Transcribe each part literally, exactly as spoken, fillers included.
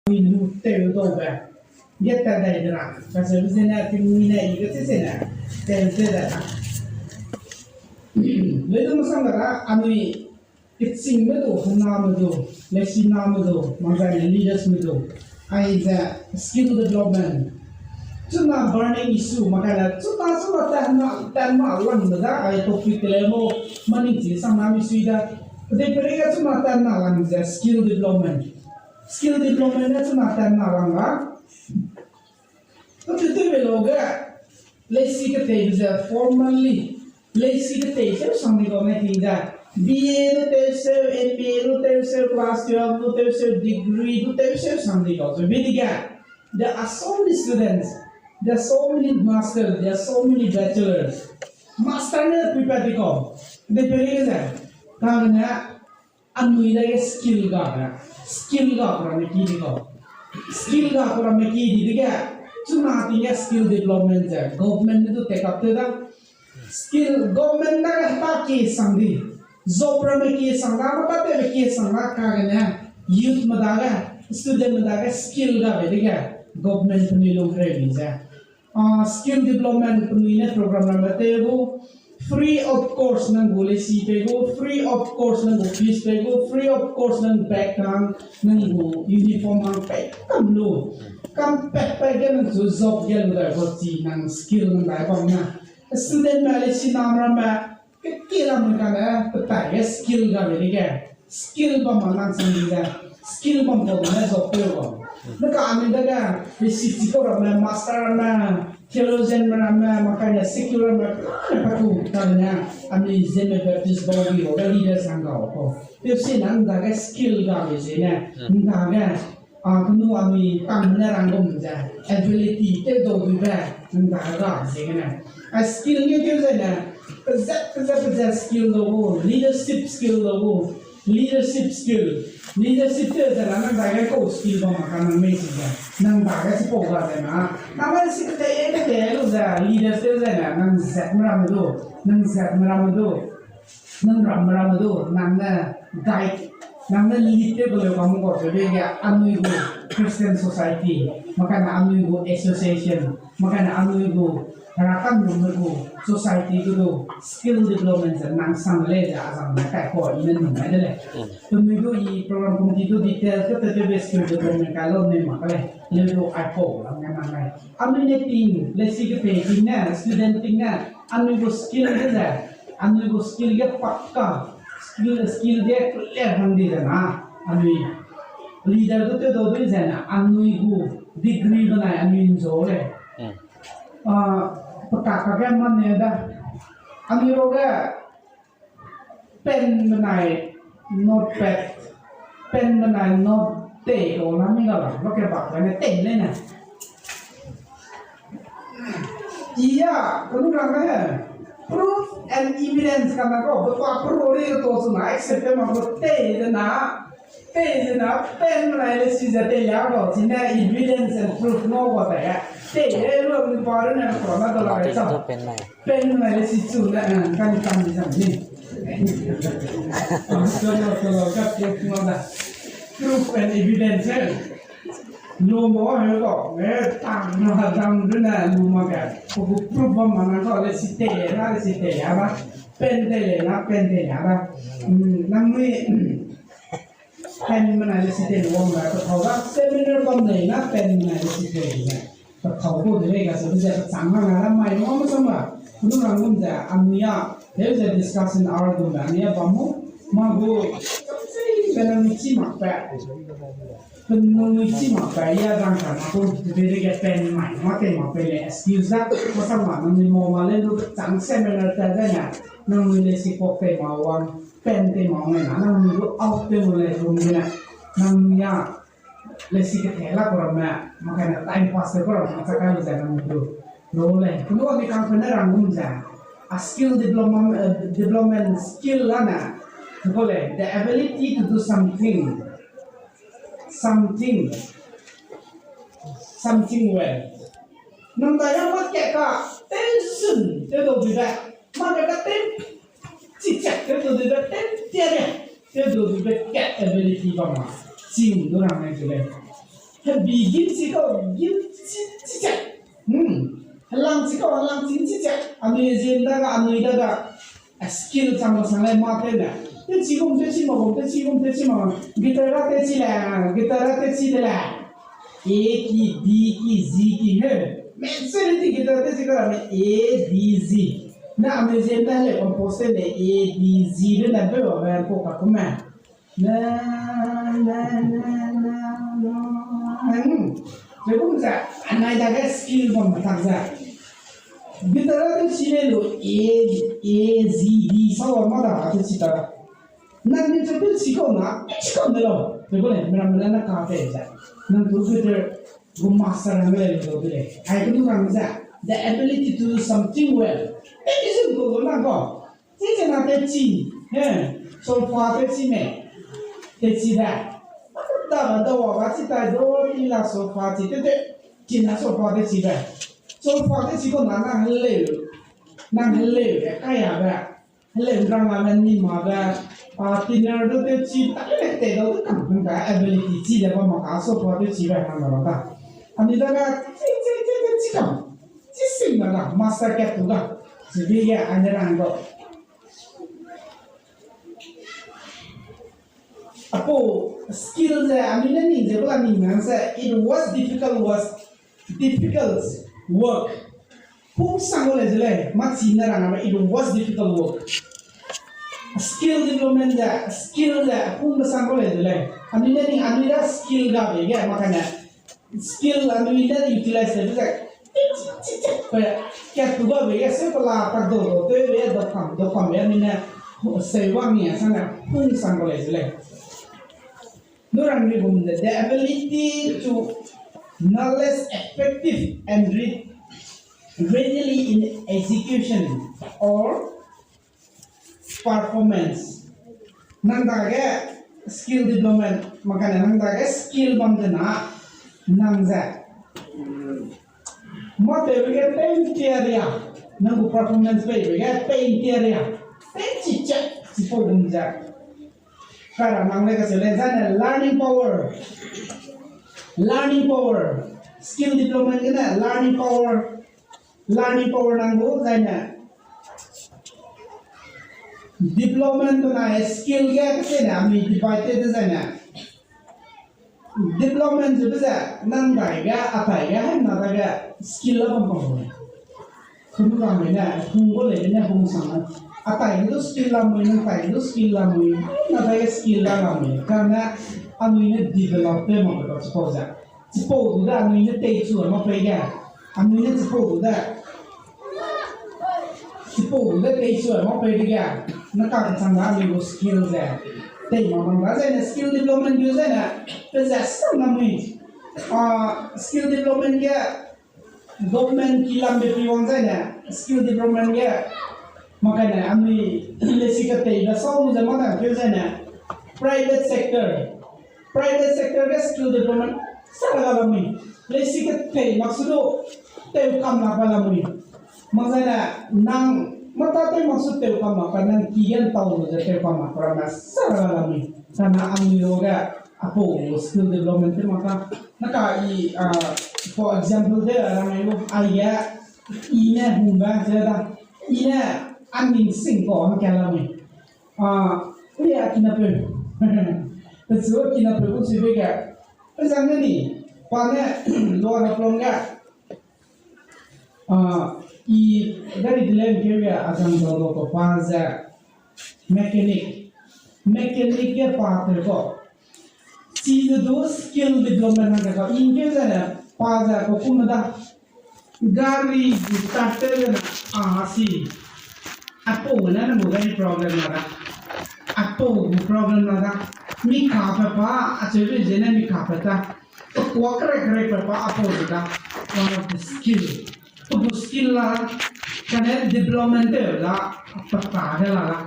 anui lu teu daube. Ge ta dai de ra, kacheube zene, tingmui ne i ge chi zene, teu ze da. Lei du masang da ra, anui, kechingme du, hename du, lesiname du, makzaine leadersme du. Aize skill development. Chuna burning issue, makane, chuna, chuna tanna, tanna lang da, ai topic le mo, maning chi sang na mi sui da. Kedei pere ge chuna tanna lang ze skill development. Skill development ne chuna tanna lang ga. Kututube lo ge, leisi ketei ze formally, leisi ketei seu sang di kau ne ting ze, B A du tew seu, M A du tew seu, class twelve du tew seu, degree du tew seu sang di kau. So, be dige, there are so many students, there are so many masters, there are so many bachelors. Master ne pui pa di kau, de peri ze, kane, anui dage skill ga ra, skill ga ramme ki di kau. Skill ga ramme ki di dige, chuna ting ge skill development ze, government ne du take up te da. Skill, government dage ta ki sang di, job ramme ki sang da, ma ta tebe ki sang da, kagene, youth me dage, student me dage skill ga be dige, government penui lung rei mi ze. Ah, skill development penui ne program ramme tew gu, free of cost nang gu leisi pei gu, free of cost nang gu fees pei gu, free of cost nang bag hang, nang gu uniform hang pei kam lu. Kam pei pei ge nang chu job ge lu dai gu chi nang skill nang dai bam na. Student me leisi nam ramme, kekie lam kane, petai ge skill ga be dige. Skill bam ma nang sang di ge. Skill bam kau ne job peu bam. Ne ka anui dage, leisi chi kau ramme, master ramme, theologian ramme, makane secular ramme, kane patu kane, anui Zeme Baptist bau di ro ge leader sang ga kau. Tewsi nang dage skill ga be zene, nang dage, a, kenu anui tang ne rang gum ze, ability tew dau duibe, nang dage ga ziegene. A skill ge keu zene, pezat, pezat, pezat skill dau gu, leadership skill dau gu, leadership skill, leadership tew zene, nang dage kau skill bam ma ka nang mei si ze, nang dage chipau ga zene, nang mei si kete, kete lu ze, leader tew zene, nang zat me ramme du, nang zat me ramme du. Nang ramme ramme du, nang ne guide, nang ne lead tew gu leu bam kau ze be ge anui gu Christian society, makane anui gu association, makane anui gu herakan num gu society gu du skill development ze nang sang lei ze azang ne kai kau i ne num mai de lei. Penui du i program committee du details ke te tewbe skill development kai lau ne mak lei. Leu du aipau lam ne nang lei. Anui ne ting, leisi ketei ting ne, student ting ne, anui gu skill ge ze, anui gu skill ge pakka, skill, skill ge clear hang di zena, anui leader du tew dau dui zena, anui gu degree benai anui nzau lei. Ah, pekak kage mane da. Anui ro ge, pen benai notepad, pen benai note tei kau la mi ga la, lo ke bak ne tei lei ne. Iya, kanu rang ne, proof and evidence ka na kau, bepa pro re to su na accept ma ko tei de na, tei de na, pen benai leisi ze tei ya kau, chine evidence and proof no kau tei ya. Tei de lu ni pa ru ne ko na do la chang. Pen benai leisi chu ne, eh, kan kan di zam ni. Solo, solo, ka proof no da. Proof and evidence, eh. Lu mo he ko, eh, tang na dam du ne lu ma ka. Ko proof bam ma na ko leisi tei na, leisi tei ya ba. Pen tei na, pen tei ya ba. Hmm, nang mui, Pen benai leisi tei wang da, pethau da, seminar bam lei na, pen benai leisi tei ne. Pethau ko de lei ga se, ze pechang na na, mai mo mo sang ba. Kunu rang gum ze, anui a, de ze discussion hour gum da, anui a bam mo, ma gu, sei, penang mi chi mak pe. Penang mi chi mak pe, ya rang ka ma ko, de de ge pen mai, ma tei mak pe le, excuse da, ma sang ba, nang mi mo ma le, lu chang seminar ta de na, nang mi leisi kok tei ma wang. Pen tei ma ngai na, nang mi du out tei ma lei, lu mi na, nang mi a, leisi ketei la kau ramme, ma kai na time pass te kau ramme, ma cha kai lu ze nang mi du. Lu lei, kunu a mi kang pen ne rang gum ze. A skill development, eh, development skill la na. Lu lei, the ability to do something. Something. Something well. Nang dai ya ma ke ka, tension, te do bi ba. Ma ke ka ten, Chi chak te du de be ten tiare, te du de be cat ability ba ma, ching du rang nai de lei. Hebi gim chi kau, gim chi, chi cha. Hmm. Helang chi kau, helang chi, chi cha. Anui ziem da ga, anui da ga. A skill chang sang le ma te ne. Te chi gum, te chi ma gum, te chi gum, te chi ma gum. Guitar ra te chi le, guitar ra te chi de le. A ki, D ki, Z ki he. Majority guitar te chi ka ra me A, D, Z. Na anui ziem da le compose te le A, D, Z de na be wa me ko ka ku me. Na, na, na, na, na. Hmm. Te gum za, anai da ga skill bam tak za. Guitar te chi le lu, A, A, Z, D, sa wa ma da te chi ta. Nang ni te chi kau na, chi kau de lau. Te gum le, mera mera na ka te za. Nang tu guitar gu master rang le lu de le. Ai ku rang za. The ability to do something well. Te chi gu nang ko. Chi chi na te chi, he, solfa te chi me, te chi da. Da ba da wa ba chi tai do, ti la solfa chi te te, chi na solfa te chi da. Solfa te chi ko na na heleu, na heleu, e, kaya ba. Heleu rang na na ni ma ba, a, tenor do te chi, ta le te do te kam, kam ka ability chi da ba ma ka solfa te chi ba na na ba da. Ani da ga, chi, chi, chi, chi, chi kam. Chi sing na ga, master kat tu ga. Chi bi ga, ani rang do. Apau skill ze, anui ne ning ze, bula ning nang ze, it was difficult, was difficult work. Hung sang go le ze le, ma chi ne rang a, it was difficult work. Skill development ze, skill ze, hung be sang go le ze le. Anui ne ning, anui da skill ga be ge, ma kane. Skill anui ne utilize te ze, pe, kat tu ga be ge, se pela tak do do, te be, do kam, do kam be, anui ne, se wa mi a sang ne, hung sang go le ze le. Nu rang ri gum de, the ability to knowledge effective and re-, readily in execution or performance. Nang dage skill development, makane nang dage skill bam de na, nang ze. Ma tewbe ge paint area, nang gu performance peibe ge paint area, paint chi che, chipau gum ze. Kara nang le ka se le zane learning power. Learning power. Skill development gene learning power. Learning power nang gu zane. Development benai skill ge kese ne ami divide te zane. Development ze be ze nang dai ge, atai ge, hemna dai ge skill la bam bam. Kunu lamui ne, hung gu lei ne hung sang ne. Atai ge du skill lamui, nang tai ge du skill lamui, hemna dai ge skill la lamui. Kane anui ne develop te ma be chipau ze. Chipau du da anui ne tei chu ma pei ge. Anui ne chipau du da. Chipau du da tei chu ma pei de ge. Na ka chang da anui gu skill ze. Tei ma bam da zane skill development gu zane. Pe ze sang lamui. Ah, skill development ge government ki lam be pi wang zane, skill development ge, makane, anui, lesi ka tei da sau ze ma da ke zane, private sector, private sector ge skill development, sa la lamui, lesi ka tei mak su du, tei kam na pa lamui, mak zane, nang, mata tei mak su tei kam na pa nang ki gen tau lu ze tei kam na pa ma sa la lamui, sana anui lo ge, Apau skill development te maka. Naka i, ah, for example de, rang ai lu, ai ge, i ne hung ba ze da. I ne aning sing ko hang ka la mi. Ah, i a kina pe. Pe zu kina pe ku si be ge. Pe zang ne ni, pa ne, lo na plong ge. Ah, i gari de leng ke ge, a zang do do ko pa ze. Mechanic. Mechanic ge pa te ko. Chi ze du skill development hang ka, in ke zene pa ze ko kum da. Gari gu start te zene a si. Apau ne na mu gari problem la da. Apau gu problem la da. Mi ka pe pa, a che zene mi ka pe ta. Pe kwa kere kere pe pa apau ze da. One of the skill. Pe gu skill la, kane development te la, pe ta de la la.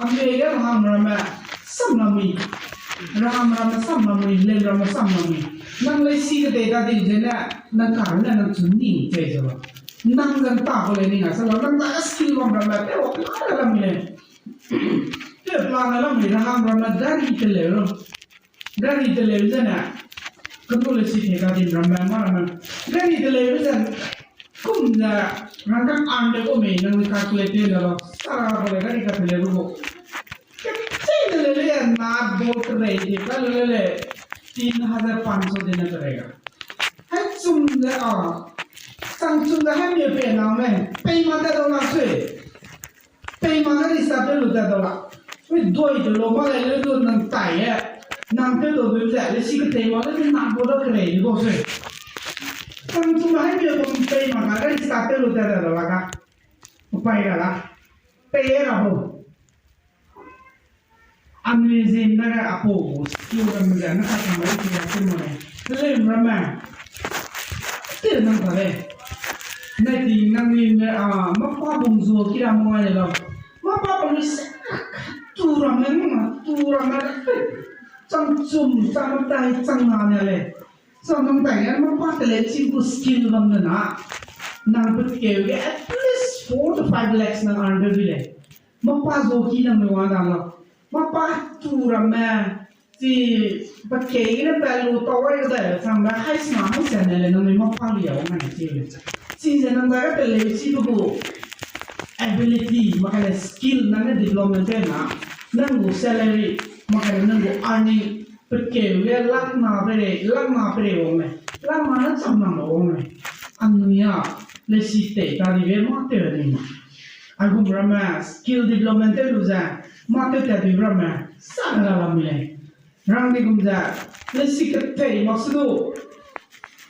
Ami ge rahang ramme, sam la mi. Rahang ramme sam la mi, lem ramme sam la mi. Nang lei si ke dei da di zene, nang ka ne nang chu ning te ze la. Nang zan ta ko le ning a sa la, nang da skill bam ramme, te wa la la mi le. Te plan la mi, rahang ramme gari te le lo. Gari te le zene. Kenu le si te ka din ramme, ma ramme. Gari de lei be zan, kum ze, rangkang an de ko me, nang ni calculate de lo, sa ko le gari ka te le ko. Kechei de le le, na bo kerei de, ka le le le, तीन हज़ार पाँच सौ देना पड़ेगा. Hai chum de a, sang chum de hai me pe na me, pei ma de do na sui. Pei ma ne risa pe lu ta da la. Ui doi de lo ma le le du nang tai e. Nang pe do du ze le si ke tei ma le du nang bo da kerei de bo se. Sang chu ma hai pe do pei ma ka risa pe lu ta da la ka. Pai ra la. Pei e ra bo. Anui zin na ga apo skill ram ze na ka tang le ki ya se mo le. Le ram ma. Te nang ta le. Na ti nang ni me a ma pa bung zo ki ra mo le lo. Ma pa pa lu se tu ram me ma tu ram me. Chang chum chang tai chang na ne le. Chang nang tai ne ma pa te le chi gu skill ram ne na. Nang pe ke at least four to five lakhs nang earn de le. Ma pa zo ki nang me wa da lo. Ma pa tu ram me. Chi, pa kei gene pa lu tau wai de, chang ba hai sna hai sen ne le nang ni ma pa lia wang ne chi le. Chi ze nang da ga pe le chi bu gu ability, ma ka le skill nang ne development te na, nang gu salary, ma ka le nang gu earning, pe kei le lak na pe re, lak na pe re wang ne, lak na na chang na wang ne. Anui a, le si te ta di be ma te ni ma. Aigum ramme skill development te lu ze, ma te te di ramme, sa la la mi le. Rang di gum ze, le si ketei mak su du.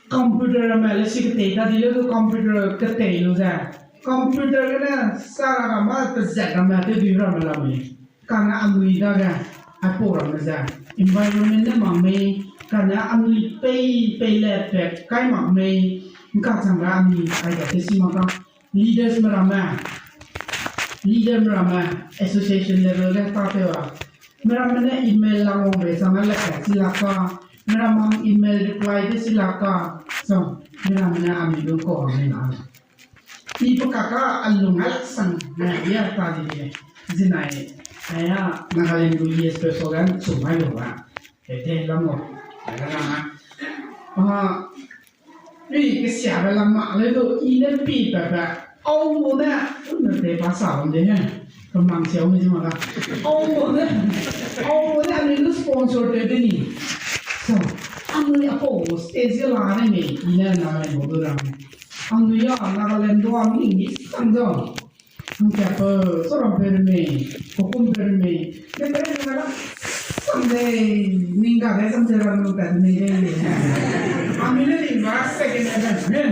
Computer ramme, le si ketei ta di le du computer ketei lu ze. Computer gene sa la ma te zet ramme te di ramme la mi. Kane anui dage, aipau ramme ze, environment ne mak mei, kane anui pei, pei le pe kai mak mei, nka chang ra anui ai da te si mak ka. Leaders me ramme, leader me ramme, association level ge ta te wa. Me ramme ne email lang wang be chang le ka chi la ka. Me ramme email reply te si la ka. So, me ramme ne anui du ko ramme na. I pe kaka a lung a sang na ya ta di de. Zinai, aya, Nagaland gu yes pe so gan chu mai lu ba. Te te lam mo. Aya na. Ah, i ke sia be lam ma le do i ne pi pe pe. Au mo ne, ne te pa sa lam de ne. Kemang sia mo ji ma ga. Au mo ne, au mo ne, anui lu sponsor te de ni. So, anui apo stage la ne me, i ne na le mo du ram. Anui ya Nagaland du a mi ni sang do. Ang kia pe, so ram pe me, ko kum pe me. Ne pe ne na la, someday, ning ga de someday ram lu pe me de. Ami ne ning ga second heaven.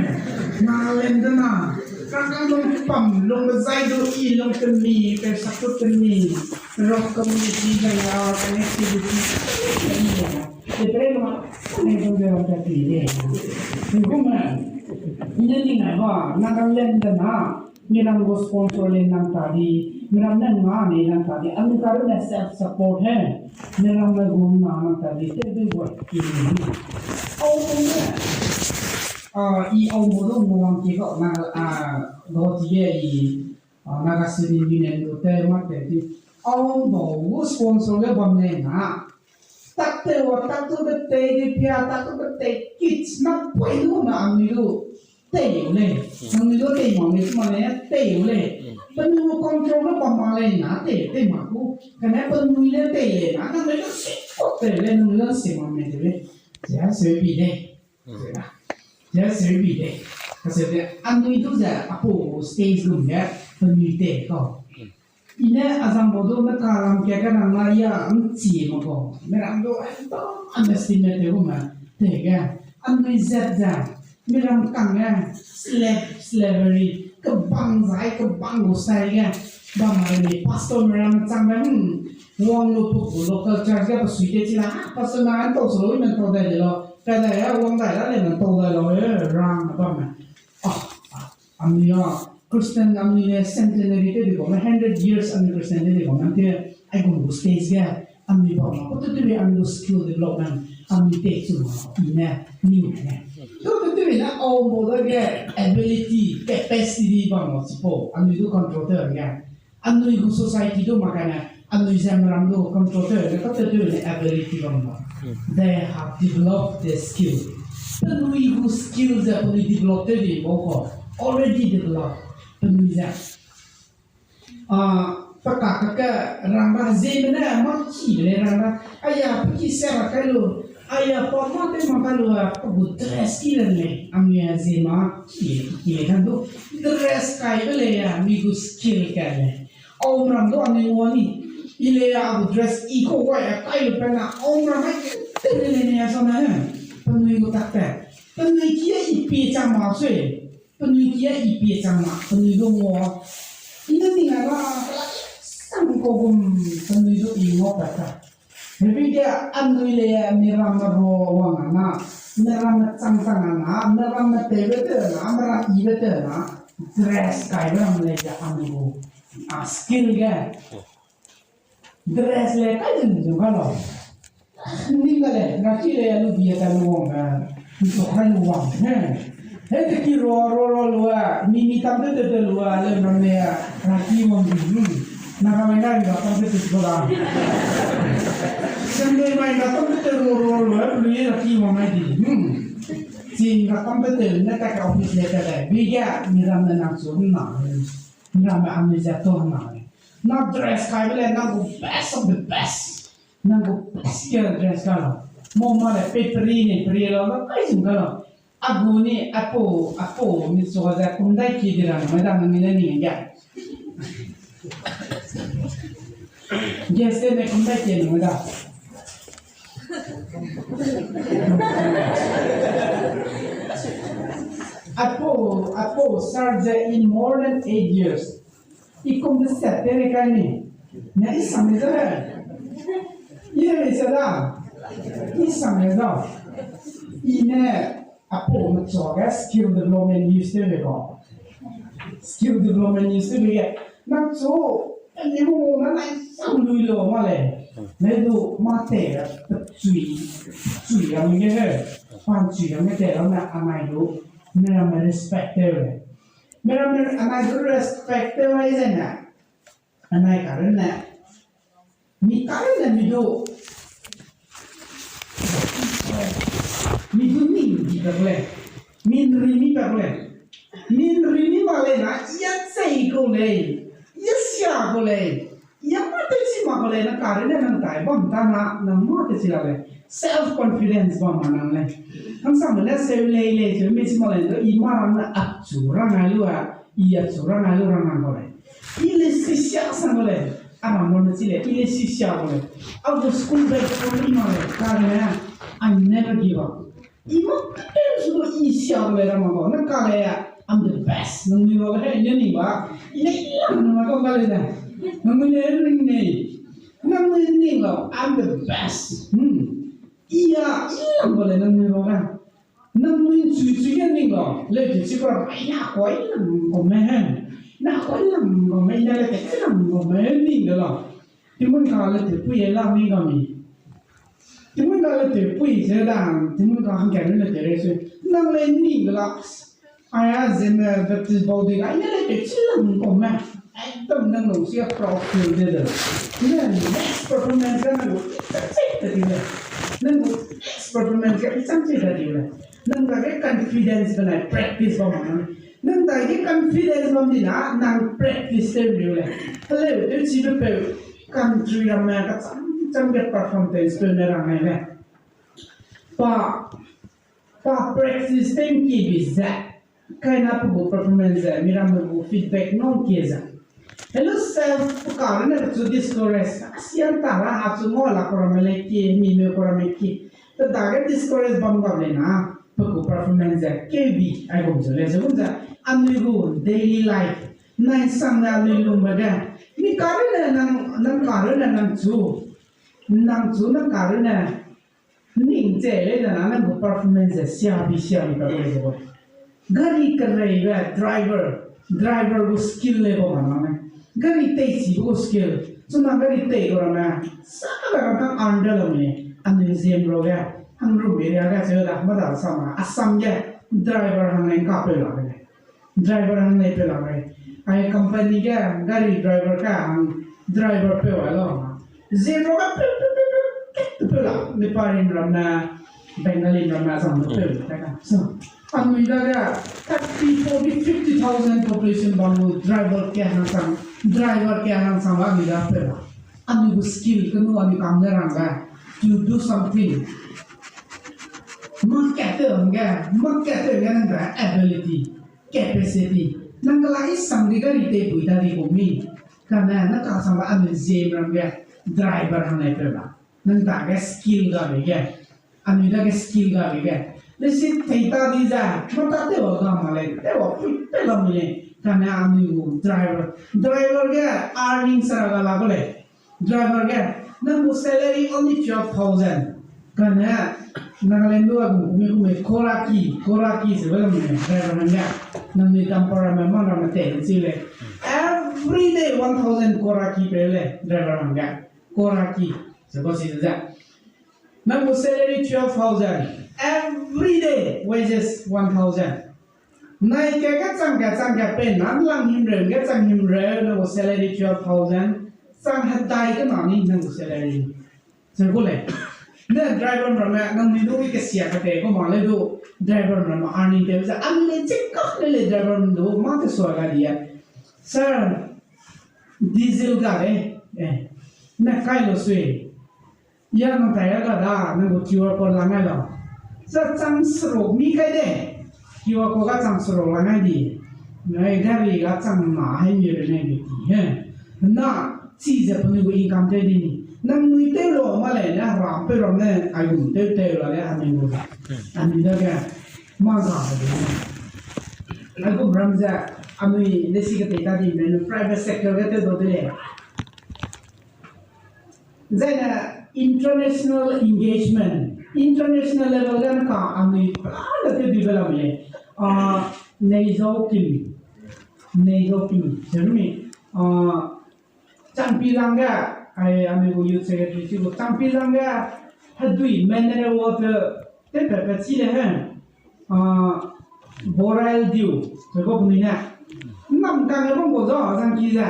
Nagaland de na. Kang kang lung pam, lung be zai du i lung pe mi, pe sa ku pe mi. Rock community ga ya, connectivity. Te pe ma, ne du de ram pe de. Ning kum, ne ning ga ba, Nagaland de na. Miram gu sponsor le nang ta di, miram ne nga ne nang ta di, anui karu ne self support he, miram ne gu nga nang ta di, te dui gu ki ni. Au ne, ah, i au mo du mo wang ki ga na, ah, do ti ye i, ah, Naga Student Union du te ma te di, au mo gu sponsor le bam le na. Tak te wa, tak tu be te di pia, tak tu be te kids na poi du na anui du. Tei u lei. Nangnui du tei mak lei, chuma lei, tei u lei. Penui gu control ge bam mak lei na, tei, tei mak gu. Kane penui ne tei lei na, nangnui du si kau tei lei, nangnui du si mak mei de lei. Zia seu bi lei. Zia seu bi lei. Ka seu de, anui du ze, apu stage gum ge, penui tei kau. I ne azang bau du ne kalam kia ka rang na ya nchi mak kau. Miram du ai ta underestimate te gu me. Te ge. Anui zet ze. Miram kang ge. Slave, slavery. Kebang zai, kebang gu sai ge. Bam ma ni pastor miram chang ge, hmm. Wang lu pu gu local church ge pasui te chi la. Pastor na an tau solo i men tau dai de lo. Ka dai ya, wang dai la le men tau dai lo, eh, rang bam me. Ah, ah. Anui a, Christian anui ne centenary te di bam, hundred years anui Christian te di bam, nang te, aigum gu stage ge, anui bam ma, ko tu tu anui skill development, anui te chu ma, i ne, ni ne. Ko tu tu ne, au mo da ge, ability, capacity bam ma, chipo, anui du control te ge. Anui gu society du ma kane, anui ze meram du control tew ne, ka tew tew ne ability bam ba. They have developed the skill. Penui gu skill ze penui develop tew di bau ko, already develop. Penui ze, a, pe ka kake rang ba, ziemme ne mâ ki le rang ba. Aya, pe ki se ra kai lu. Aya, pa mâ tew ma kai lu, a, pe gu dress ki le lei. Anui a ziemme ki, ki le kan du. Dress kai be lei a, mi gu skill kai lei. Aum ram du anui ngua ni. I le a gu dress i kau wai a kai lu pe na, aum ram ai ke te le ne a sa na he. Penui gu tak te. Penui ki a i pie chang ma sui. Penui ki a i pie chang ma, penui du ngua. I ne ning a la, sang kau gum, penui du i ngua pat ta. Hebi ge anui le miramme ro wang a na, miramme chang chang a na, miramme tewbe tew na, miram ibe tew na, dress kaibe ram lei ze anui gu, a, skill ge. Dress le kai zun zun ka lau. Ning ka le, raki le lu bia ta lu wang, a, nto kai lu wang, he. He te ki ro, ro, ro lu a, mi, mi tam te te te lu a, le ram le a, raki wang, hmm. Na ka mai na ri ka tam te te lu la. Sem le mai ka tam te te ro, ro, lu a, lu ye raki wang mai di, hmm. Ching ka tam te te, ne ta ka office le te le, bi ga, mi ram le nang chu na, mi ram le am le za to na. Na dress kai be le, nang gu best of the best. Nang gu best ke dress ka lau. Mo ma le pe pri ne pri lau, na kai zun ka lau. A gu ni, a po, a po, mi so ze kum dai ki di ra, mai da mi ne ni ya. Yes, te me kum dai ki ni mai da. A po, a po, serve in more than eight years. I kum de set te ne kai ni. Na i sang ne zai. I ne i sang ne zai. I ne a po me chua ge skill development use te le ko. Skill development use te le ge. Na chu, ni mo na na i sang lui lo ma le. Ne du ma te ra, chui, chui ra mi ge he. Pan chui ra mi te ra na a mai du. Ne ra me respect te le. Mera, mera, anai du respect tew ai zene. Anai karune. Mi karune mi du. Mi du ning di bak le. Min ri mi bak le. Min ri mi bak le na, ya chei ko le. Ya sia ko le. Ya mâ tewchi mak ko le, na karune nang tai bam ta na, nang mâ tewchi la le. Self confidence bam ma nang le. Nang sam le seu lei lei, seu mi chi mak le, i mâ rang na achu rang ai lu a, i achu rang ai lu rang nang ko le. I le sisia sang ko le, a rang mo na chi le, i le sisia ko le. A gu school bag ko i mak le, karune, I never give up. I mâ tewchi du i sia ko le rang nang ko, na ka le a, I'm the best. Nang mi ro le he, i ne ning ba. I ne i lang nang ko ka le le. Nang mi le ring ne. Nang mi ning lau, I'm the best. Hmm. I a, i lang ko le nang mi ro le. Nang mi chui chui ge ning lau. Le chui chui ko ra, i na ko i lang ko me he. Na ko i lang ko me, i na le te i lang ko me ning de lau. Timun ka le te pui e la mi ga mi. Timun ka le te pui ze da, timun ka hangke le te re se. Nang le ning de la. Aya Zeme Baptist bau de ga, ine le pe chi lang ko me. Ekdom nang nung si a proud feel de de. Ine next performance ga nang gu i chang chang ta di le. Nang gu next performance ga i chang chang ta di le. Nang dage confidence benai practice bam ma nang. Nang dage confidence bam di na, nang practice tew di le. Hello, tew chi be peu country ramme ka chang chang ge performance peu ne rang ai le. Pa, pa practice tew ki bi ze. Kaina pe gu performance ze, miramme gu feedback nong kie ze. Hello self, pe karune pe chu discourage. Asian ta ra ha chu ngau la ko ramme le kie, mi me ko ramme kie. Pe dage discourage bam gap le na, pe gu performance ze, keu bi, ai gum ze le ze gum ze. Anui gu daily life, nai sang ne anui lungbe ge. Mi karune nang, nang karune nang chu. Nang chu nang karune. Ning che lei na nang gu performance ze siabi siabi ka lei ze. Gari kereibe driver, driver gu skill lei ba ma nang. Gari tei si gu skill. Chuna gari tei gu ramme. Sa ka ka ka under lo me. Anui ziem ro ge. Hang ru me ria ga che da ma da sa ma. Assam ge driver hang lei ka pe la ge. Driver hang lei pe la ge. Ai company ge gari driver ka hang Driver peu ai lau ma. Zero ga peu, peu, peu, peu, peu, peu la. Nepali ramme, Bengali ramme, azang peu, peu, peu, peu. So, anui dage thirty, forty, fifty thousand population bam lu driver ke hangsang, driver ke hangsang la anui da peu la. Anui gu skill kenu anui kam ne rang ga to do something. Market te hangge, market te hangge nang da ability, capacity. Nang kala i sang di gari te bui da di gu mi. Kane, nang ka sang ba anui Zeme ram ge driver hang ne peu la. Nang dage skill ga be ge. Anui dage skill ga be ge. Lesi tei ta di ze, mata tewa ga ma lei, tewa pui pe la mi lei. Kane anui gu driver. Driver ge earning sara ga la gu lei. Driver ge, nang gu salary only twelve thousand. Kane, Nagaland lu a gu kumi kumi koraki, koraki se ba la mi lei, driver hangge. Nang ni dumper ramme, man ramme te chi lei. Every day one thousand koraki pe lei, driver hangge. Koraki, se ko si ze. Nang gu salary twelve thousand. Every day wages one thousand. Nai ke ge chang ke chang ke pe na lang himreu ge chang himreu nang gu salary twelve thousand. Chang hedai ke na ni nang gu salary. Se gu lei. Ne driver ramme nang ni du ke sia ke te ko ma lei du driver ramme earning te ze. Anui le chik kak le le driver du ma te sua ga di ya. Sir, diesel ga lei. Eh. Ne kai lo sui. Ya nang tai ga da, nang gu QR code la ngai lau. Za chang seruk mi kai de. QR code ga chang seruk la ngai di. Nai gari ga chang na hai mi re nai di ti he. Na, chi ze penui gu income te di ni. Nang nui tew lo ma lei, na ram pe ram ne, ai gum tew tew la le, anui gu. Anui dage, ma ga de ni. Ai gum ram ze, anui, lesi ke te ta di, ne, private sector ge tew do de lei. Zaine international engagement, international level ge ka anui plan te di be la mi lei. Ah, Neizau Kim, Neizau Kim, jerumi, ah, Changpi lang ge, ai, anui gu youth secretary chi gu, Changpi lang ge, hedui mineral water, te pe pe chi le he. Ah, Borail Dew, pe ko penui ne. Nam kang e bam ko zo, azang ki ze.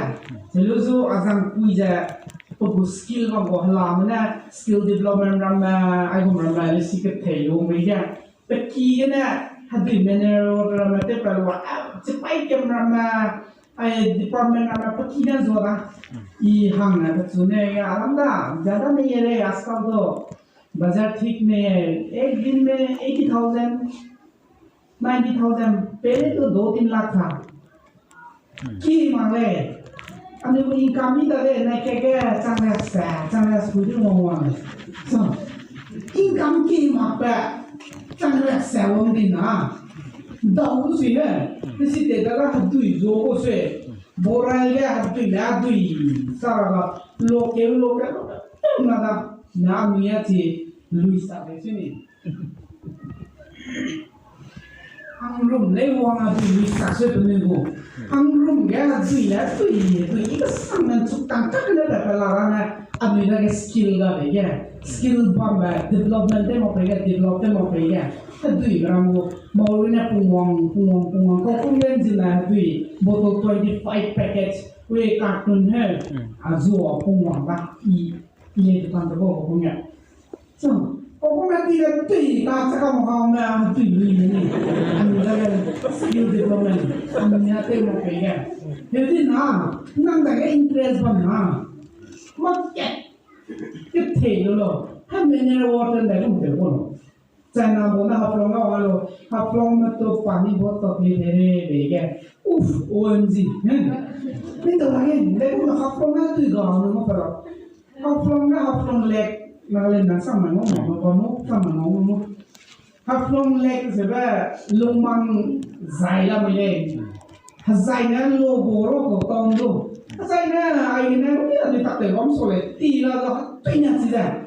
Chelu zu azang pui ze, pe gu skill bam ko hela me ne, skill development ramme, ai gum ramme, lesi ke thei lu me ge. Pe ki gene, hedui mineral water ramme te pe lua, ah, chipai kem ramme, ai department ramme, pe ki ne zo da. I hang ne, pe chu ne, ya, alam da, zyada ne ye le, ya, skau do. Bazar thik me, ek din me eighty thousand, ninety thousand, pehle to do tin lakh tha. Ki mak lei. Anui gu income mi ta lei, nai ke ge, chang le se, chang le se, kui di wang wang lei. So, income ki mak pe, chang le se wang di na. Dau du sui le, pesi te da la hedui zo ko sui. Borai le hedui le hedui, sa ra ba, lo ke, lo ke, lo ke, na da, na mi ya chi, lui sa lei sui ni. Hangrum lei wang a dui mi sa se penui gu. Hangrum ge a dui le dui, dui i kesang nan chuk tang tak ne pe pe la ra ne, anui dage skill ga lei ge. Skill bam be, development te mak pei ge, develop te mak pei ge. A dui ram gu, mau ne pungwang, pungwang, pungwang, kau pung len zi na dui, bottle twenty five package, we carton he, a zuwa pungwang ba, i, i le dukan te ko pung ya. So, kokum na ti le tui ka chaka mo hau na tui lui ni. Ani da le skill development. Ani na te mo pe ya. He di na, nang da ke interest bam na. Market. Ke te lo lo. Ha mineral water da lu te ko lo. China mo na Haflong ga wa lo. Haflong me to pani bahut takleef hai re be ke. Uff, O M G. Ni to la ke, le ko Haflong na tui ga no mo pa. Haflong na Haflong Lake, Nagaland na samai ngau ma, ma ba mo samai ngau ma mo. Haflong Lake ze be lungmang zai la mi lei. Hazai ne lo bo ro ko town lo. Hazai ne ai ne ni ani tak te bam so lei. Ti la lo tui na chi da.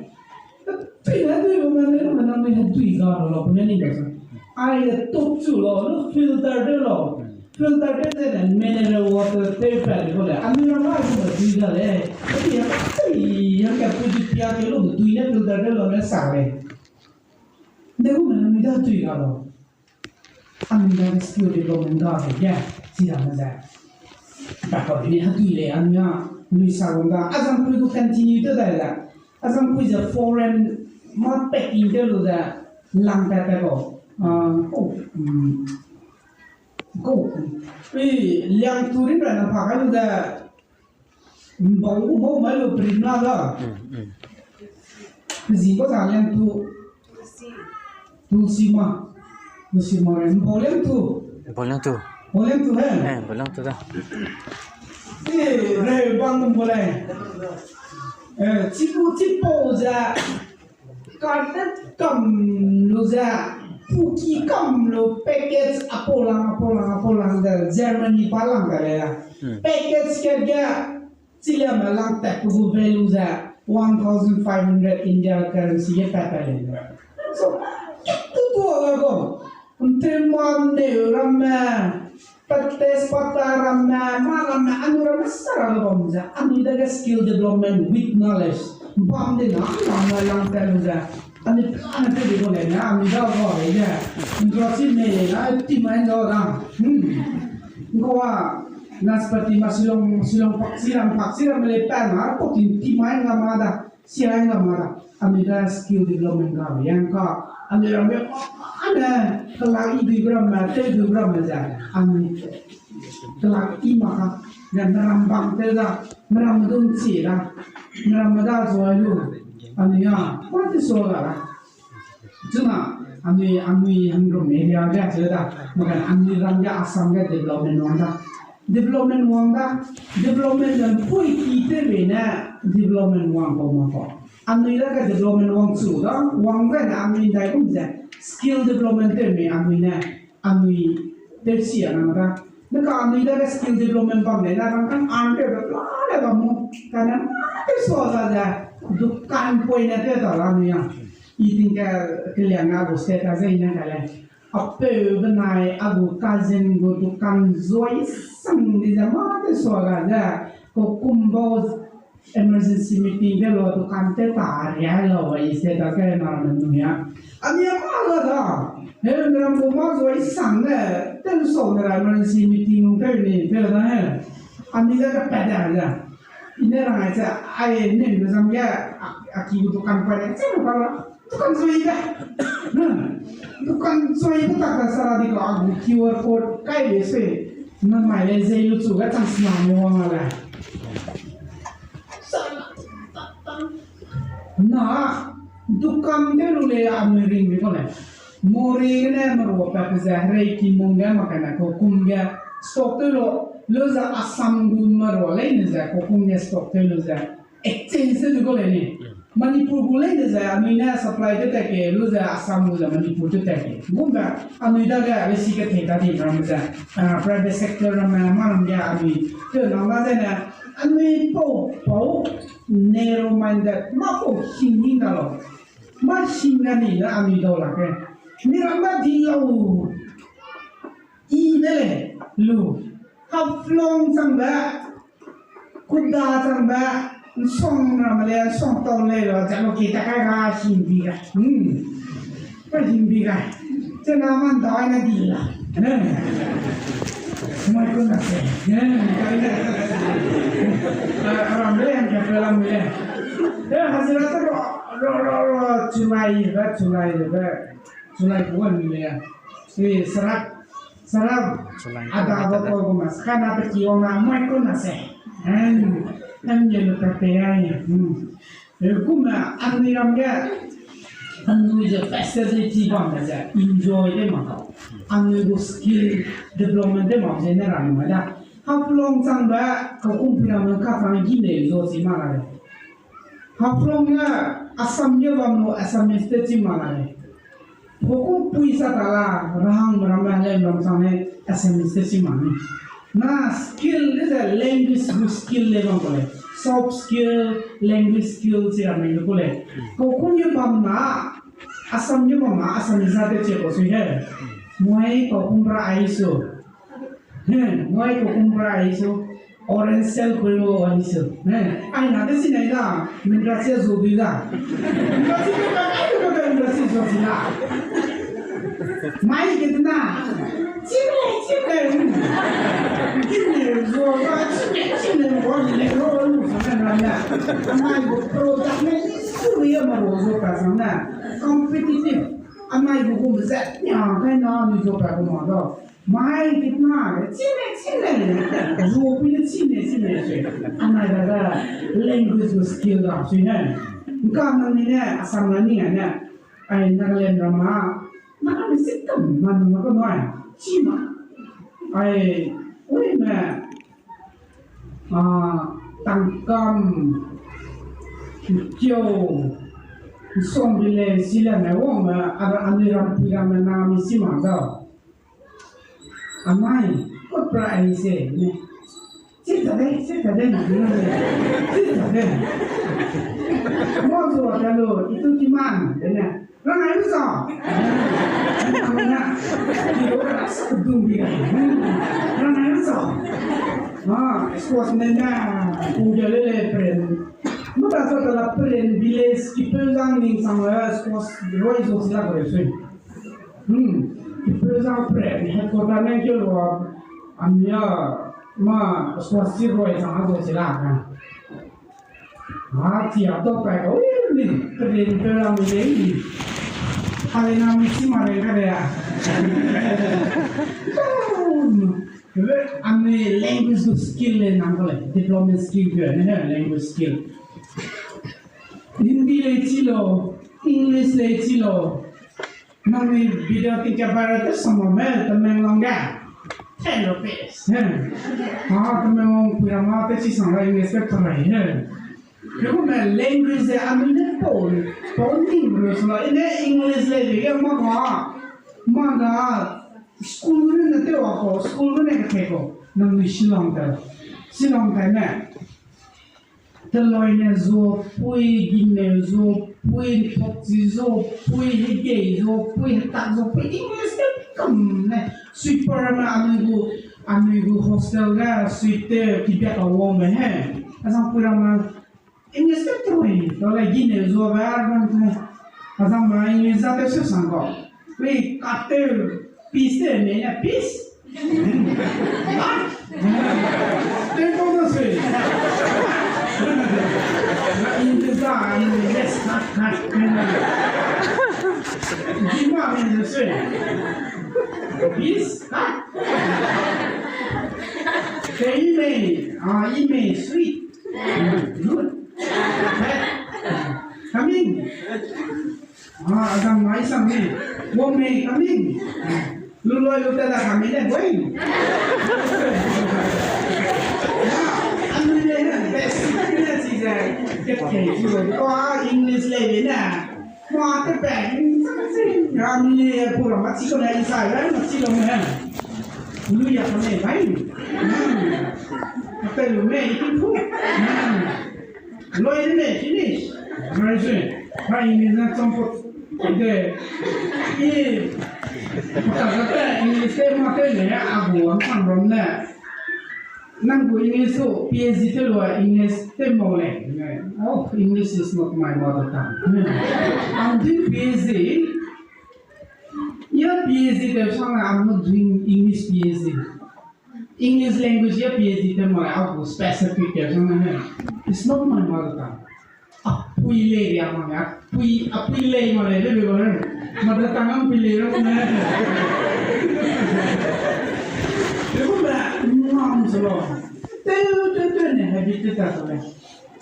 Tui na tui lo ma ne ma na mi tui ga lo lo ne ni ga sa. Ai le top chu lo, lo filter de lo. Filter te zene mineral water te pa de ko le. Ami ra ma ko de dui da le. Ti ya, ti ya ka pu di pia ke lo dui ne filter te lo ne sa le. De ko me mi da dui ga lo. Ami da skill development ga de ya. Ti da me za. Backup ni hatui lei, anui a, lui sa wang da. Azang pui gu continue te dai da. Azang pui ze foreign ma packing te lu ze lang tat tat kau. Ah, oh, mm. Kau, eh, liang tu rin ra na pa kai lu ze, mbau mo mai lu print na da. Mm, mm. Zi ko za liang tu. Tulsi ma. Tulsi ma re, mbau liang tu. Mbau liang tu. Mbau liang tu he. Eh, mbau liang tu da. Eh, re bang mbau le. Eh, chipu, chipu za. Carpet kam lu ze, puki kam lu package apolang, apolang, apolang de Germany pa lang de le. Hmm. Package ke ge, chiliame lang tat gu value ze one thousand five hundred India currency ge pat pat le. So, tu tu ala go. Nteman neu ramme, pates pata ramme, ma ramme, anu ramme sara lu bam ze, anui dage skill development with knowledge. Bam de na, na, na lang tat lu ze. Anui plan te di ko le na, anui da ba le ze. Ndra si me le na, ti mai ndo da. Hmm. Ngwa, naspati ma silong, silong pak si ram, pak si ram le pa na, ko tin ti mai nga ma da. Siai nga ma ra, anui da skill development ga yang ka, anui ramme, ane, kelak i dui gram me, te dui gram me ze, anui kelak i ma ka, ne meram bang te da, meram dun chi da, meram da zua lu, anui ya, what is all that? Chuna, anui, anui hangrum area ge ze da, makan anui ram ge Assam ge development wang da. Development wang da, development lam pui ki te be ne development wang ko ma ko. Anui da ge development wang chu da, wang ge ne anui dai kum ze skill development te me anui ne, anui te si a na da. Ne ka anui da ge skill development bam le na rang kan an te be la le bam mu. Ka na ma te so za ze, dukan poi ne te ta la anui ya. I ting ke keliang a gu state a ze i ne ka le. Apeu benai a gu cousin gu dukan zoi sang di ze ma te sua ga ze, ko kumbo emergency meeting de lo dukan te ta ria lo wa i se da ke na me nu ya. Ami a ma la da. He, meram gu ma zoi sang ne, ten so ne ra emergency meeting nung te ni, te da he. Ami da ka pa da da. I ne rang ai ze, ai ne me zam ge, a, a ki gu dukan pa ne, ze me pa la. Dukan zoi be. Hmm. Dukan zoi be tak ta sara di ka a gu Q R code kai be se. Na mai le zei lu chu ga chang sna mo wang a le. Na dukan de lu le a me ring be ko le. Mori ne me ro pa pe ze rei ki mong ge ma ka na ko kum ge. Stock te lo, lo za Assam gu me ro le ne ze ko kum ge stock te lo ze. Exchange te lu ko le ni. Manipur gu lei de ze, anui ne supply te tat ke, lu ze Assam gu ze Manipur te tat ke. Gumbe, anui dage, lesi ke te ta di ram ze, ah, private sector ram, eh, ma ram ge anui, te nang da ze ne, anui pau, pau, narrow minded, ma pau hing hing da lo. Ma hing ga ni na anui dau la ke. Mi ram ma di lau. I ne le, lu. Haflong chang be, Kuda chang be, nsong na ma le, nsong tau le lo, chang lo ki ta kai ga hing bi ga. Hmm. Pa hing bi ga. Che na man da ai na di la. Ne. Mai ko na se. Ne. Kai ne. A, a ram le, an ka pe lam le. E, hazira te ro, ro, ro, ro, chulai be, chulai be. Chulai ku wan mi le ya. Si, sarap, sarap. Chulai ada ku ba wan ko gu ma, sakana pe ki wang na, mai ko na se. Hen, hen ye lu pe pe ya ye. Hmm. E, gu ma, anui ram ge, anui ze facility bam de ze, enjoy de ma ka. Anui gu skill development de ma ze ne ram ma da. Haflong chang be, ka kum pi ram ka chang gi ne zo si ma la de. Haflong ne Assam ge bam lu Assamese te chi ma la lei. Pokung pui sa ta la, rahang ram ma le ram sang ne Assamese te chi ma ni. Na skill de ze language gu skill le bam ko lei. Soft skill, language skill chi ram ne ko lei. Kokun ge bam na, Assam ge bam na, Assamese te chi ko sui he. Moi kokun bra ai su. He, moi kokun bra ai su. Orange sell kuri lo ai su. He, ai na de si nai da, Myntra sia zu bi da. Myntra sia ka kai ka kai Myntra sia zu si na. Mai ke na. Chip le, chip le. Chip le, zu Anai gu product ne issue ye ma ro zo ka sang ne. Competitive. Anai gu gum zet nia kai na ni zo ka gu ma do. Mai kitna le, chine, chine le. Zo pi le chine, chine se. Anai da da language gu skill da sui ne. Nka nang ni ne, Assam na ni ne. Ai, Nagaland rama. Nagaland si kam man ma ko nai. Chi ma. Ai, ui me. A, Tangkam, Kyo, Song bile, sila me wang me, a, anui ram pui ram me na mi si ma da. Amai, kot pra ai se, ne. Sita de, sita de, na, na, na. Sita de. Mo zo ta lo, itu ki man, de ne. Rangai lu sa. Rangai lu sa. Ah, squash ne na. Pung ja le le pren. Muta sa ta la pren village ki pezang ning sang le squash roi zo sila ko sui. Hmm. Ki pezang pren headquarter ne ke lo. Amia ma squash si roi sang zo sila ka. A, chi a dau kai ka, ui, ni, keren pe la mi lei. Ale na mi si ma lei ka lei a. Anui language gu skill lei nang ka lei, development skill ge, ne, language skill. Hindi lei chi lo, English lei chi lo. Nang ni video ting ka viral te sama me, Tamenglong ga. Ten rupees. He. Ha, Tamenglong pui ra ma te chi sang ra English ke parai he. Keu me language de ami ne pau, pau ning ru sala. Ine English le de ya ma ma. Ma na school ne ne te wa ko, school ne ne ke ko. Nang ni Shillong te. Shillong te ne. Teloi ne zo pui, gine zo pui, ntokchi zo pui, hegei zo pui, hetak zo pui, English te kam ne. Sweeper me anui gu, anui gu hostel ga sweep te kibia ka wang me he. Azang pui ra me English te trui, to le gine zo ba ran te. Azang me English za te se sang ko. Ui, kate peace te me ne peace. Sweet. Good. Coming. Ah, azang mai sang ni. Wang mei coming. Lu loi lu ta da kami ne boi. Ah, anu le na basic ne si ze. Ke ke si lo. Ko a English le le na. Ma te pe. Kami le pura ma si ko na isa ra ma si lo me. Lu ya kami bai. Apa lu me itu pu. Loi ne finish. Graduate. Ba English na champot. De. I. Kata kata English te ma te ne a gu ang sang rom ne. Nang gu English so PhD te lo English te mo le. Oh, English is not my mother tongue. I'm doing PhD. Yeah, PhD te sang I'm not doing English PhD. English language ya PhD te mai a gu specific ke zang ne. It's not my mother tongue. A pui lei ya ma ya. Pui, a pui lei ma lei lei lei. Mother tongue a pui lei ra ne. Lei ma ngam se lo. Te te te ne habit te ta le.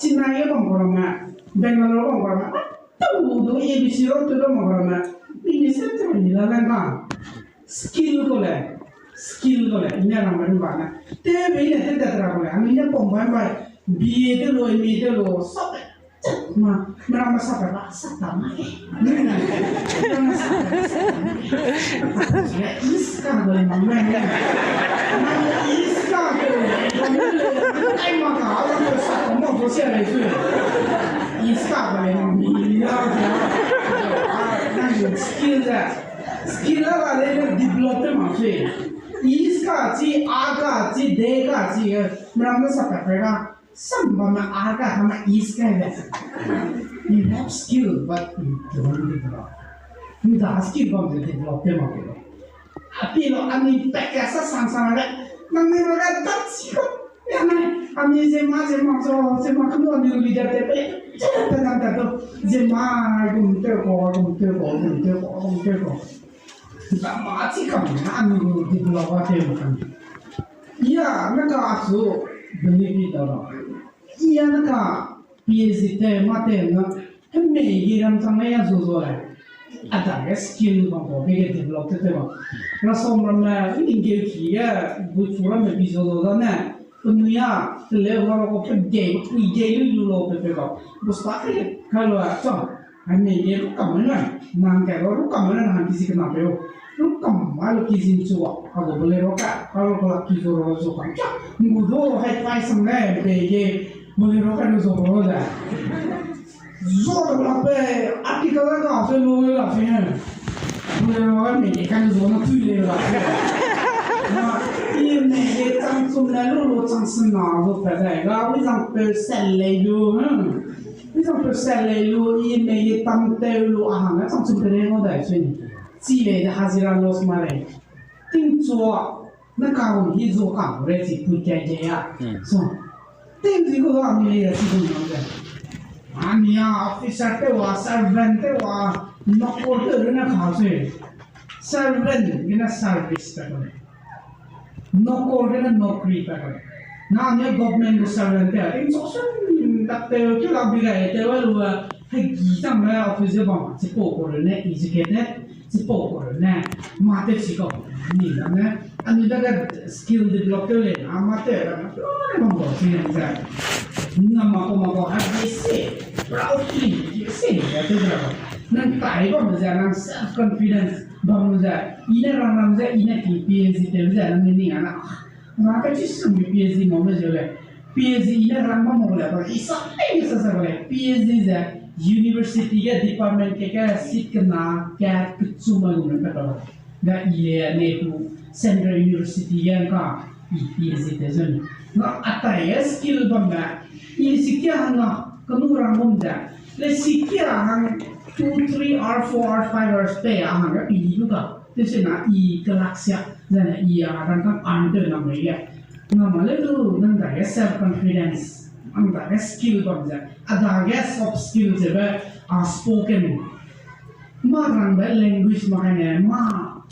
Chennai ya bang ko ma. Bangalore bang ko ma. Tu du A B C ro tu do ma ko ma. English te ni la lang ka. Skill ko le, skill ko le, ine rang bai ba na. Te be ne te da ra ko le, ami ne pom bai bai, B A te lo, M A te lo, sa te. Ma, mera ma sa ta ba, sa ta ma. Mera ma sa ta ba, sa ta ma. Iska ko le, ma, ma, ma. Ma, iska ko le, ma, ma, ai ma ka, ala ko sa ta ma, ko sia le su. Iska ko le, ma, mi, ya, ya. Ah, na skill da. Skill la la le develop te ma se. Iska chi, aga chi, dega chi, eh, mera me sa pa pa ga. Samba me aga ha me iska le. You have skill, but you don't develop. Nda skill bam de develop te ma ke. Api lo ani pa ka sa sang sang le. Nang ni lo ga ta chi ko. Ya ne, ami Zeme, Zeme, so, Zeme, kanu ami leader te pe, pe nan ta do. Zeme, gum te ko, gum te ko, gum te ko, gum te ko. Zeme chi kam na, ami gu develop wa te mo kam. Ya, na ka asu, benefit da ba. Ya, na ka PhD te, ma te na, hemei ge ram chang ya zo zo le. A da ge skill bam ko, be ge develop te te ba. Rasom ramme, ingeu ki ge, bu chu ramme bi zo zo da ne. Penui a, tele wa ro ko pe gei, pui gei lu lu lo pe pe ba. Bu sta ke, ka lo a, so. Hemei ge ru kam ne, nang ke ro ru kam ne, nang ki si ke na pe o. Ru kam ma lo ki zin chu wa, ka lo bele ro ka, ka lo ko la ki zo ro zo kam. Ngu do, hai pai sam ne, be ge, bele ro ka lu zo ro da. Zo de la pe, article la ga se lo la se ne. Bule la mei ge kan zo na tui le la se. Ma, i mei ge chang sum na lu lu chang sum na lu pe dai. Ga wi zang pe sel le lu, hmm. Wi zang pe sel le lu, i mei ge tam te lu a hang na chang sum pe le ngo dai se ni. Chi le de hazira loss ma le. Ting chua, na ka hung hi zo ka re chi pui kai ge ya. Hmm. So, ting zi ko ga mi le ya chi dong nang de. Ani a officer te wa, servant te wa, nokor te runa ka se. Servant gina service ta ko. Nokor gina nokri ta ko. Na ni government gu servant te, ting so sun tak te ki la bi gai te wa lu wa, hai gi tang na office bam, chi po ko rune, educate ne, chi po ko rune, ma te chi ko, ni da ne, ani da ga skill develop te le, na ma te da na, lo ne bam ko, chi ne za. Na ma ko ma ko, ha ge se, proud feeling, ge se, ya te da ko. Nang tai bam ze, nang self confidence bam ze, i ne rang rang ze, i ne ki PhD te ze, nang ni ana. Ma ka chi sum PhD mo me ze le. PhD i ne rang bam mo le, ba i sa pe sa sa le. PhD ze, university ge department ke ke seat kena ke kechu ma lu ne pe ba. Ga i le ne ku Central University ge ka i PhD te zun. Nga atai e skill bam ba. I si kia hang na, kanu rang bam ze. Le si kia hang two, three hour, four hour, five hours pe a hang ga pi di lu ga. Te se na i kelak sia, zane i a rang kang earn te nang mei ge. Nang ma le du, nang dage self confidence, nang dage skill bam ze. A dage soft skill ze be, a spoken. Ma rang be language ma kane, ma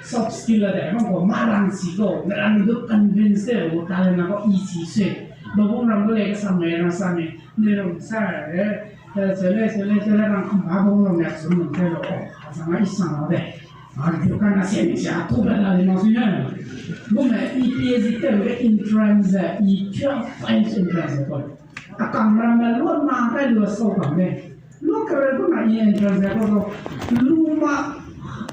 soft skill a de, ma ko, ma rang si ko, ma rang du convince de, o talent na ko i si se. Ba bung rang be le ke sa me, rang sa me, ne rang sa re, eh, se le, se le, se le, rang kang ba bung rang ya su nung te lo, o, a sa ma i sa na de. A, du ka na se ni sa, tu be na le ma su ne. Bu me, i PhD te le entrance, i twelve times entrance ko. A kang rang me lo na ka lo so kang de. Lu kere ku na i entrance ko so. Lu ma,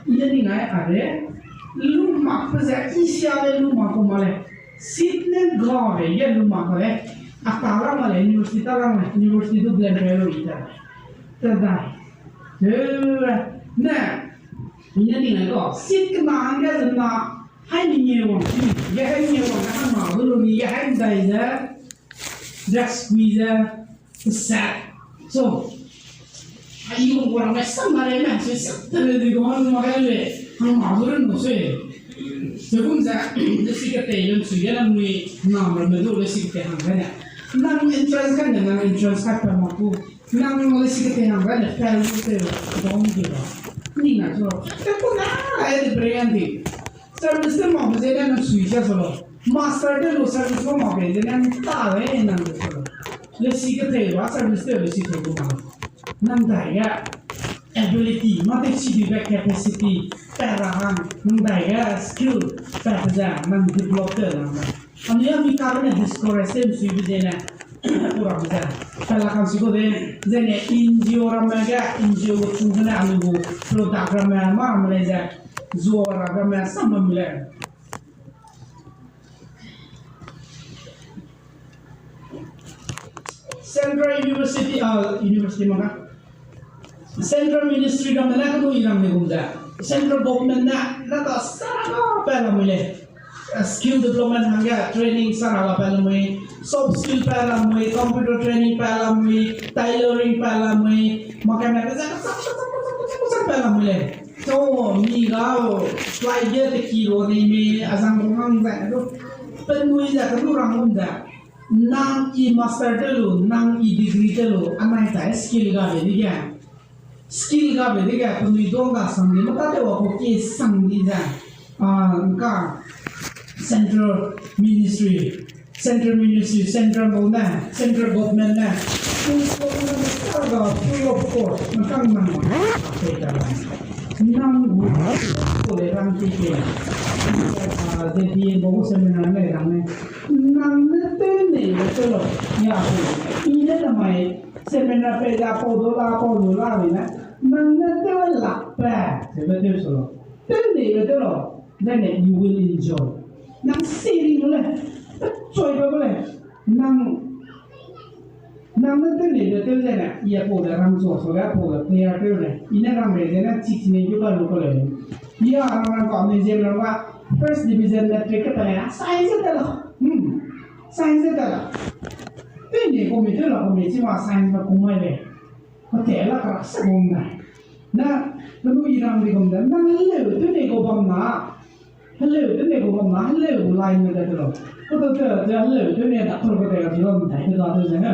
i ne ni ngai a re. Lu ma pe ze i sia le lu ma ku ma le. Seat ne ga be ye lu ma ku le. A ta la ma le university ta la ma le. University du blend pe lu i ta. Ta da. Te ne. I ne ni ngai ko. Seat ke ma hang ge ze na. Hai ni nge wang. Ye hai ni nge wang na ma lu lu ni ye hai dai ze. Just squeeze, eh, set. So, ai, yung ko rang mai sam na le, mai se set te le, di ko hang ma le, hang ma du ren no se. Se kum ze, le si ke te len sui ge nang ni, na me me du le si ke te hang ge ne. Nang entrance ka ne, nang entrance ka pe ma ku. Nang le si ke te hang ge ne, fail du te, dong di ba. Ni na so. Te ku na, ai de brand di. Service te mak be ze ne nang sui sia so lo. Master te lu service mak mak be ze ne nang ta le nang de so lo. Le si ke te ba service te le si te lu ma. Nang dai ya ability, ma te si bi be capacity, pa ra hang, nang dai ya skill, pa ze nang develop te nang da. Ami, ami ka ne discourage te sui be ze ne. Program ze, pela kan si ko de, zene NGO ramme ge, NGO gu chung ne ami gu product ramme, ma ramme le ze, zuo ra ramme, sam ramme le. Central University, ah, University ma ga. Central Ministry ramme ne kanu i ramme gum ze. Central Government ne, na ta sara ga pa lamui le. Skill development hangge training sara ga pa lamui, soft skill pa lamui, computer training pa lamui, tailoring pa lamui, makana ka za ka sa ka sa ka sa pa lamui le. So, mi ga, flight ge te ki ro ni mi, azang ro ngang za do. Penui ze kenu rang lum ze, nang i master te lu, nang i degree te lu, anai tai skill gabe dege. Skill gabe dege, penui dong ga sang di, mata te wa ko ki sang di ze. Ah, nka, central ministry, central ministry, central government, central government ne, free of cost, nang nang, nang gu, ko le rang ki ke, ah, de di mo seminar ne rang ne, nang ne te ne te lo, ya, i ne na mai, seminar pe la, pau du la, pau du la, ne, nang ne te la pe, se be te so lo. Tew neibe tew lau, zene you will enjoy. Nang saving le, choi ba le, nang, nang ne tew neibe tew zene, i a pau de rang so, so le a pau de clear tew le, i ne rang rei zene, chi chi ne ju ka lu ka le. I a rang rang ka ne zene rang ba, first division matric ke ta le, science te la, hmm, science te la. Tew nei ko mi tew la ko mi chi ma science ba ko mai le. Ko te la ka se ko mai. Na, na lu i rang di ko mai, nang heleu tew nei ko bam na. Heleu tew ne ko bam na, heleu gu line me de te lo. Ko te te, te heleu tew ne doctor ko te ga te lo, ndai te ga te ze ne.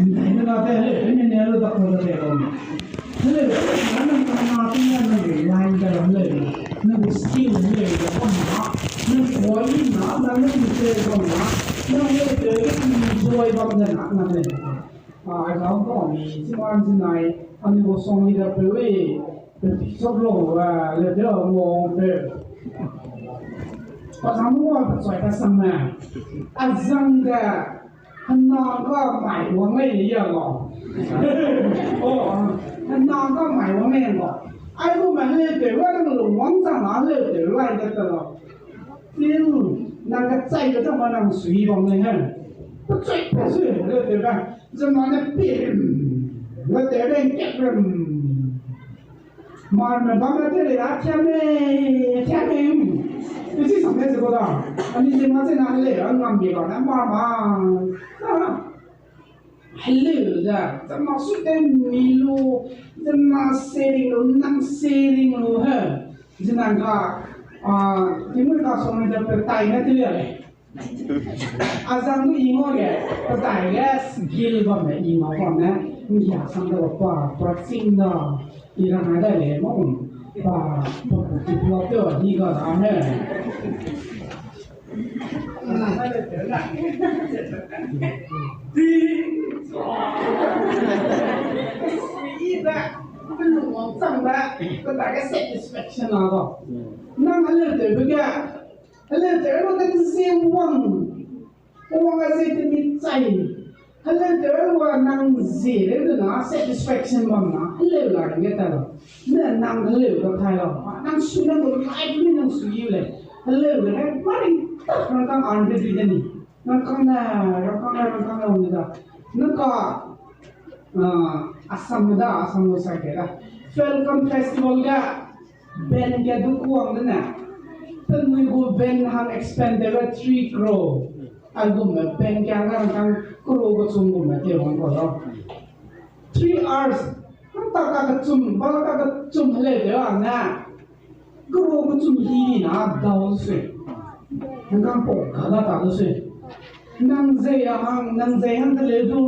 Ndai te ga te heleu tew ne ne lo doctor ko te ga. Heleu tew ne na na na te ne na gu line de lo heleu. Na gu skill heleu de bam na. Na gu line na, na na gu te bam na. Na heleu tew ne enjoy bam de na, na de. Ah, example, mi, si man si nai, anui gu song leader peu e, pe picture lo, ah, le de mo pe. Pa sam mo pa choi pa sam na. Azang de, hena ga mai wang lei ya lo. Oh, hena ga mai wang lei lo. Ai gu mai le de, wa de lo wang zang na le de, wa de de lo. Feel, nang kachai ge zang ma nang sui bam lei he. Pa choi pa sui le de ba. Zemane pim, le tew le nkep rem. Mar me bam le tew le la, tiam le, tiam le, hmm. Pe chi sam le ze ko da. Ani ze ma ze na le, a ngam bi ba na mar ma. Ah. Heleu ze, ze ma sui te mi lu, ze ma sharing lu, nang sharing lu he. Ze nang ka, ah, timur ka song le ze pe tai na te le le. Azang du i ngau ge, pe tai ge skill bam ne i ngau bam ne, ngia sang da pa, pa ching da, i rang ai da le, ma um, pa, pa, pa, ki pua te wa, di ga da ne. Satisfaction na da. Nang heleu tew be ge, heleu tew lu de zie wang. Wang a zie te mi chai. Heleu tew lu a nang zie le de na satisfaction bam na. Heleu la ge ta lo. Ne nang heleu ka tai lo. Nang sui nang gu life ni nang sui le. Heleu le ne mari ta nang kang an de di de ni. Nang kang ne, nang kang ne, nang kang ne wang da. Nang ka, ah, Assam da, Assam lo sai ke da. Falcon Festival ga, band ke du kuang de ne. Penui gu band hang expand de three crore. Album me band ke hang nang kang crore kechum gu me te wang ko lo. Three hours, nang ta ka kechum, ba ka kechum heleu de a ne. Crore kechum hi ni na dau sui. Nang kang pau ka la ta du sui. Nang zei a hang, nang zei hang te leu du,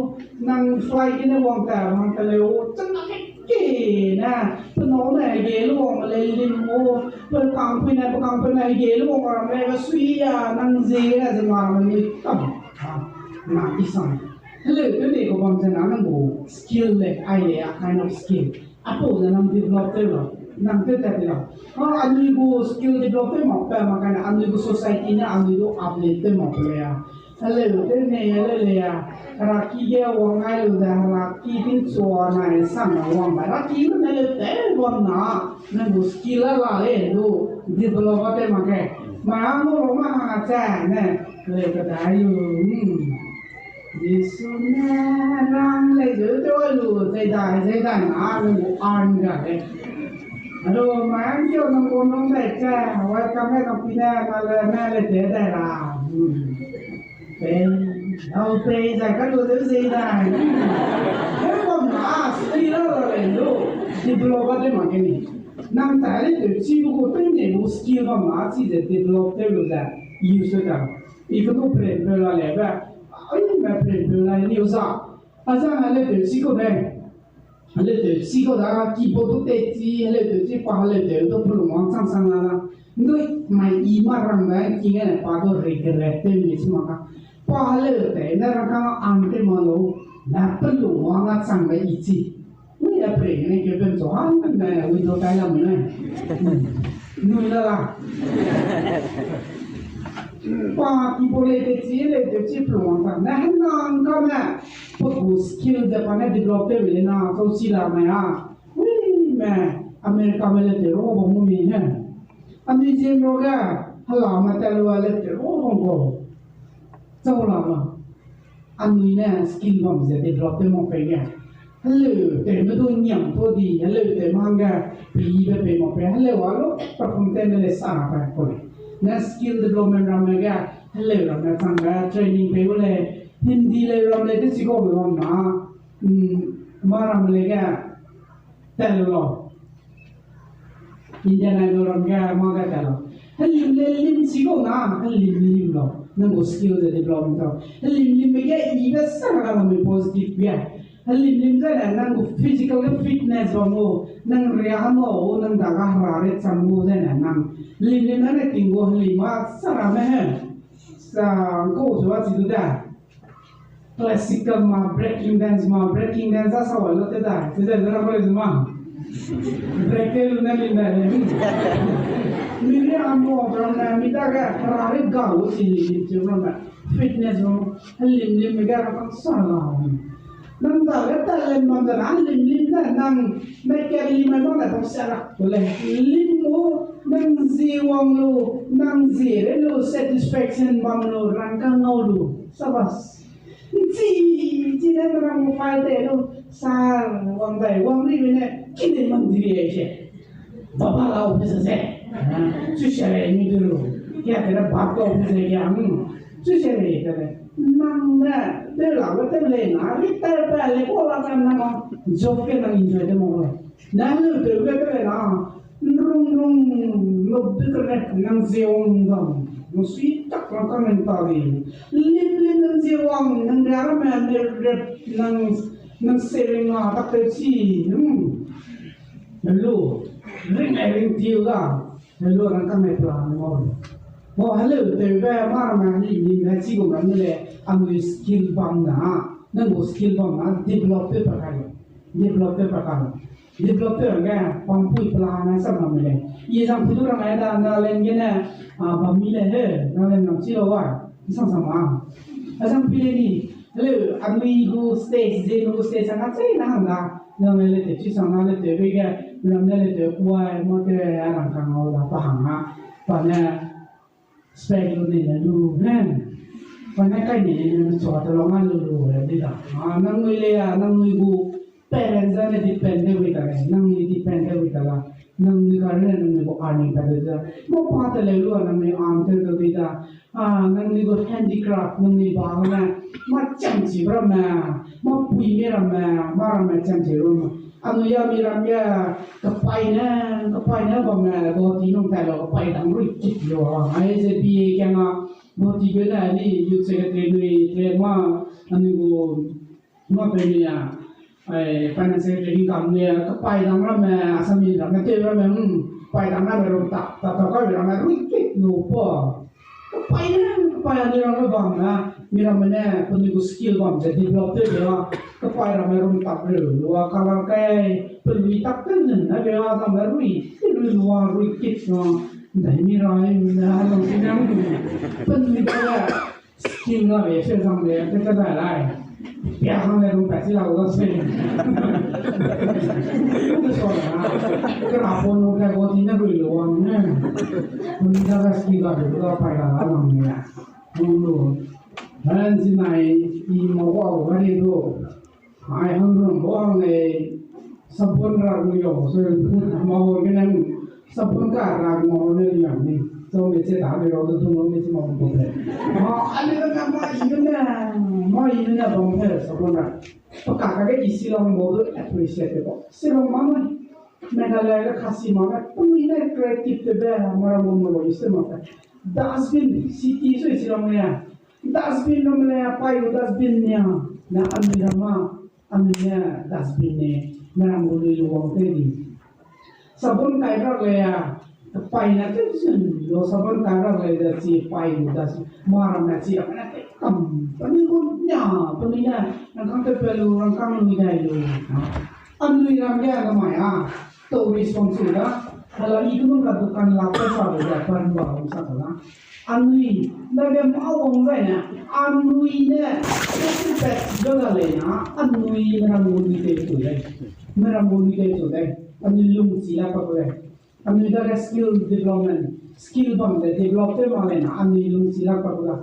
nang fly ki ne wang ta hang te leu, chang na ke ke na, pe nau ne ge lu wang le lim o, pe kang pui ne, pe kang pui ne ge lu wang ram le, ba sui ya, nang zei a ze ma ram le tam. Ha, na i sang. Heleu tew ne ko bam ze na nang gu skill le, ai le, a kind of skill. Apau ze nang develop tew lau, nang tew tat tew lau. Ha, anui gu skill develop tew mak pa mak kane, anui gu society ne anui du uplift tew mak pe lei a. Heleu tew ne heleu lei a. Heraki ge wang ai lu ze heraki tingchua nai sang na wang ba. Heraki ne heleu tew bam na, nang gu skill a la lei du develop a tew mak ke. Ma a mo lo ma ha che ne, heleu ka dai lu, hmm. Jisu ne rang lei zeu tew lu, zei dai, zei dai na, lu arm ga lei. Alo, mai ang kio nang gu nang dai che, welcome lei nang pi ne, na le, na le te dai la. Hmm. Pei, dau pei zai ka lu zeu zei dai. He bam na, skill la la lei lu, develop a tew mak ke ni. Nang tai lei tew chi bu gu tew ne bu skill bam na, chi ze develop tew lu ze, use tew ta. I kenu print peu la lebe, ai me print peu la ni uza. Aza na le te si ko ne. Heleu tew chi kau da, ki bo du tei chi, heleu tew chi pa heleu tew du pelung wang chang chang la la. Ndui mai i ma rang da, ki nge ne pa du regret tew mi chi ma ka. Pa heleu tew ne rang ka an te ma lo, na pelung wang a chang da i chi. Ui, a pre ne ke pen so, ha, ne window tai la mu ne. Nui la la. Pa ki bo le te chi, le te chi pelung wang chang. Na hang nang ka me. Pe gu skill ze pa ne develop tew le na, so si la mai a. Ui, me, America me le te ro ba mu mi he. Anui ziem ro ge, hala me te lu le te ro ba ko. Chau la ba. Anui ne skill bam ze develop tew mak pe ge. Heleu te me du niam to di, heleu te me hangge, pe yi be pe mak pe, heleu a lo, perform te me le sa pa ko le. Ne skill development ram me ge, heleu ram me chang ge, training pe gu le, Hindi le ram le te si ko be bam na. Hmm, ma ram le ge, tat lu lau. Indian Idol ram ge ma ge tat lau. Helim le lim si gu na, helim lim lau. Nang gu skill ze develop lau. Helim lim ge i be sa ga lam positive ge. Helim lim zai ne nang gu physical ge fitness bam gu, nang ria mo, nang da ga hera re cham gu zai ne nang. Lim lim na ne ting gu helim ma sa ra me he. Sa ko su a chi du da. Classical ma, breaking dance ma, breaking dance a sa wa lo te da, te da na ko le ma. Break te lu na lim da le. Mi le an mo drum na mi da ga ra re ga wo si ni lim che ma. Fitness ma, lim lim mi ga ra sa la. Nang da ga talent ma da na lim lim na nang me ke lim ma na ta sa ra. Ko le lim mo nang zi wang lu, nang zi re lu satisfaction bam lu, rang ka ngau lu. Sabas. Chi, chi ne rang mo file te lu, sa wang dai, wang ri ne, ki ne mang di ri ai che. Baba la office se. Chu se re ni du lu. Kia te na bab ka office se kia, hmm. Chu se re te le. Nang ne, te la, te le na, ri te pa le, ko la ka na ma. Job ke nang enjoy te mo le. Nang lu te le te le na. Nrung nrung, lu te te le, nang ze wang dam. Nang sui tak lang ka nang ta di. Lim lim nang ze wang, nang ria me, ne rep, nang, nang se ring a, tak te chi. Hmm. Hello, ring ai ring tiu ga. Hello, rang ka me plan mo. Mo hello, te be ma ma ni ni na chi gu ma ni le, anui skill bam na, nang gu skill bam na, develop te pa ka le. Develop te pa ka le. Develop te ge, pam pui plan na sa ma me le. Ye zang pu du rang ai da, na len ge ne, a, bam mi le he, na len nam chi lo wa, sang sa ma. A zang pi le ni, hello, anui gu stage, ze gu stage, a na chai na hang da. Nang le te chi sang na le te be ge, nang le te kuai, mo te a rang ka ngau da pa hang a. Pa ne spec lu ne ne lu ne. Pa ne kai ne ne chua te lo nga lu lu le di da. A, nang nui le a, nang nui gu parents ne depend de wi ta le, nang nui depend de wi ta la. Nang nui ka ne nang nui gu earning pa de da. Mo pa te le lu a nang nui earn te de wi da. A, nang ni gu handicraft, nang ni ba ne, ma chang chi bra me, ma pui mi ram me, ma ram me chang chi ru me. Anui ya mi ram ya, kapai ne, kapai ne ba me, Guwahati nung tai lo, kapai dang rui kit lo. Ai ze B A kia nga, Guwahati be ne, ni youth secretary nui, te ma, anui gu, ma pe ni a, ai, finance secretary income ni a, kapai dang ramme, Assam ni ramme, te ramme, hmm, kapai dang ramme rum tak, tak, tak, kai ramme, rui kit lu po. Kapai ne, kapai ni ramme bam na, mi ramme ne, penui gu skill bam ze develop te be a, kapai ramme rum tak lu, lu a, kalang kai, penui tak te nen na be a, dang me rui, rui lu a, rui kit na, dai mi rai, na, dang si na, penui ba le, Skin ga le, se zang le, te te dai lai. Pia hang le, rung pat si lau ga se. Te so na, ke ra phone nu te go ti ne rui lu wang ne. Kun da ga skin ga le, ga pai ga la lang ne. Rung lu. Han si nai, i ma wa ga ne do. Ai, hang rung bo hang lei, sabon rak mi yo, so, ma bo ke nang, sabon ka rak ma bo le yang ni, so me che da le yo, tu mo me che ma bo le. Ma, ale na ma i ne, ma i ne bam he, sabon rak. Paka ka ke i si long bo, appreciate bo. Si long ma ma. Meghalaya le Khasi ma le, tu i ne creative te be, ma ra mo mo lo i se ma ka. Dustbin, city sui si ram le. Dustbin ram le, pai gu dustbin nia. Na anui ram ma, anui ne dustbin ne, na ram gu lui lu wang te di. Sabon kai rak le ya, pai na te sun lo sabon kai rak le da chi pai gu dustbin. Ma ram na chi ram na te kam, pa ni gu nia, pa ni na, rangkang te pe lu, rangkang lui dai lu. Anui ram ge na mai a, tau responsible da. Hala i kunu ka dukan la pe sa lu da, pan ba lu sa da. Anui, na ge ma wang zai na, anui ne, pe pe da le na, anui ne ram gu lui te tu le. Me ram gu lui te tu le. Anui lung chi la pa le. Anui dage skill development, skill bam ze develop tew mak lei na, anui lungsi lak pa gu da.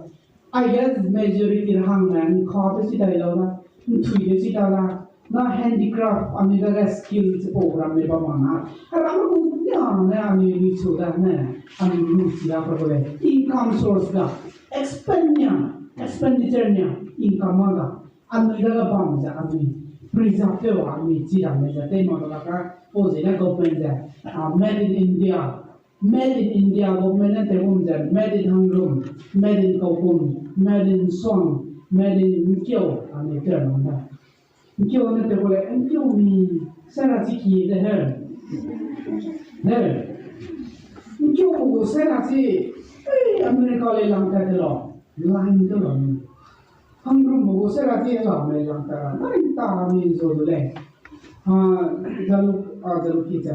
I guess majority ra hangme, nka tew si dai lau da, nthui tew si da la, na handicraft, anui dage skill chipau ramme bam ma na. Hera gu nia ne anui lui chu da ne, anui lungsi lak pa gu lei. Income source da, expend nia, expenditure nia, income ma da. Anui dage bam ze anui preserve tew a anui chi ramme ze tei mak la ka, pau ziegene government ze, ah, Made in India, Made in India government ne tew gum ze, Made in Hangrum, Made in Kaukum, Made in Suang, Made in Nkeu, anui tew mak da. Nkeu ne tew gu lei, Nkeu mi, sera chi ki de he. He. Nkeu gu sera chi, ei, America le lang ta de lo, lang de lo. Hangrum gu sera chi la me lang ta, lang ta mi zo de lei. Ah, Jaluk, ah, Jaluk ki ze.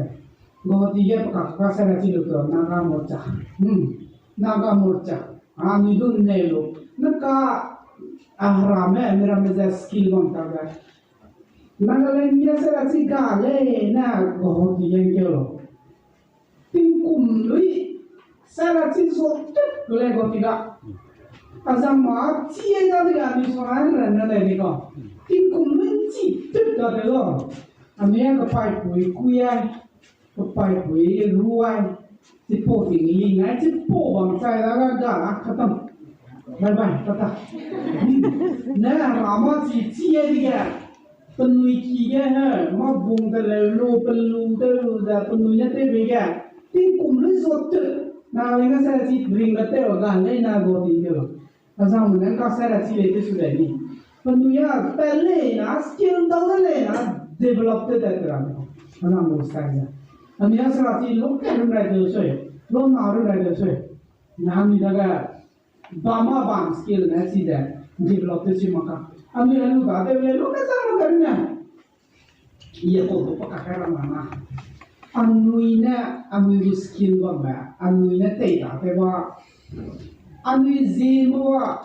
Guwahati ge pe kak ka sera chi lu to, Naga Morcha. Hmm. Naga Morcha. Anui du ne lu. Na ka, ah, ramme, mi ramme ze skill bam ta ga. Nagaland ge sera chi ga lei na Guwahati ge nkeu lo. Tingkum lui sera chi zo tut gu lei Guwahati ga. Azang ma chi e da de ga anui so ran ran na lei ni ko. Tingkum lui chi tut ga de lo. Anui a kepaipui kui ai. Kepaipui ru ai, chipau ting ling ai, chipau bam chai da ga ga la khatam. Bye bye, tata. Ne rama chi chi e dige. Penui ki ge he, ma bung de leu lu, pelu de lu ze, penui ne tewbe ge. Tingkum lui zo tut. Na ling a se chi ring de tew ga lei na go ting de lo. Azang ne ka sera chi lei te su lei ni. Penui a pe lei na, skill dau de lei na, develop te tat ra. Azang gu style ze. Anui a sera chi lo ke run rai de sui, lo na run rai de sui. Na anui dage, bam a bam skill ne chi de, develop te chi mak ka. Anui a lu da de le lo ke sa lo ke run ne. Ia ko ko pa ka ra ma na. Anui ne, anui gu skill bam ba, anui ne tei da te ba. Anui zi mo wa,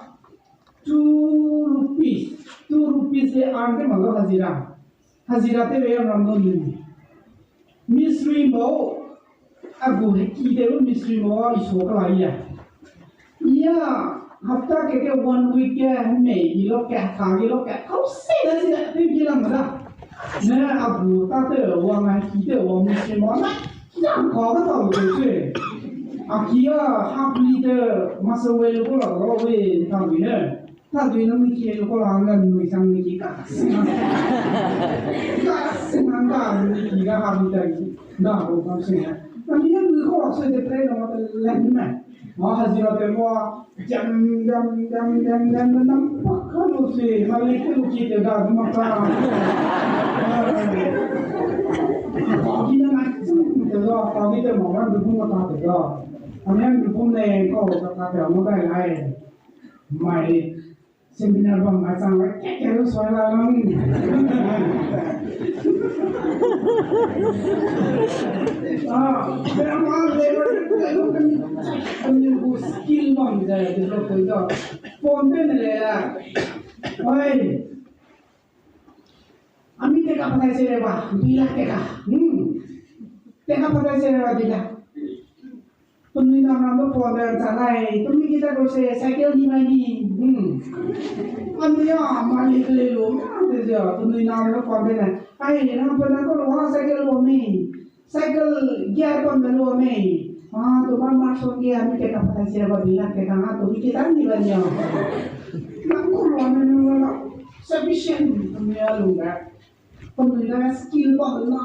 two rupees, two rupees le earn te ma lo hazira. Hazira te we ram lo ni. Misri mo, a gu heki te lo misri mo wa iso ka la ia. Ia, hapta ke ke one week ke hemei gi lo ke, heka gi lo ke, kau se da si da, te gi lam da. Ne a gu ta te wang a ki te wang mi se ma na, yang ka ka ta lu te se. A ki a hap li te ma se we lu ko la lo we ta lu ne. Ta lu ne mi ki lu ko la ne mi sang mi ki ka se na. Ka se na ka mi ki ga hap li te. Na ko ka se na. Na mi ne mi ko se te pre no ma te le ne. Ma hazira te mo, jam, jam, jam, jam, jam, jam, pak ka lu si, ma li ke lu ki te da, ma ka. Pagi ne na, te da, pagi te ma, ran du ma ta te da. Ane du ne, ko, ta ta te, mo dai lai. Mai, Seminar bam ma chang la, ke ke lu soi la lang. Ah, pe ma le ba, pe lu kan, kan lu gu skill bam de, de lo ko da. Phone te ne le la. Oi. Ami te ka patai se le ba, dui lakh te ka. Hmm. Te ka patai se le ba, dui lakh. Penui na ram du phone de cha lai, penui ki ta ko se cycle ni mai ni. Hmm. Anui a, ma ni kele lo, ma de ja, penui na ram du phone de na. Ai, ram pe na ko lo ha cycle lo mi. Cycle gear pa me lo mi. Ah, tu ma ma so gear mi te ka patai se ba di la te ka ha tu mi ki ta ni ba ni a. Na ko lo me lo la. Sufficient penui a lung da. Penui na skill bam na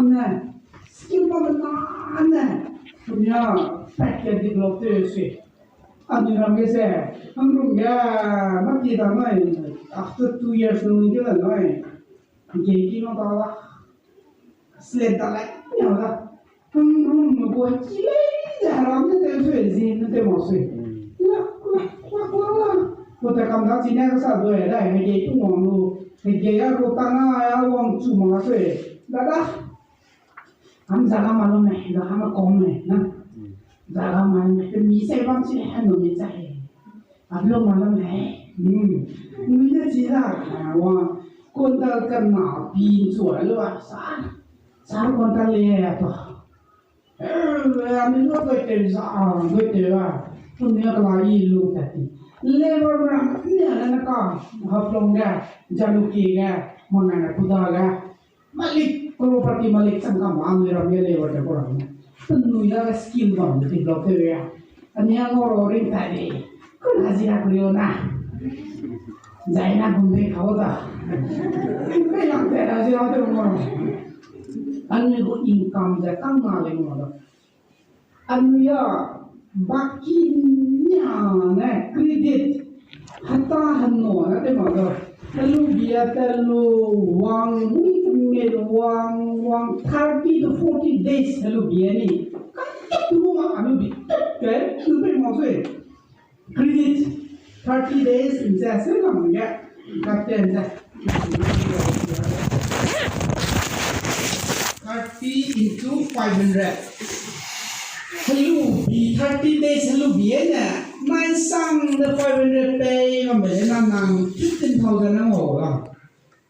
ne. Skill bam na ne. Penui a pat ke develop te se. Anui ram ge se, hangrum ge, mati da nai, after two years nung ge la nai, ge ki ma da la, sled da lai, ya da. Hangrum me gu ki lei, ya ram ne te sui, zi ne te ma sui. La, la, la, la, la. Ko te kam da chi ne ka sa doi da, hege tu wang lu, hege ya ru ta na ya wang chu ma sui. Da da. Am zaga ma lu me, zaga ma kom me, na. Zaga ma lu me, te mi se bam chi he no mi za he. Ablo ma lu me, hmm. Nui ne chi da, wa, quintal ka na pi chu a lu a, sa. Sa quintal le ya to. Eh, ami lo goi te za, goi te la. Tu mi ka la i lu ta ti. Labour ma, ni a na ka, Haflong ga, Jalukie ga, Mangana Kuda ga. Malik, crorepati malik chang ka ma, ami ram ye labour te ko ram. Penui da skill bam develop te ya. Ani a ngau ro ring ta de. Ko na zi ra ku yo na. Zai na gum de kau da. Pe lang te ra zi ra te mo. Anui gu income ze kang na le mo da. Anui a baki nia ne credit hata hano na te ma da. Helu bia te lu wang, mui me wang, wang thirty to forty days helu bia ni. Ka tu ma anu bi tet ke, tu pe ma sui. Credit thirty days in ze se lam ge. Ka ten ze. Thirty into five hundred. Helu bi thirty days helu bi ne. Mai sang de five hundred pei ma me na nang fifteen thousand na mo la.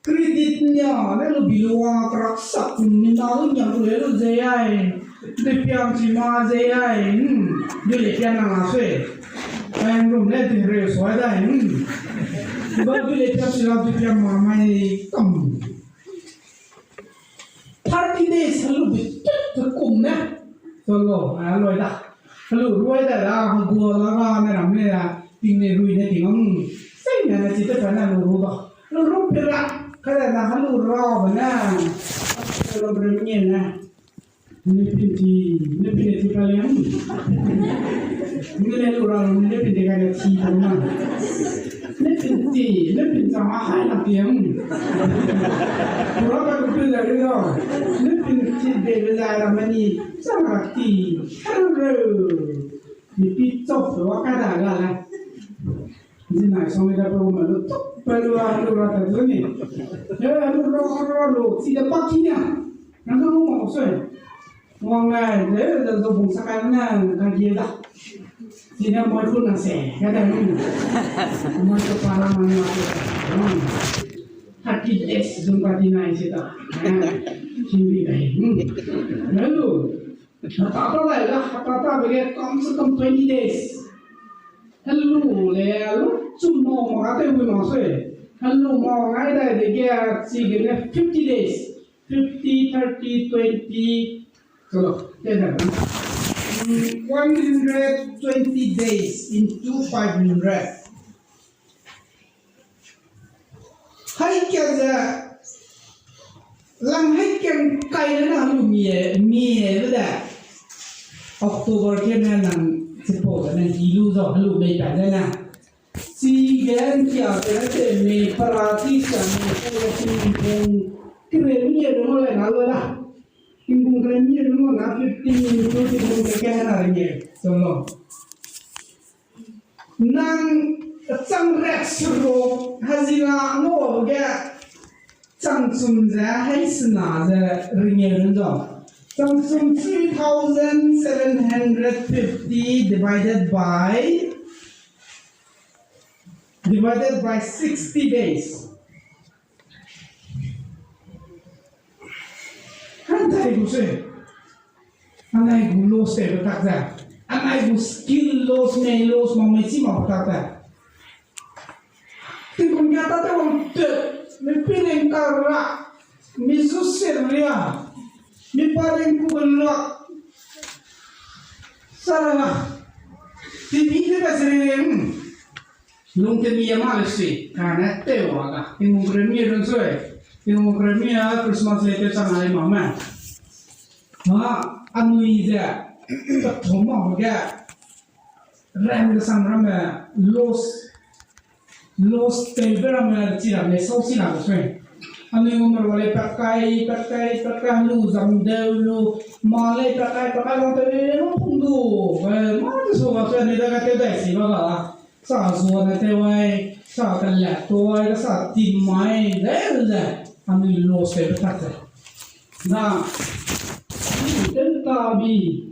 Credit nia, ne lu bi lu wang krak sak, mina lu nia lu le lu ze ai. De piam chi ma ze ai, hmm. Du le piam na nga sui. Ai, rum le de re so ai da, hmm. Ba du le piam chi la du piam ma mai kam. Thirty days helu bi tut kum ne. So lo, a lo da. Helu rui da da, ha gua la ga ne ram ne da, ting ne rui ne ting, hmm. Sai ne na chi te pa na lu ru da. Lu ru pe ra, ka da na helu ra ba na. Helu ru mi ne. Ne pin ti, ne pin ti pa le, hmm. Ne le lu ra, ne pin ti ka le ti pa na. Ne pin ti, ne pin ta ma hai na ti, hmm. Kura ka lu pe le ru da. Ne pin ti be le la ra ma ni, sa ra ti. Helu. Ni pi chop wa ka da ga la. Zi nai song ni da pe ma lu chop pe lu a lu ra ta lu ni. Ya lu ra ra lu si da pa ki na. Na lu mo sui. Wang nai de de zo bung sa ka na ka ye da. Zi na mo ku na se ka da ni. Mo ku pa la ma na. Thirty days zung ka di nai si da. Kin di dai. Na lu. Hata ta lai la, hata ta bege kam se kam twenty days. Helu le, lu chum mau ma ga te wi ma sui. Helu mau ngai dai dege, chigene fifty days. Fifty, thirty, twenty. Chalo, te da na. Mm, one hundred twenty days into five hundred. Hai kia ze, lang hai kia kai le na lu mie, mie le da. October kia ne nang, sipau ne nang ki lu zo, helu mei pa le na. Chige kia te ne te mei para ti kia mei ko ya ti mei kong. Kire mie lu mo le na lu la. Tingkung kire mie lu mo na fifteen, twenty kong ke kia na re mie. So lo. Nang chang rek seruk hazira ngau ge chang chum ze hai sena ze ringeu ren dau. Chang chum three thousand seven hundred fifty divided by, divided by sixty days. Hantai gu se. Anai gu loss te betak ze. Anai gu skill loss, mei loss, ma mei chi ma betak ze. Tingkum kia ta te wang te, mi pi leng ka ra, mi zu se ria, mi pa leng ku ben ra. Sara na. Ti mi te ba se ria. Lung te mi ya ma le si, ka ne te wa ga. Tingkum kere mi run sui. Tingkum kere mi a Christmas le te chang ai ma me. Ha, anui ze. Ta thoma ga. Ram kesang ramme loss, loss tewbe ramme chi ramme sau chi ramme sui. Anui ngum ru lei pat kai, pat kai, pat kai, helu zam deu lu, ma lei pat kai, pat kai, lang tew lu pung du, eh, ma de su ba sui, anui da ka tew dai si ba ga. Sa zua ne tew ai, sa kelat tuai, sa tim mai, de, de, anui loss tewbe tak ze. Na, anui tew ta bi,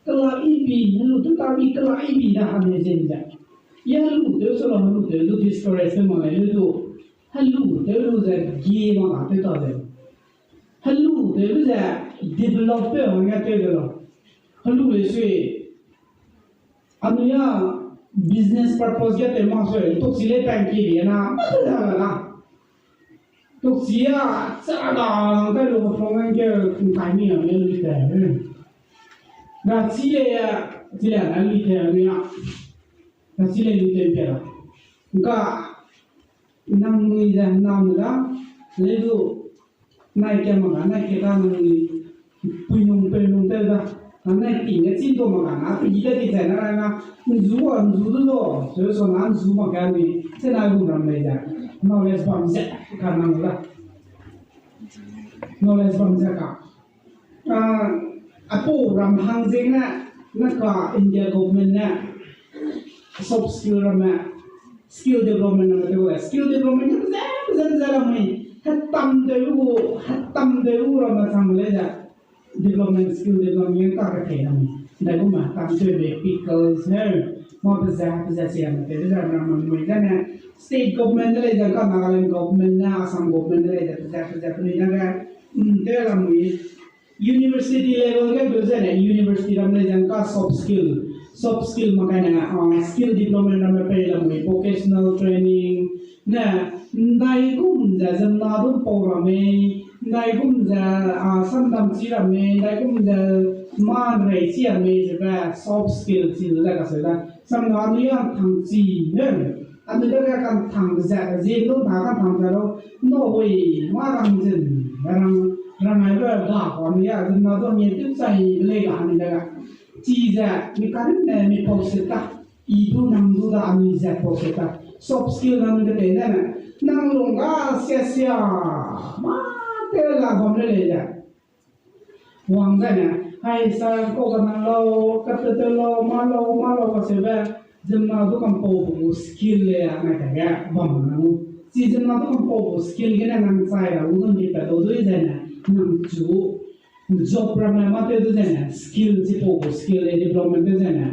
kela i bi, helu tew ta bi, kela i bi da hane zen ze. Ya helu tew se la, helu tew lu discourage tew ma lei lu du. Helu tew lu ze gie ma la tew ta ze. Helu tew lu ze develop tew hangge tew de la. Helu lei sui. Anui a business purpose ge tew mak sui, tuk chi lei pangki ri na, ma tew da la. Tuk chi a, cha da, kai lu ka phong ge, kai mi a, le lui te. Na chi le, chi le na lui te, anui a. Na chi le lui te pe la. Nka, nang nui ze, nang da, le du, nai ke ma ga, nai ke ga nang nui, pui nung, pui nung tew da. Na nai ting ge chi du ma ga, na pe gi de di ze na ra na, nzu a, nzu du du, so so na nzu ma ga ni, se na gu ram lei ze. Knowledge bam ze, ka nang da. Knowledge bam ze ka. Ah, apau ram hang zeng ne, na ka India government ne, soft skill ramme, skill development ramme tew le, skill development ne, ze, ze, ze ramme, hetam de u, hetam de u ramme chang le ze, development, skill development ka ke te ramme, dai gu ma, tam tew le, pickles, he, ma pe ze, pe ze, si ramme, te, pe ze, ramme, mui, ze ne, state government de le, ze ka Nagaland government ne, Assam government de le, ze, pe ze, pe ze, pe nui, ze ne, mm, te ramme, University level ge du zene, university ram lei zang ka soft skill, soft skill ma kane, ah, skill development ram pei lamui, vocational training, ne, ndai gum ze zena du pau ramme, ndai gum ze, ah, samdam chi ramme, ndai gum ze ma rei chi ramme, ze be soft skill chi lu da ka se da, samna ni yang tang chi, ne. Anui dage ka'nthang ze, zie lu na ka'nthang ze lu, no wei, ma rang zin, rang, rang ai be ga, pa mi a, zin na du mi tip sai, le ga ni dage. Chi ze, mi kan ne, mi pau se ta, i du nang du da, anui ze pau se ta. Soft skill nang de te ne, nang lung ga, sia sia, ma te la bam le le ze. Wang zene, hai sa ko ga na lau, ka te te lau, ma lau, ma lau, ka se be, zimna du kampau bu skill le a nai ta ge, bam na nu. Chi zimna du kampau bu skill gene nang chai ra, u nun di pe dau dui zene, nang chu, job ramme ma te du zene, skill chipau bu skill le development du zene,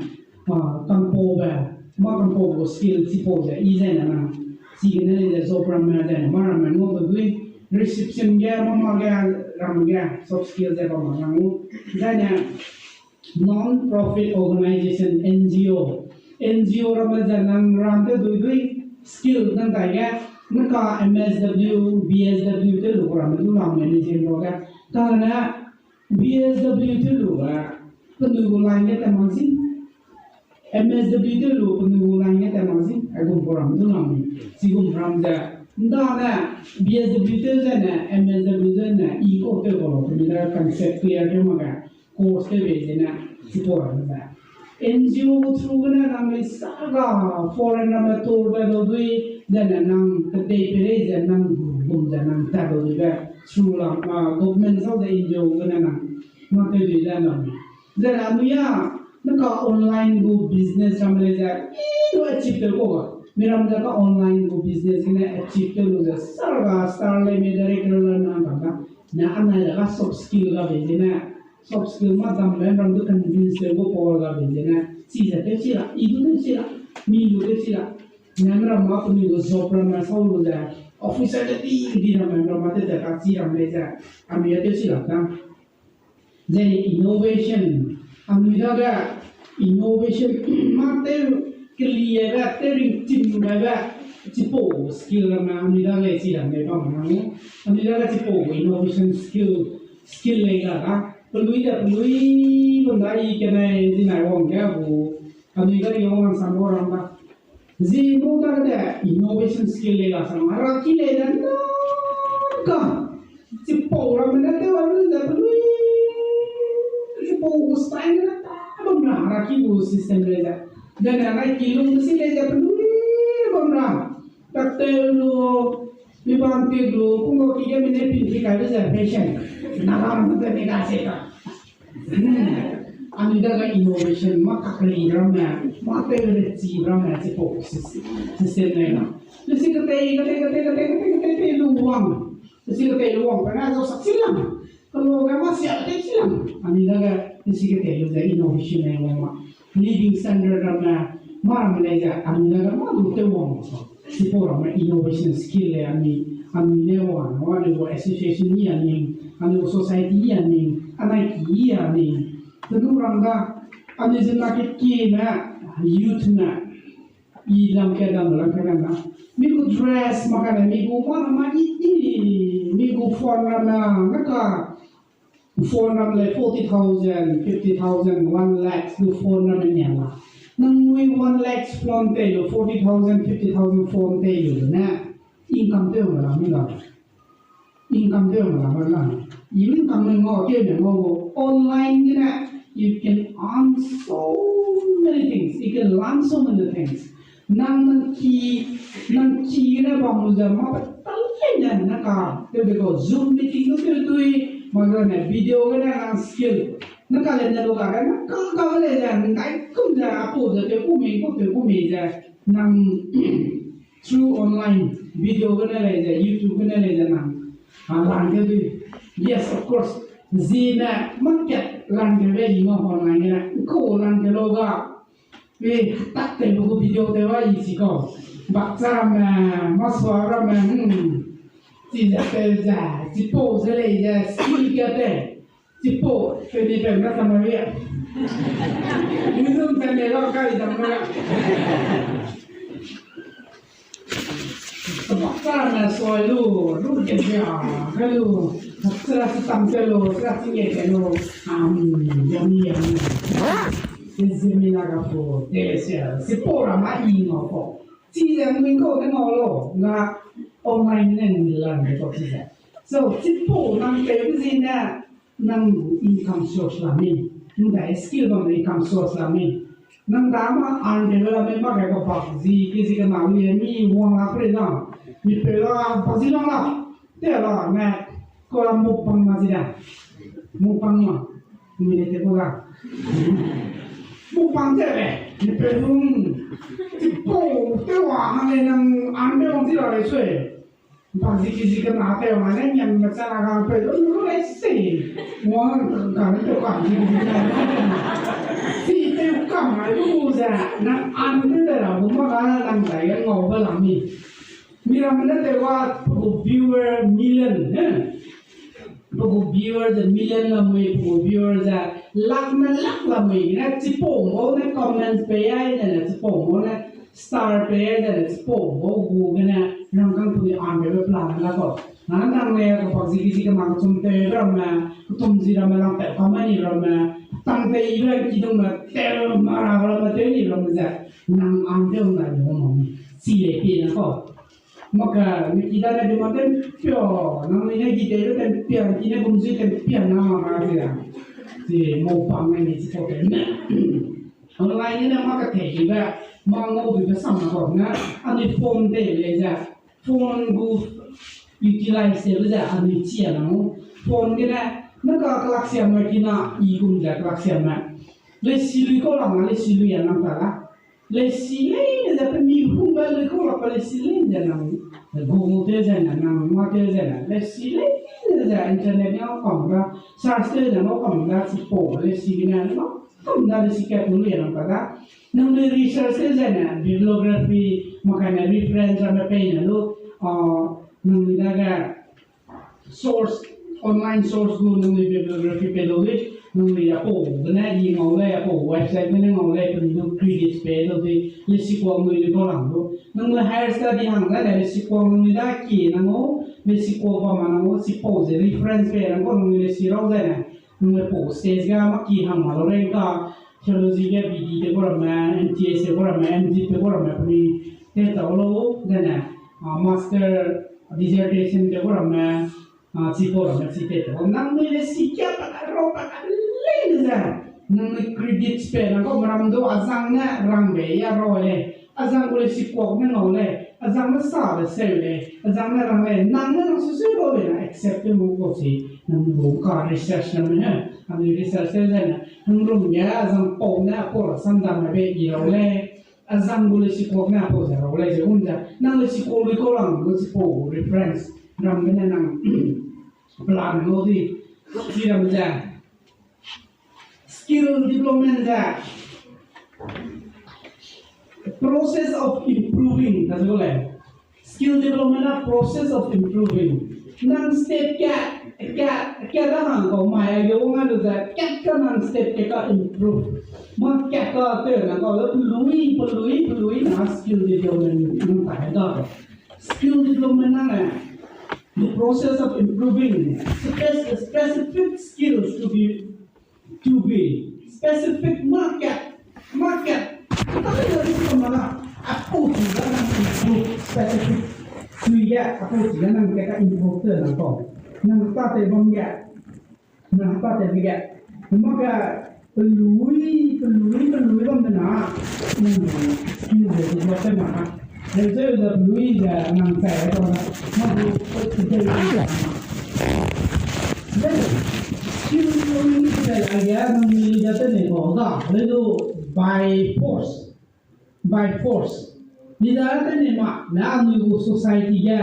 ah, kampau be, ma kampau bu skill chipau ze, i zene na, chigene le ze job ramme zene, ma ramme ngau be dui, reception ge, ma ma ge, ram ge, soft skill ze bam ma nang u. Zene, non-profit organization, N G O. N G O ramme ze nang ram te dui dui, skill nang tai ge, nang ka M S W, B S W te lu ramme du lam me ni zin ro ge. Kane, B S W te lu ge, penui gu line ge te ma zin. M S W te lu penui gu line ge te ma zin. Aigum program du lam mi. Chigum ram ze. Nda ne, B S W te zene, M S W zene, i ko te ko lo, penui da concept clear te ma ge. Course te be zene, chipau ram ze. N G O through gene nang le sa ga foreign ramme tour be lo dui, zene nang kedei pe rei ze nang gu gum ze nang ta lo dui be. Through lam, ah, government sau ze N G O gene nang, nang te dui ze nang. Zene anui a, nang ka online gu business ram le ze, i lu achieve te ko ga. Mi ram ze ka online gu business gene achieve te lu ze, sa ga star le me director le nang ga ga. Ne anai le ga soft skill ga be zene. Soft skill ma dam le ram du convince le gu power ga be zene. Chi ze te chi la, i du te chi la, mi lu te chi la. Ne ram ma penui gu job ram ma sau lu ze. Officer de di di ram ma ram ma te ze ka chi ram le ze. Ami a te chi la ta. Zene innovation. Anui dage innovation ma te keliebe, te ringchim gaibe. Chipau skill ramme anui dage chi ram le bam ma nang. Anui dage chipau innovation skill, skill le ga ga. Pelui de pelui bam da i kenai zinai wang ge bu. Anui dage wang sam bo ram da. Zi mu dage de innovation skill le ga sang. Hierarchy le de nang ka. Chipau ramme ne te wa lu ze pelui. Chipau gu style ne ta bam ra hierarchy gu system le ze. Zene nai ki lung si lei ze penui bam ra. Takte lu, mi bam ti lu, kung go ki ge mi ne pin ki kai lu ze fashion. Na bam te ni da se ka. Anui dage innovation, mâ kakeli ramme, mâ tew le chi ramme, chipau system lei na. Lesi ketei, ketei, ketei, ketei, ketei, ketei, ketei lu wang. Lesi ketei lu wang, pe na zo sak si lam. Kelo ge mâ sia ketei si lam. Anui dage, lesi ketei lu ze innovation lei wang ma. Living standard ramme, mâ ramme lei ze, anui dage mâ du tew wang ma. Chipau ramme innovation skill lei anui, anui ne wang, anui gu association yi anui, anui gu society yi anui, anai ki yi anui. Tenu rang ga, anui zena ke kieme, youth me, i lam ke dam lam ke dam na. Mi gu dress, makane mi gu mâ ramme i, i, mi gu phone ramme, na ka, phone ramme lei forty thousand, fifty thousand, one lakh gu phone ramme nian la. Nangnui one lakh phone tei lu, forty thousand, fifty thousand phone tei lu ne, income tew ma la mi la. Income tew ma la mi la. Income ne ngau tew ne ngau online gene, you can earn so many things. You can learn so many things. Nang, nang ki, nang ki ne bam lu ze mâ pe ta lei ne, na ka, tew de kau Zoom meeting lu tew tui, ma gene video gene nang skill. Na ka le ne lu ka ge, na ka ka le ze, ndai kum ze, apu ze, tew ku mi, ku tew ku mi ze, nang through online video gene lei ze, YouTube gene lei ze nang, a, lan tew dui. Yes, of course. Zine, market lan tew le i ma online gene, ko lan tew lu ga, e, tak tew lu gu video tew wa i chi kau. Bakcha ramme, masua ramme, hmm. Chi ze tew ze, chipau ze lei ze, skill ge tew. Chipau, tew ni tew na sa ma ria. Minum tew ne la kai dam na. Bakcha ramme sua lu, lu ke ze a, kai lu. Bakcha ra si tam tew lu, ra si nge tew lu. Am, yummy, yummy. Zemi na ga pu, delicious. Chipau ramme i ngau kau. Chi ze ngui kau ne ngau lu, na online ne ngui lan de kau chi ze. So, chipau nang tew zine, nang gu income source la mi. Nang dai skill bam income source la mi. Nang da mâ earn tew la mi, mâ kai kau bak zi, ki zi kena mi, mi wang la pre na. Mi pe la, bak zi lang la. Te la, me, kau la mukbang ma zi da. Mukbang ma. Mi le te kau la. Mukbang te le, mi pe lung. Chipau, tew wa, nang le nang earn tew wang zi la le sui. Bak zi ki zi kena tew ma ne ngiam me chana ga pe lu lu lei se. Wang ka ne tew kam zi ki zi kena. Chi tew kam ma lu ze, nang earn tew de la, bu mâ ga nang dai ge ngau ba la mi. Mi ramme ne tew wa, pe gu viewer million, eh. Pe gu viewer ze million la mui, pe gu viewer ze lakh me lakh la mui, ne chipau bau ne comments pei ai, ne chipau bau ne star pei ai, ne chipau bau gu gene rangkâng pui earn tewbe plan la kau. Na nang le kebak zi ki zi kena kechum tew ramme, kechum zi ramme lang tew kam ni ramme, tang tei be kidung me tew ma ra ramme tew ni ramme ze, nang earn tew nai lu ma mi, chi lei pie na kau. Maka, mi ki da ne di ma ten pia, nang mi ne ki te ten pia, ki ne gum zui ten pia na ma ka zi a. Zi mukbang ne mi chi kau te ne. Online ne mâ ka te ki be, mâ ngau bi be sam na kau ne, anui phone te le ze, phone gu utilize te le ze, anui chi a nang. Phone gene, na ka kelak siam me ki na, i gum ze kelak siam me. Lesi lui kau la ma, lesi lui a nang ta la. Lesi leine ze pe mi hungbe lui kau lak pe lesi leine ze nang Google tew ze ne, nang mâ tew ze ne, lesi leine ze internet ne ngau kam da, search tew ze ngau kam da, chipau lesi gene ngau kam da, lesi kat lu lui a nang ta da. Nang lui research tew ze ne, bibliography, makaine reference ramme pei ne lu, a, nang lui dage source, online source gu nangnui bibliography pei lu lui, nangnui apau gene i ngau lei, apau website gene ngau lei, penui du credit pei lu lui, lesikuang lui lui kau lang lu. Nangnui higher study hang zai ne lesikuang nangnui da kie nang o, lesikuang bam ma nang o, chipau ze reference pei nang kau nangnui lesi rau zai ne, nangnui pau stage ga mâ ki hang ma lu reng ka, theology ge B D tew kau ramme, M T S tew kau ramme, M Div tew kau ramme, penui tew tau lu, zai ne, a, master, dissertation tew kau ramme, a, chipau ramme chi tew tau. Nangnui lesi kia pa ka rau pa ka lei de ze. Nang ne credit pe nang kau meram du azang ne rangbe ya rau lei. Azang gu le sikuak ne ngau lei. Azang ne sa be seu lei. Azang ne rang lei. Nang ne nang suse bau lei na accept te mu kau si. Nang lu ka research na me he. Ami research te zene. Nang rum ya azang pau ne apau ra sandam be i rau lei. Azang gu le sikuak ne apau ze rau lei ze um ze. Nang le sikuak lui kau lang gu sipau reference. Ram gene nang plan ngau di. Ki ram ze. Skill development da process of improving, da zole. Skill development a process of improving. Nang step ka, ka, ka da hang kau mai ai ge wang a lu da, ka ka nang step ka ka improve. Ma ka ka te na kau lui, pelui, pelui na skill development nang tai da. Skill development na ne, the process of improving spec-, specific skills to be, to be specific market, market. Tapi dari mana aku juga nang improve specific. Suiya aku juga nang keka improve te nang kau. Nang ta te bam ya. Nang ta te bige. Maka pelui, pelui, pelui bam de na. Nang skill de develop te ma. Leu ze pelui ze nang tai to na. Ma du pe te. Then skill development de la ya nang ni de te ne ko da. Leu du by force. By force. Leader te ne ma, na anui gu society ge.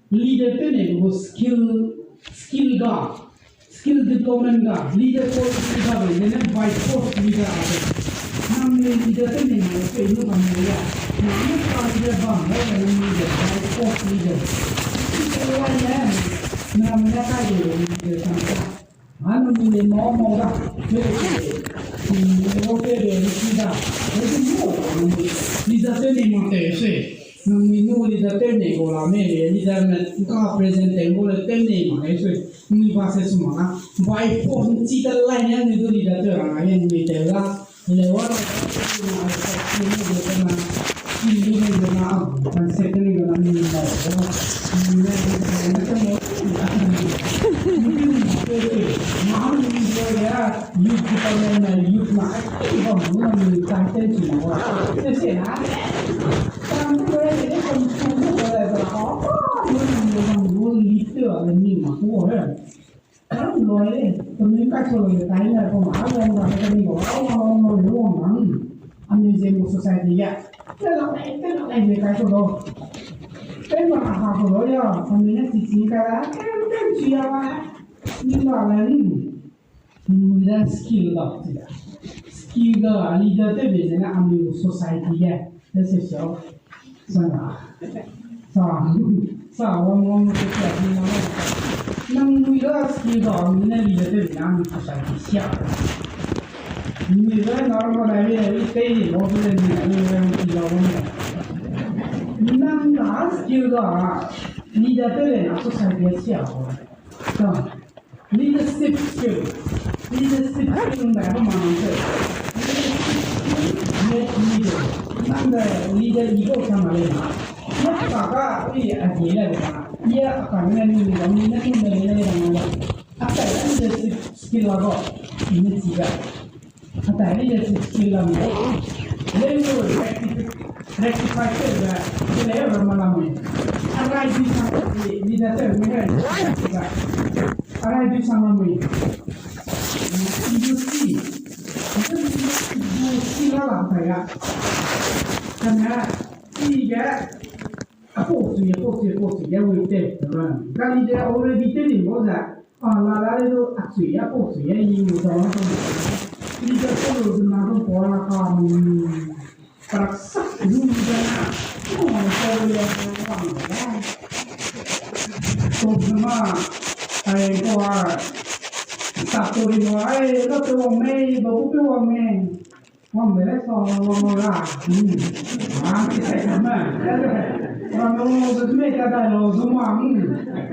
Leader te ne gu skill, skill ga, skill development ga, leader quality ga be, ne by force leader a be. Nang ne leader te ne ma, pe nu kam ne ya. Nang ne ka leader bam, ne nang leader, by force leader. Skill line ne, nang ne kai de leader sam sa. Anu mi le mau mau da, le, le, le, le, le, le, da, le, le, le, leader te ne ma te se. Nang mi nu leader te ne go la me le, leader ne ka present te go le te ne ma le se. Mi ba se suma na. By force chi ta lai ne ni du leader te ra ne ni te la. Le wa na, na, youth department na youth na active bam na ni title chi na wa. Te se na. Tam tu le le kom tu le le ba. Ni ni ni ni te wa ni ma ko he. Kam loi, kami kai so loi kai na ko ma, a long na kami ko, a long long long long long. Ami je mu society ya. Te la kai, te la kai je kai so lo. Te ma ha so lo ya, kami na si si kai la, kai kai si ya la. Ni la la ni. Ni la skill la ti da. Skill la leader te be na ami society ya. Ese siau. Sa na. Sa. Sa wang wang te sa ni na. Nang mui la skill ga ni na leader te na ni sa sa siau. Ni la na ma na ni ni te ni mo ni ni ni ni ni ni. Nang na skill ga leader te na society siau. Sa. Leadership skill. Leadership skill nda ba ma nang se. Leadership skill, lead leader. Nang de leader i go sa ma le na. Ya ka ka, i a di le na. Ya ka ne ni ni ni ni ni ni ni. A ka leadership skill la go. Ni ti ga. Ata leadership skill lam. Leu rectify, rectify ke ba, ke leu ram lam. Arai bi sang leader te mi rai. Arai bi sang lam. Leadership. Leadership skill la lam ta ya. Kana, ti ga, apo tu ya, apo tu ya, apo tu ya, wei te. Kali de already te ni mo za. A, la la le du, a chui ya, pau chui ya, i lu dau na dau. Leader te lu du na dau pau la ka, mm, parak sak lu lu da na. Pau ma pau le ya, pau ma le. Pau ma, ai, pau a, sa to ri mo, ai, la te wang mei, ba bu pe wang mei. Wang de le sa wang wang la. Hmm. Ah, ki sai ka ma. Wang wang wang de me ka da lo, zo ma, hmm.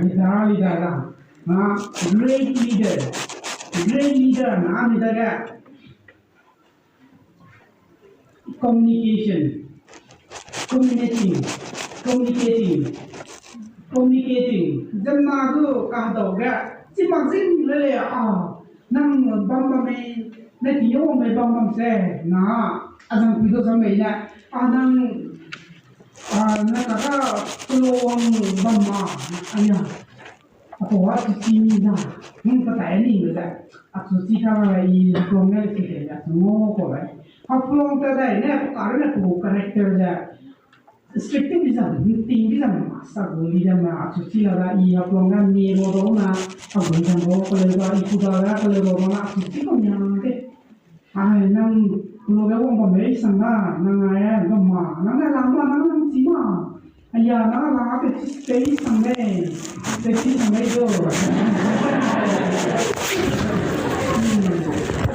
Leader, leader la. Ah, great leader. Great leader na, leader ga. Communication. Communicating. Communicating. Communicating. Zem na du ka dau ga. Chi ma zin le le, ah. Nang bam bam me. Ne ti wang mei bam bam se, na, a zang pui du zang mei ne, a nang, a, na ka ka, kelo wang bam ma, a ya. A to a chi chi ni da, hmm, pa tai ni me da. A chu chi ka la i long ne chi de ya, chu mo ko lai. A long ta dai ne, pa ka ne ko character da. Strict te bizam, ting bizam, sa gu bizam na, a chu chi la da, i a long na, mi ro do na, a gu bizam ro, ko le da, i ku da da, ko le ro na, a chu chi ko nya de. Ai, nang, lo ge wang bam mei sang na, nang ai, bam ma, nang na lang ma, nang nang chi ma. Aya, nang lang a te chi stay sang de, stay chi sang de do. Hmm.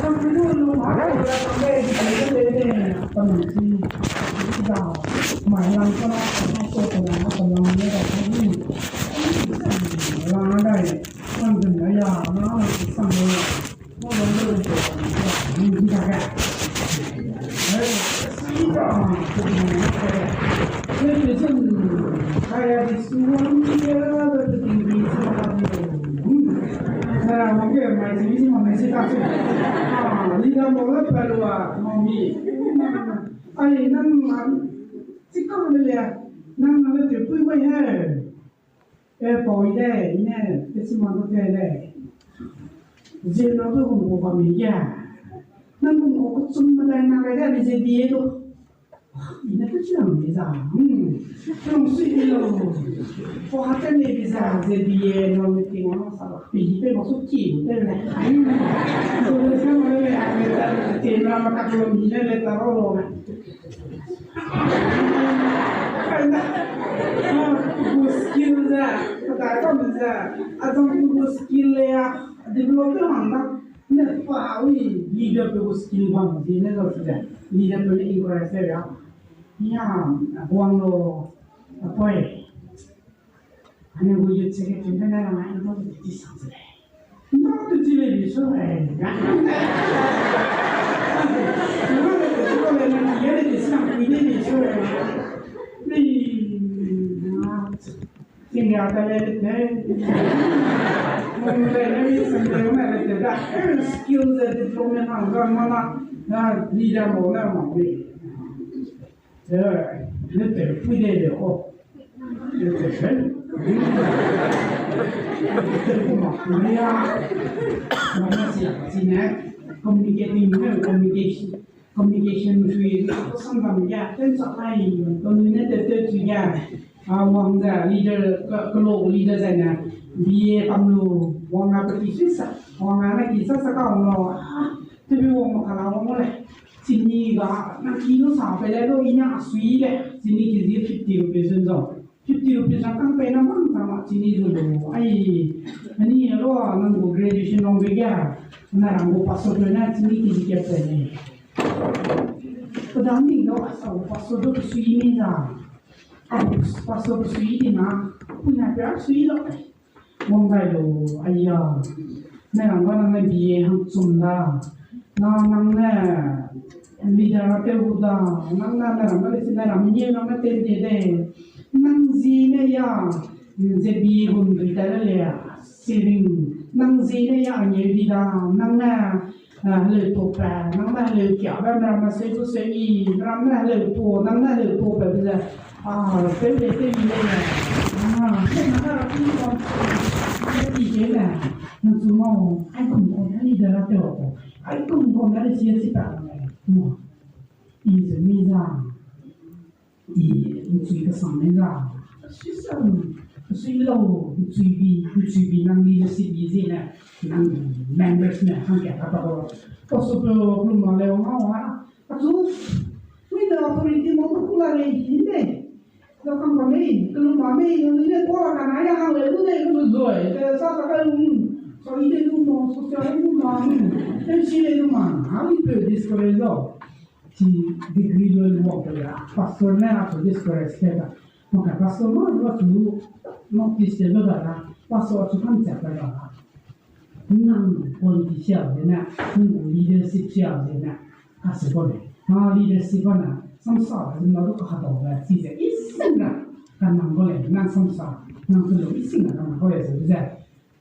Nang lu lu ma, nang de, de, de, de, nang chi, chi da, mai lang sa na, sa na, sa na, sa na, ne da, hmm. Lang a dai, nang dun aya, nang lang chi sang de. E, pau i de, i ne, te chi ma du te de. Zena du gum gu bam mi ge. Nang gum gu kechum me dai na gai de, mi ze bie du. I ne te chi lang mi za. Hmm. Nang sui di lo. Pau ha te ne bi za, ze bie, nang mi ting wang sa ba. Pi pe ma su ki de le. Hmm. Su de sa ma le, a le ta, te na ma ka lo mi le le ta ro lo. Gu skill ze, kedai bam ze, a zang gu skill le ya, develop te hang da, ne pa ui, leader pe gu skill bam zi ne lo se ze, leader pe ne encourage te ya. Ya, a guang lo, a poi. Ane gu youth secretary ne na na na ti sang ze lei. Na tu ti le bi so lei. Na tu ti le na ti le ti sang ti le bi so lei. Ni na ting ya ta le te. Mo le na mi sang le na le te da. Skill ze development hang ga ma na. Na leader mo na mo ni. Eh, ne te pui de le ko. Ne te pen. Ne te kuma, ne ya. Mana sia, sine, communicating, ne, communication. Communication sui, ko sam bam ya, ten sa lai, ko ne te te sui ya. A, wang da, leader, ke, kelo leader zai na, B A pam lu, wang a pe ki sui sa, wang a na ki sa sa ka wang lo. A, te bi wang ma ka la wang le. Chini ga, na ki lu sa pe le lo, i na sui le. Chini ki zi fifty rupees zun zo. Fifty rupees na kang pe na mang sa ma chini zu lu. Ai, ani lo, nang gu graduation long be ga. Na rang gu pastor na chini ki zi ke pe ne. Pada ni lo, a sa pastor do sui ni za. A pastor sui di na. Puna pe sui lo. Wang gai lu, aya. Ne rang ga nang ne B A hang chum da. Na nang ne leader a teu da. Nang na ne rang ga le si ne rang ye nang ne tem de de. Nang zi ne ya. Ze B A gun ri ta le le. Siring. Nang zi ne ya nge di da. Nang ne Ah, heleu pau pa, nang ne heleu kia, ba, meramme seu du seu i, meramme heleu pau, nang ne heleu pau pa, be ze, ah, peu de, peu i le, ah, se na da, i bam, i de le, nang chu mau, ai kum kum ne leader a teu, ai kum kum ne le sia si pa le, mo, i ze mi za. I, nchui kesang ne za. Sui sam, sui lau, nchui bi, nchui bi nang leadership bi zi ne, nang members ne, hang kia kata ko. Ko su pe lu ma le wang wa. Achu, sui da authority mo ku la le hi ne. Lo kang ba mei, ke lu ma mei, lu ne ko la ka na ya hang le lu ne lu zoi. Te sa sa ka lu. So i de lu mo, so sia lu ma. Te si le lu ma. Hang i pe discourage lo. Chi degree lo lu wang pe ya, pastor ne a chu discourage te da. Maka pastor ma lu a chu notice te lo da na, pastor a chu kan cha pe da na. Nang quality sia de na, nang leadership sia de na, a se ko le. Ma leadership a na, samsa de na lu ka ha dau da, chi ze, i sing na, ka nang ko le, nang samsa, nang tu lo, i sing na, ka nang ko le, ze, ze.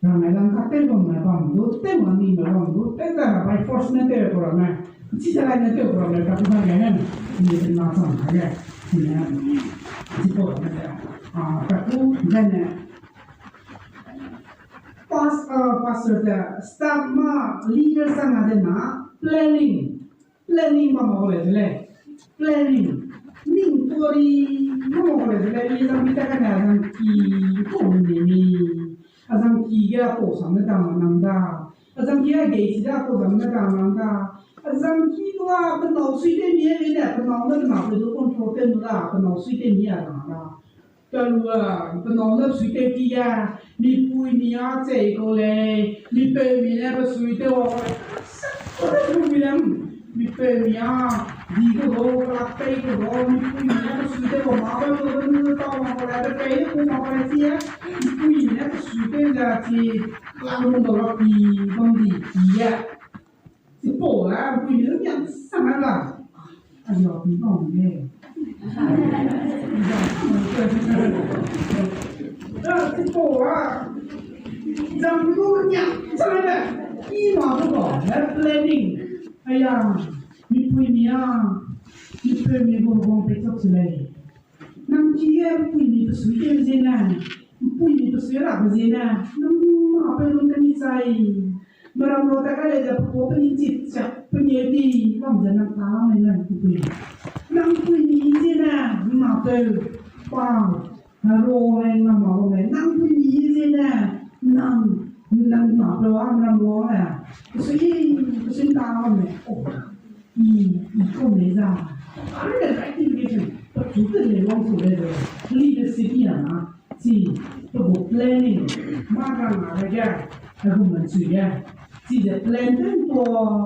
Rang ai lang ka tew bam me bam du, tew ma ni me bam du, tew da ra by force ne tew ku ra me. Chi da lai ne tew ku ra me, ka ku da me ne. Ni de na sang ka ge. Ni ne. Chi ko ra me de. Ah, ka ku da ne. Pas-, ah, pastor de, staff ma, leader sang a de na, planning. Planning bam mak lei de lei. Planning. Ning tuari bam mak lei de lei. Ni zang mi ta ka na zang ki ko ni ni. A zang ki ge ko sang ne dang nang da. A zang ki ge gei si da ko sang ne dang nang da. A zang ki du a pe nâu sui te mi e le ne, pe nâu ne pe nâu pe du control te nu da, pe nâu sui te mi a dang da. Kalua, pe nâu ne pe sui tew ki ge, mipui mi a chei kau lei, mipeumi ne pe sui tew wa kau lei. Sa, pe mi lem, mipeumi a, di kau lau, kelak pei kau lau, mipui mi ne pe sui tew wa ma kau lau, pe nu tau ma kau lei, pe pei ne ku ma kau lei chi e, mipui mi ne pe sui tew ze chi, kelak lung dau ra pi, bam di, pi e. Chipau a, mipui mi ne miang sang a la. Ai ya, pi bam de. Ah, chipau a, zang lu nya, zang le, i ma bu ba, eh, planning. Ai ya, mipui mi a, mipui mi bu bang pe chok chi lei. Nang ki e mipui mi pe sui tew ze ne, mipui mi pe sui ra be ze ne, nang ma pe lung ke ni chai. Meram ro ta ka le ze pe ko pe ni chit chak pe ni di, bam ze nang ta me ne mipui. Nang pui mi ze ne, nang ma pe, pa, na ro ne, nang ma ro ne, nang pui mi ze ne, nang, nang ma pe wa, nang ro ne. Pe sui, pe sui ta me, oh. I, i ko me za. Are the right education, pe chu te le wang su le de. Leadership ya na, chi, pe gu planning, ma rang a le ge, a gu man chu ge. Chi ze plan te ko,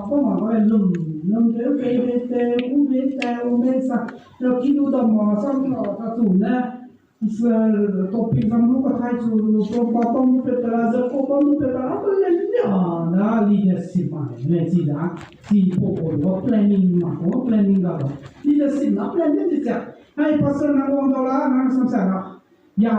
ko ma ko lum, lum te, pe, pe, pe, u, pe, pe, u, pe, sa. Lo ki du da ma, sa, sa, sa, chu ne. Topic zam lu ka thai chu, lu pa pa mu pe pe la, za ko pa mu pe pe la, pe le lia, na leadership ma, ne chi da, chi po po lo planning ma, ko planning ga lo. Leadership na plan ne chi cha. Hai pastor na wang da la, na sam sa la. Ya,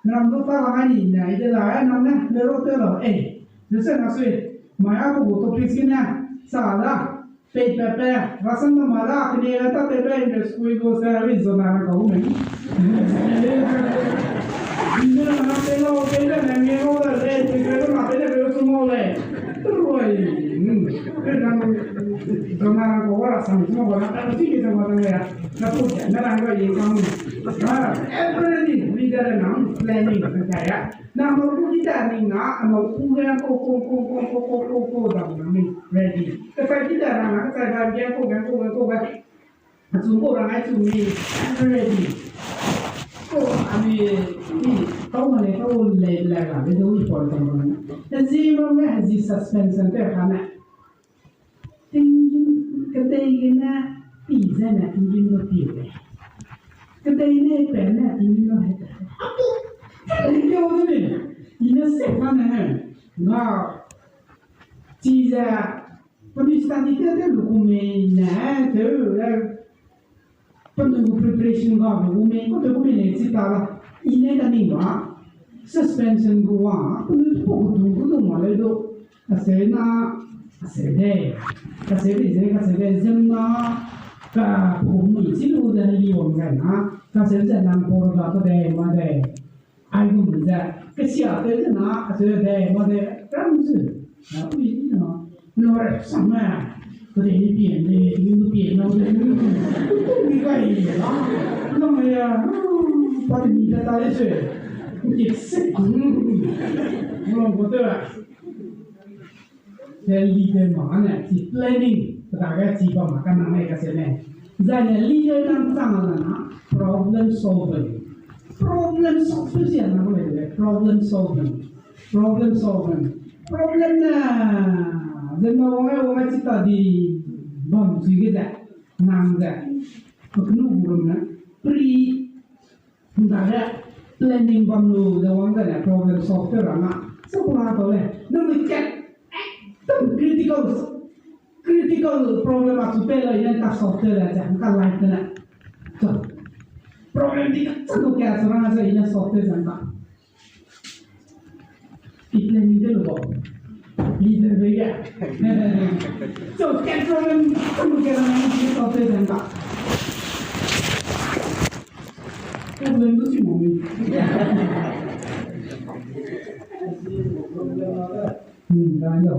na lu ta la ni, na ide la, na ne, le ro te lo, eh. Ze se na sui, ma ya ko topic ki ne, sa la. Pei pe pe, rasan na ma la, kene la ta pe pe, in the school go se, ri zo na na kau me. Ina na pe lo, pe le na nge lo le, pe pe lo na pe le pe lo tu mo le. Roi. Hmm. Pe na zo na na kau rasan tu mo na, ta ti ke zo na ya. Na tu na na ko ye kang. Ah, everything leader na planning ka ya. Na mo ku di ta ni na, a mo ku ga ko ko da na mi ready. Ka sa di ta na, ka sa ga ga ko ga ko ga ko ga. A chu ko ra ngai chu mi ready. Ko a mi ni kau ma le kau le le la le do i por ta mo na. Zi mo me zi suspension te ka na. Tinggîm, kedei gene pi zene tinggîm du pi lei. Kedei ne pe ne tinggîm du he pe. Apu, tinggîm du ne. I ne se pa ne he. Nga, chi ze, penui study te te lu ku mei ne, te le. Penui gu preparation ga gu mei, ko te gu mei ne chi ta la. I ne ka ning ba. Suspension gu wa, penui tu gu du gu du ma le du. Kaseu na, kaseu de. Kaseu de ze, kaseu de zem na, ka pu mi chi lu de li wang zai na, kaseu ze nang por ga ko de, ma de. Ai gu ze, kasia te ze na, kaseu de, ma de, ram zu. Na ui ni na, no re sa ma. Ko de ni pie de, ni lu pie na de, ni lu. Ni ga i la. Na ma ya, pa ni da ta le se. Ni se. Mo ko de. Ze leader ma ne, chi planning, pe dage chi bam ma ka nang lei kase ne. Zai ne leader nang chang a na, problem solving. Problem solving sia na ko lei, problem solving. Problem solving. Problem ne, ze na wang ai wang ai chi ta di bam chi ge ze, nang ze. Pe kenu gu rum ne, pre Ndage planning bam lu ze wang zene problem solve tew ra na. Sa ku la tau le. Nang mi kat ekdom critical, critical problem a chu pe la ina ka solve tew le ze ka life ne. So, problem di ka chu ka sa ra ze ina solve tew ze ka. Planning de lo. Leader be ya. So, can problem, problem ke na ni to pe dan ba. Problem du si mo mi. Hmm, dan lo.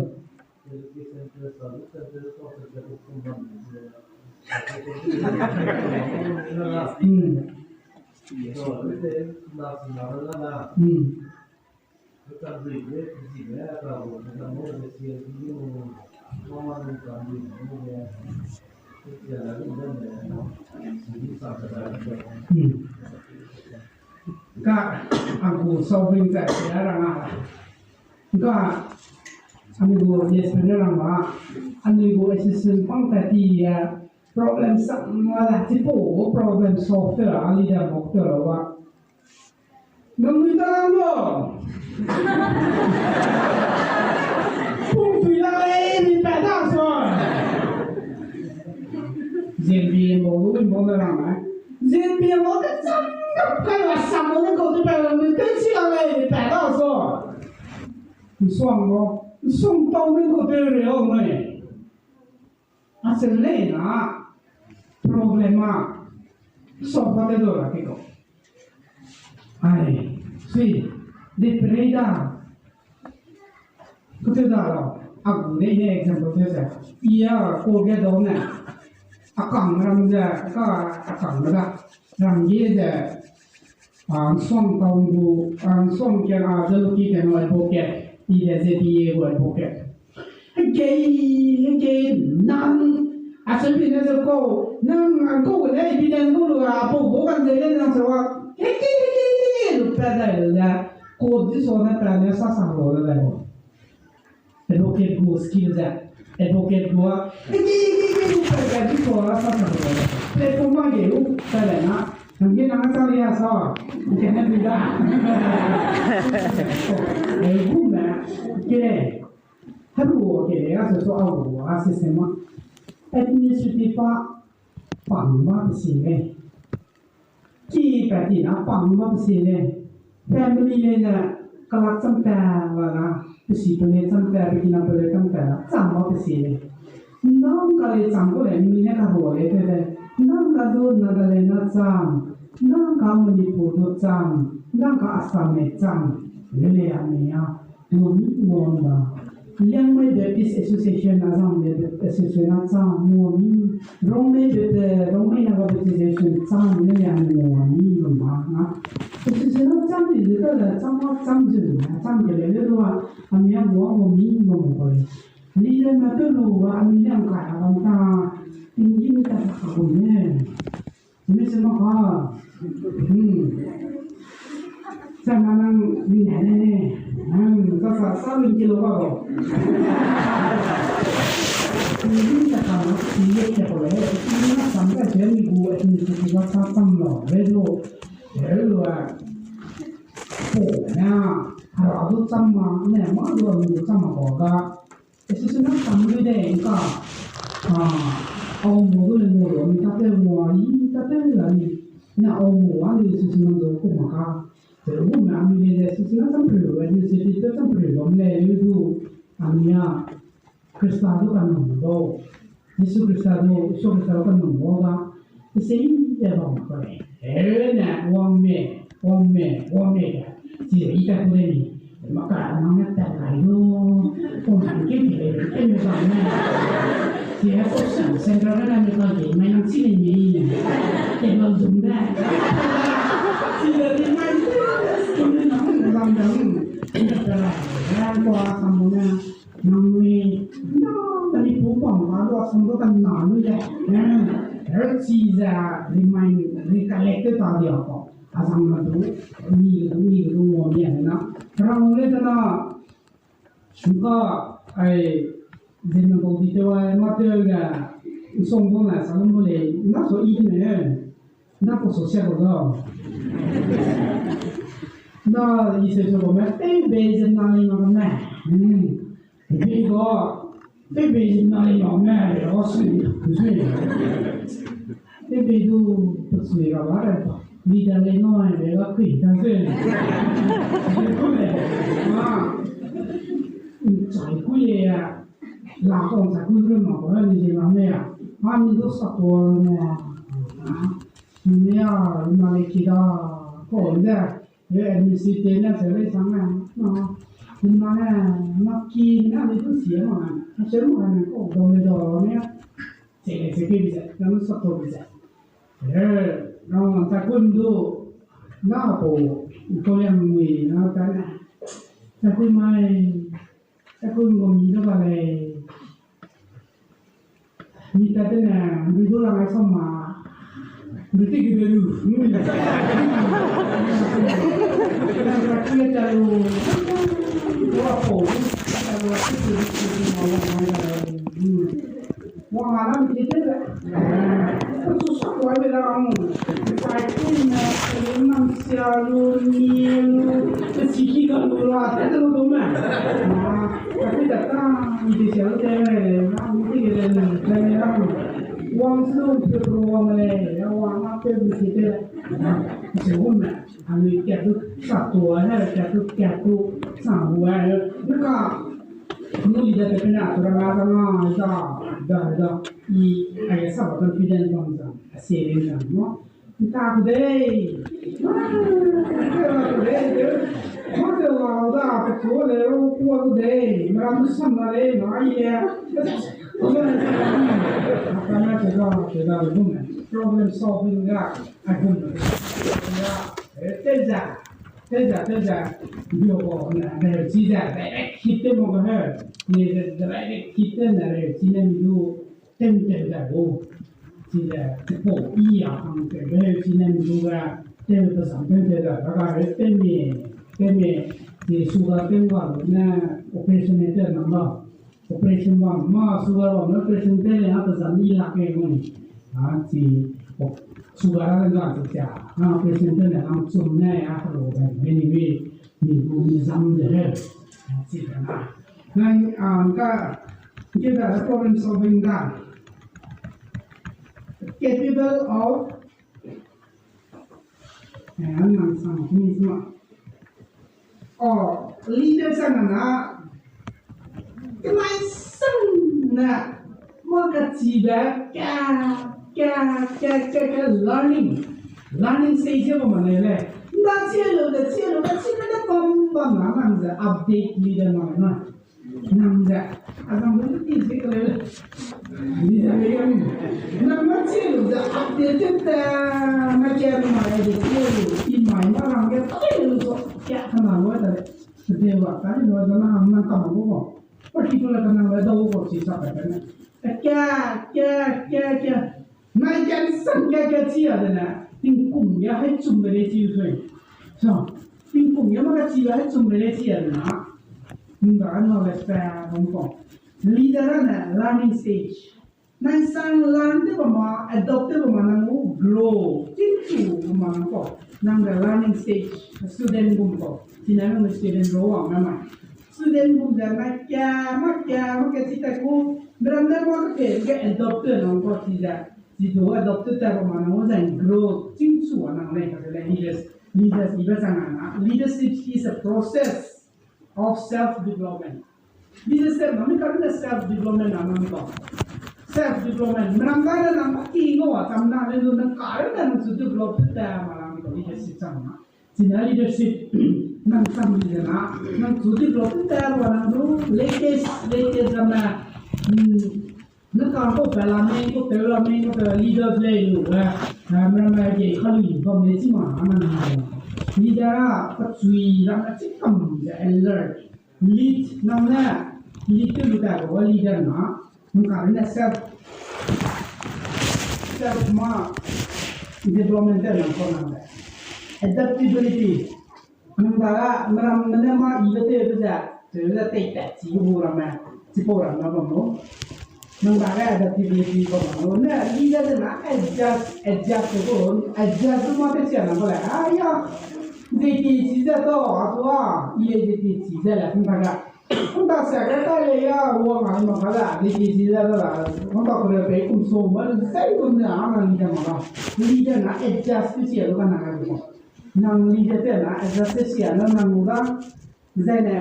Hmm. Hmm. Hmm. Ka, a gu solving za sia rang a. Ka, anui gu yes ne rang ba, anui gu assistant pang ta ti ya, problem sam ma la, tipo problem solve te, a leader mok te lo ba. Nang nui ta lang lo. Pung tui lang lei, ni pa da so. Zenbi mo lu mo na lang ai. Zenbi mo ke chang ka kai wa sam mo ne ko te pa lang nui te chi lang lei, ni pa da so. Nsuang mo, nsuang tau ne ko te re o mai. A se lei na problem a solve te do la ke ko. Ai, si, de pray da. Kute da lo, a gu de ye example te se. Ia ko ge do ne. A kang ram ze, ka a kang da. Ram ge ze. A, nsuang tau gu, a, nsuang ke, a, ze luki ke no advocate, i de ze di ye gu advocate. Hegei, hegei, nang, a, se bi ne ze ko, nang, a, ko ne evidence ko lu, a, po ko kan ze le nang se wa, hegei, hegei, hegei, lu pa dai lu le, ko di so ne pa ne sa sa lo le dai lo. Advocate gu skill ze. Advocate gu a. Eki, eki, eki, eki, eki, eki, eki, eki, platform ma ge u, ta le na. Nang ge nang sa lia sa. Nang ge na bi da. Ai gu me. Ke. Haru ke le a so so a gu a system ma. Administrative pa. Pang ma pe si le. Ki pa ti na pang ma pe si le. Family le ne kalak cham pa la na, pe si pe le cham pa, pe ki na pe le cham pa la, cham ma pe si le. Nang ka le cham ko le, mi ne ka ro le te le. Nang ka du na da le na cham. Nang ka Manipur du cham. Nang ka Assam le cham. Le le a mi a. Ngau mi ngau na. Liangmai Baptist Association a zang le association a chang ngau mi. Rongmei Baptist, Rongmei Naga Baptist Association chang le liang ngau mi ngau ma na. Association a chang le le le chang ma chang zu na chang ke le le lu a. Ami a ngau ngau mi ngau ngau ko le. Leader ma te lu a ami liang kai a bam ta. Tinggi mi ta sa ka bu ne. Simi sima ka. Hmm. Sa ma nang ni ne ne ne. Hmm, sa sa sa lu ki lo ba bo. Ni ta ka ma, ni ye ke ko le. Ni na sam ka je ni gu, ni ki ki wa sa sam lo. Re lo. Re lo a. Ko na. Hara du sam ma, ne ma du ni du sam ma ko ga. Association a chang lu de ngka, a, au mo du le mo lo, mi ta te mo a, i ta te la ni, na au mo a ni association a zo ku ma ka. Te gu na mi le association a chang pru, administrative te chang pru, bam le lu du, a mi a, Krista du ka nang do. Jisu Krista du, Jisu Krista du ka nang do ga. Ese i ya bam ka le. Ere ne, wang me, wang me, wang me. Chi i ta ku de ni. Ma ka nang ne ta kai do. Ko nang ke ke ke me bam ne. Chi ya ko san, central na ne ka ke, mai nang chi le ni. Te lo zum da. Chi le ni mai. Ko ne nang ne bam da. Te la, ya ko a sam mo na. Nang ni, na, tani pu pang ma, lua song do kan na lu le. Eh, er chi ze remind, recollect ta dia ko. A zang na du, ni du, ni du mo mi na. Rang le ta na, suka, ai, zin na bau di te wa, ma te ga, song do na, sa lu mo le, na so i ne. Na ko so sia ko do. Na i se so ko me, te be zin na ni ma me. Hmm. Be go, te be zin na ni ma me, o sui, sui. Te be du, tu sui ga ba re. Leader le no, le ga kui, ta sui. Be ko le. Ah. Chai kui e, la kong chai kui ru ma ko ni je la me ya. Ha mi du sa ko ne. Ni ya, ma le ki da ko de. Ye administrator ne se le sang na. Ni ma ne, ma ki na le du si ma. A se ma ne ko do me do me ya. Che le che ke bi se, na sa ko bi se. Eh, na ta kun du, na ko, ko yang ni na ta na. Ta kun mai, ta kun go mi da ba le. Mi ta te na, mi du la mai so ma. Mi ti ki de lu. Na ta ki ta lu. Ko ko, ta lu, ti ti ti ti ma wa ma da. Wang a lam ki te le. Su sa kuai be la ang. Sai kui ne, nam sia lu, ni lu, te si ki ga lu la, te te lu du me. Ma, ka kui da ta, ni te sia lu te le, na, ni te le, le, le, le, le. Wang su lu, te lu wang le, ya wang a te lu ki te le. Su me. Anui kat du sa tuâ he, kat du, kat du sa huâ he. Neka, anui leader te pena, tu rang a, rang a, da, da, da. I, ai sa ba confidence bam zang, a saving zang, no? Nta ku dei. Ma te la da, pe tu le ro ku dei. Mera mu sam na le, ma ye. Problem solving ga, a gum. Ya, eh, teza, teza, teza, video ko na, na, chi za, direct hit te mo ga he. Ni direct hit te na, re, chi na mi du, tem, tem za bo. Chi za, te po, i ya, ang te, re, chi na mi du ga, tem te sam, tem te za, ka ga, re, tem mi, tem mi, ni su ga, tem ga, na, operation ne te na ba. Operation bam, ma sugar bam, operation te le, ha, pe zam i lak e mo ni. Ha, chi, o, sugar a ga chi cha, ha, operation te le, ha, chum ne, ha, lo ga, many way, ni gu, ni zam de he. Ha, chi ka na. Nang, um, ka, give us a problem solving da. Capable of Eh, nang sang kini sima. O, leader sang na, kemai sang na, ma ka chi da, ka, ka, ka, ka, ka, learning. Learning stage ba ma ne le. Nda chi lo, da chi lo, da chi lo, da bam, bam na, nang ze update leader ma na. Nang ze, a zang bu ti zi ka le. Ni ze le yang. Nang ma chi lu ze update te, ma kia lu mai de chi lu. I mai ma rang ge tai lu zo. Kia ka na lo da le. Te wa ka ni lo da na, nang ka ma ko. Particular ka nang le da ko chi sa ka ne. Kia, kia, kia, kia. Nai kan sang kia kia chi a de ne, tingkum ya hai chum de le chi u sui. So, tingkum ya ma ka chi ya hai chum de le chi a de na. Nda knowledge pa bam ko. Leader ne learning stage. Nai sang learn te ba ma, adopt te ba ma nang u grow. Ting chu ba ma nang ko. Nang de learning stage, student bam ko. Chi na nang student ro wa ma ma. Student bam ze ma kia, ma kia, ma kia chi ta ku. Meram ne ma ke ke adopt te nang ko chi ze. Chi du adopt te ta ba ma nang u zai grow. Ting chu a nang le ka le leaders. Leaders iba zang a na. Leadership is a process of self development. Leadership na mi ka le self development na nang ko. Self development. Meram ka le nang ma ki ngo a tam na le nang ka le nang chu develop te ta ma nang ko leadership zang na. China leadership nang sam di na, nang chu develop te ta wa nang du latest, latest na, hmm, na ka ko pa la me, ko pa la me, ko pa leaders le lu, eh, eh, mera mera ge ka lu bam le chi ma, nang leader. Leader a, pa chui la ma chi kam ze alert. Lead, nang ne, lead te lu ta ko leader na, nang ka ne self, self ma, development te nang ko nang le. Adaptability. Nang da ga, meram ne ma i be te be ze, te ze tei tat chi bu ram me, chi pau ram me bam lo. Nang da ga adaptability bam lo. Ne, leader ze na adjust, adjust ko, adjust ma te chia nang ko le. Ah, ya. Ze ki chi ze to, a to a, i le ze ki chi ze le, nang da ga. Nda secretary ya, wa ma ma ka la, ni ki si la la, nda ko le pe kum so ma, sai kum ne a na ni da ma la. Ni da na adjust si ya lo ka na ka ko. Nang ni da te na adjust si ya na nang da. Zai ne.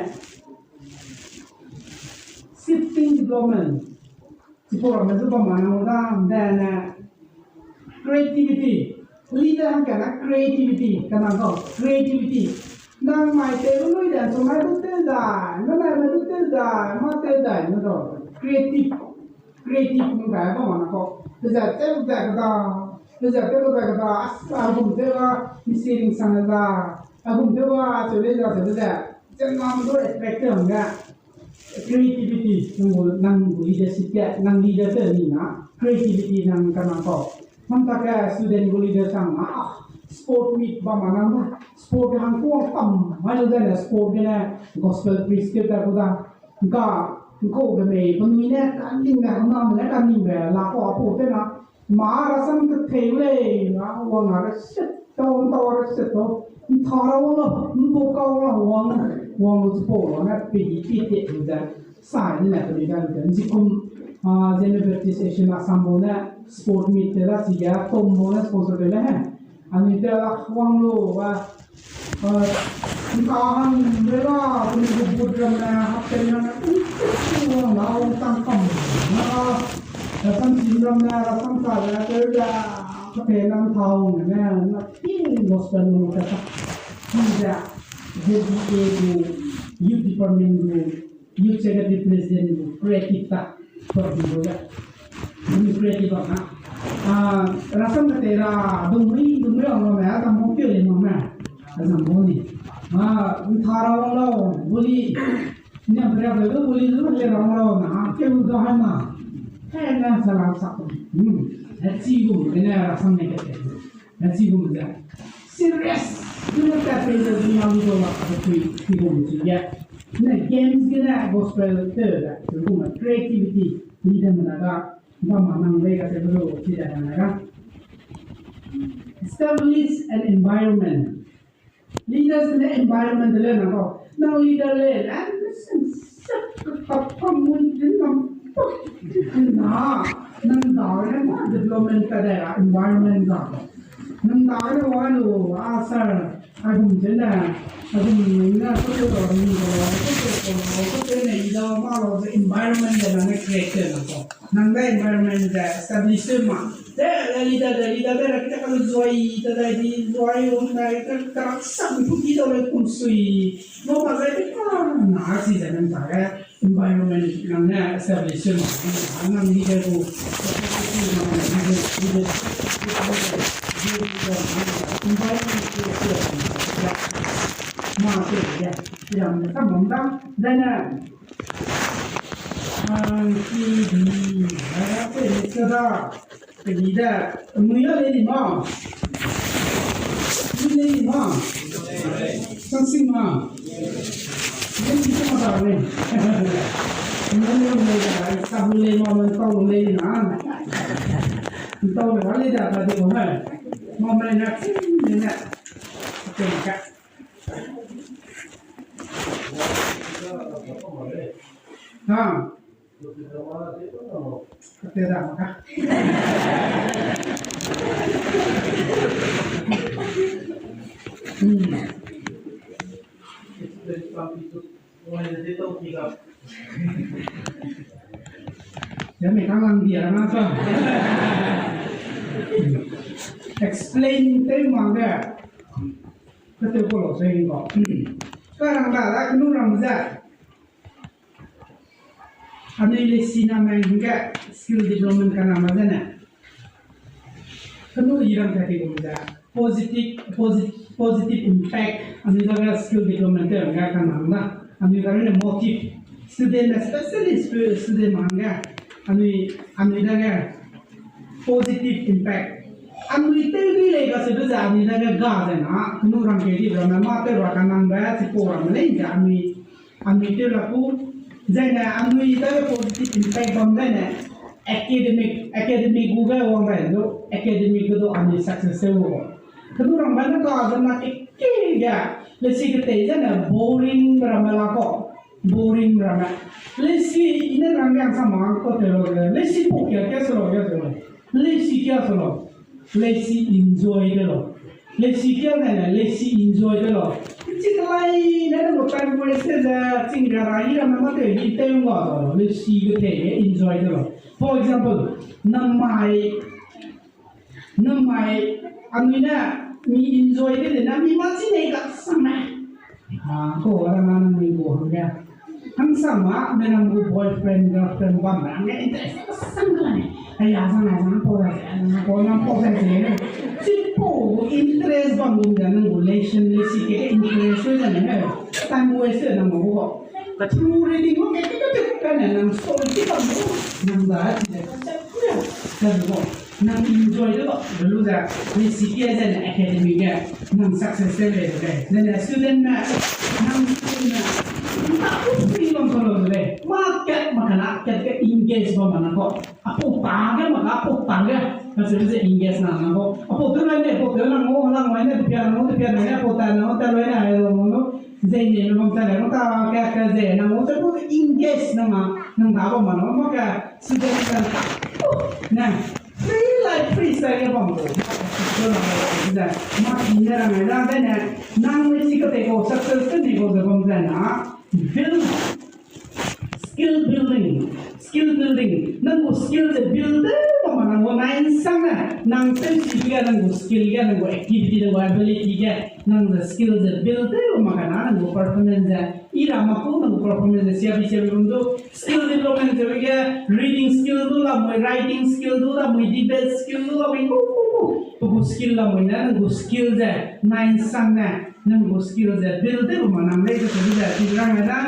Shifting development. Chipau ramme zu bam ma nang da, dene creativity. Leader hangkatne creativity, kana ga creativity. Nang mai te lu lui da, so mai lu te da, na mai mai lu te da, ma te da, na do. Creative. Creative nung gai bam ma na ko. Peza te da ka da, peza te da ka da, as, a gum te ga, mi sharing sang da, a gum te ga, so le da, so le da. Chen nam do attract te hangge. Creativity, nang gu, nang gu leadership ge, nang leader te ni na, creativity nang ka nang kau. Mam ta ke student gu leader sang na, ah, sport meet bam ma nang da, sport hang kuang tam, mai lu da ne sport ge ne gospel preach te ta ku da, ga, ko ge mei, penui ne, ka ning ge, na me ne, ka ning ge, la ko apu te na, Ma rasam kethei lei, na wang a reset tau, tau reset tau. Nthara wang lo, nbo kau la wang, wang lo chipau lo na pe di ti ti lu ze. Sai ne na pe di dan ke. Nzikum, ah, Zeme Baptist Association Assam bo ne sport meet te la si ya, tom bo ne sponsor te le he. Ani te la wang lo, wa, Nka hang rela, kuni gu but ram ne, hap ten ram ne, wang na, wang tang kam na, rasam sim ram ne, rasam sa ne, te ya, kate nan tau ne, na, pin gospel mo ta ta. Pin ja, Z B A gu, youth department gu, Youth Executive President gu creative ta, for example, ya. Ni creative ba na. Ah, rasam kate ra, dungmui, dungmui ang lo me, a tam mo pio le mo me. A zam mo ni. Ah, nthara wang lo, buli. Ni am pria be buli lu le wang lo na, a ke lu da ha na. He na sa la sa. Hmm. A chi gu, ne rasam ne kate. Na chi gum ze serious, du ne tat pei ze du nang du la ka pui chi gum chi ge. Ne games ge ne gospel te da, chi gum creativity, leader me na ga, ba ma nang lei ka te lu chi da na ga. Establish an environment. Leaders ne environment le na ga. Nang leader le, and this is such a problem with the nang. Na, nang da ne ma development ka da environment ga. Nang da ne wa lu, a sir, a gum je ne, a gum ne, ko te ro ni ko, ko te ko, ko te ne, i da ma lo, the environment de na ne create na ko. Nang da environment de establish ma. De, de leader, de leader, de, de, de, zoi, de, de, di, zoi, um, de, de, de, sa, bu, di, de, le, kum sui. Mo ma, de, de, ka, na, si, de, nang da, de. Environment nang ne establish ma, nang leader gu, environment ma te ya, ya, tam bam da, dene, ah, ki di, ya, ya, te, te da. Peli da, mui a lei ni ma. Mui lei ni ma. Sangsing ma. Lei ni ma da lei. Mui lei ni da, sa bu lei ma, mui tau lei na. Tau lei, lei da, da de ko ma. Ma ma na, ni na. Okay, ka. Ha. Kate da maka. Hmm. Ya me kang lang dia na sa. Explain te mang de. Kate ko lo se ko. Ka rang da, da kenu rang ze. Anui lesi name hingge skill development ka name zene. Kenu i rang ka di gum ze. Positive, posi-, positive impact. Anui dage skill development te hingge ka name da. Anui dage ne motive. Student, especially stu-, student ma hingge. Anui, anui dage positive impact. Anui tew dui lei ka se be ze anui dage ga ze na. Kenu rang ke di ramme ma tew ra ka name be, chipau ramme lei ze anui Anui tew la ku, zaine anui dage positive impact bam zaine, academic, academic gu ge wang bai du, academic ge du anui success tew wo. Kenu rang bai ne ka zena ke ke ge, lesi ketei zaine boring ramme la ko, boring ramme. Lesi i ne rang ge sa ma ko te lo ge, lesi pu kia kia se lo ge se lo. Lesi kia se lo. Lesi enjoy de lo. Lesi kia ne ne, lesi enjoy de lo. Chi kelai ne ne mo time waste ze, ching ra ra i ra na ma te, i te ngwa lo, le si ge te, enjoy de lo. For example, namai, namai, anui ne, mi enjoy de le na, mi ma chi ne ga sang na. Ah, ko ra ma na mi go hang ya. Hang sang ma, me na mo boyfriend, girlfriend, bam na, me interest sang na. Ai ya, sang na, sang po ra, sang po na, po ra, sang. Chi po, interest bam gum da, nang relation, le si ke, interest, so, sang na. Time waste na mo go. Ka through reading mo ke ke ke ke ne nang story ki bam mo, nang da ti de ka sa ku ya. Ka mo, nang enjoy de ba, de lu da, ni C P S and academic ge, nang success de le de. Then student na, nang student na, nang ta ku free bam so lo de. Ma kat ma kana, kat ke engage bam ma na ko. Apu ta ge ma ka, apu ta ge. Ka se se engage na na ko. Apu tu na ne, apu tu na ngo, na ngo ne, pia na ngo, pia na ne, apu ta na ngo, ta lo ne, ai lo ngo. Zei ne me bam ta le, ta ka ka zei, nang mo ze bu engage na ma, nang da bam ma, nang mo ka, student ka, na, free life, free style ya bam ko, so na, ze, ma ki ne ra me, na, ze ne, nang me si ka te ko, success te ni ko, ze bam ze na, build, skill building, skill building, nang gu skill ze build te bam ma, nang mo nai sang na, nang te si ya, nang gu skill ya, nang gu activity, nang gu ability ya, nang ze skill ze build te ma kana nang gu performance ze. I ra ma ku nang gu performance ze siabi siabi bam du. Skill development ze ge reading skill du la mui, writing skill du la mui, debate skill du la mui, ku, ku, ku. Pe gu skill la mui ne, nang gu skill ze, nai sang ne, nang gu skill ze build te ma nang lei ze, ze, ze, ze, rang ne,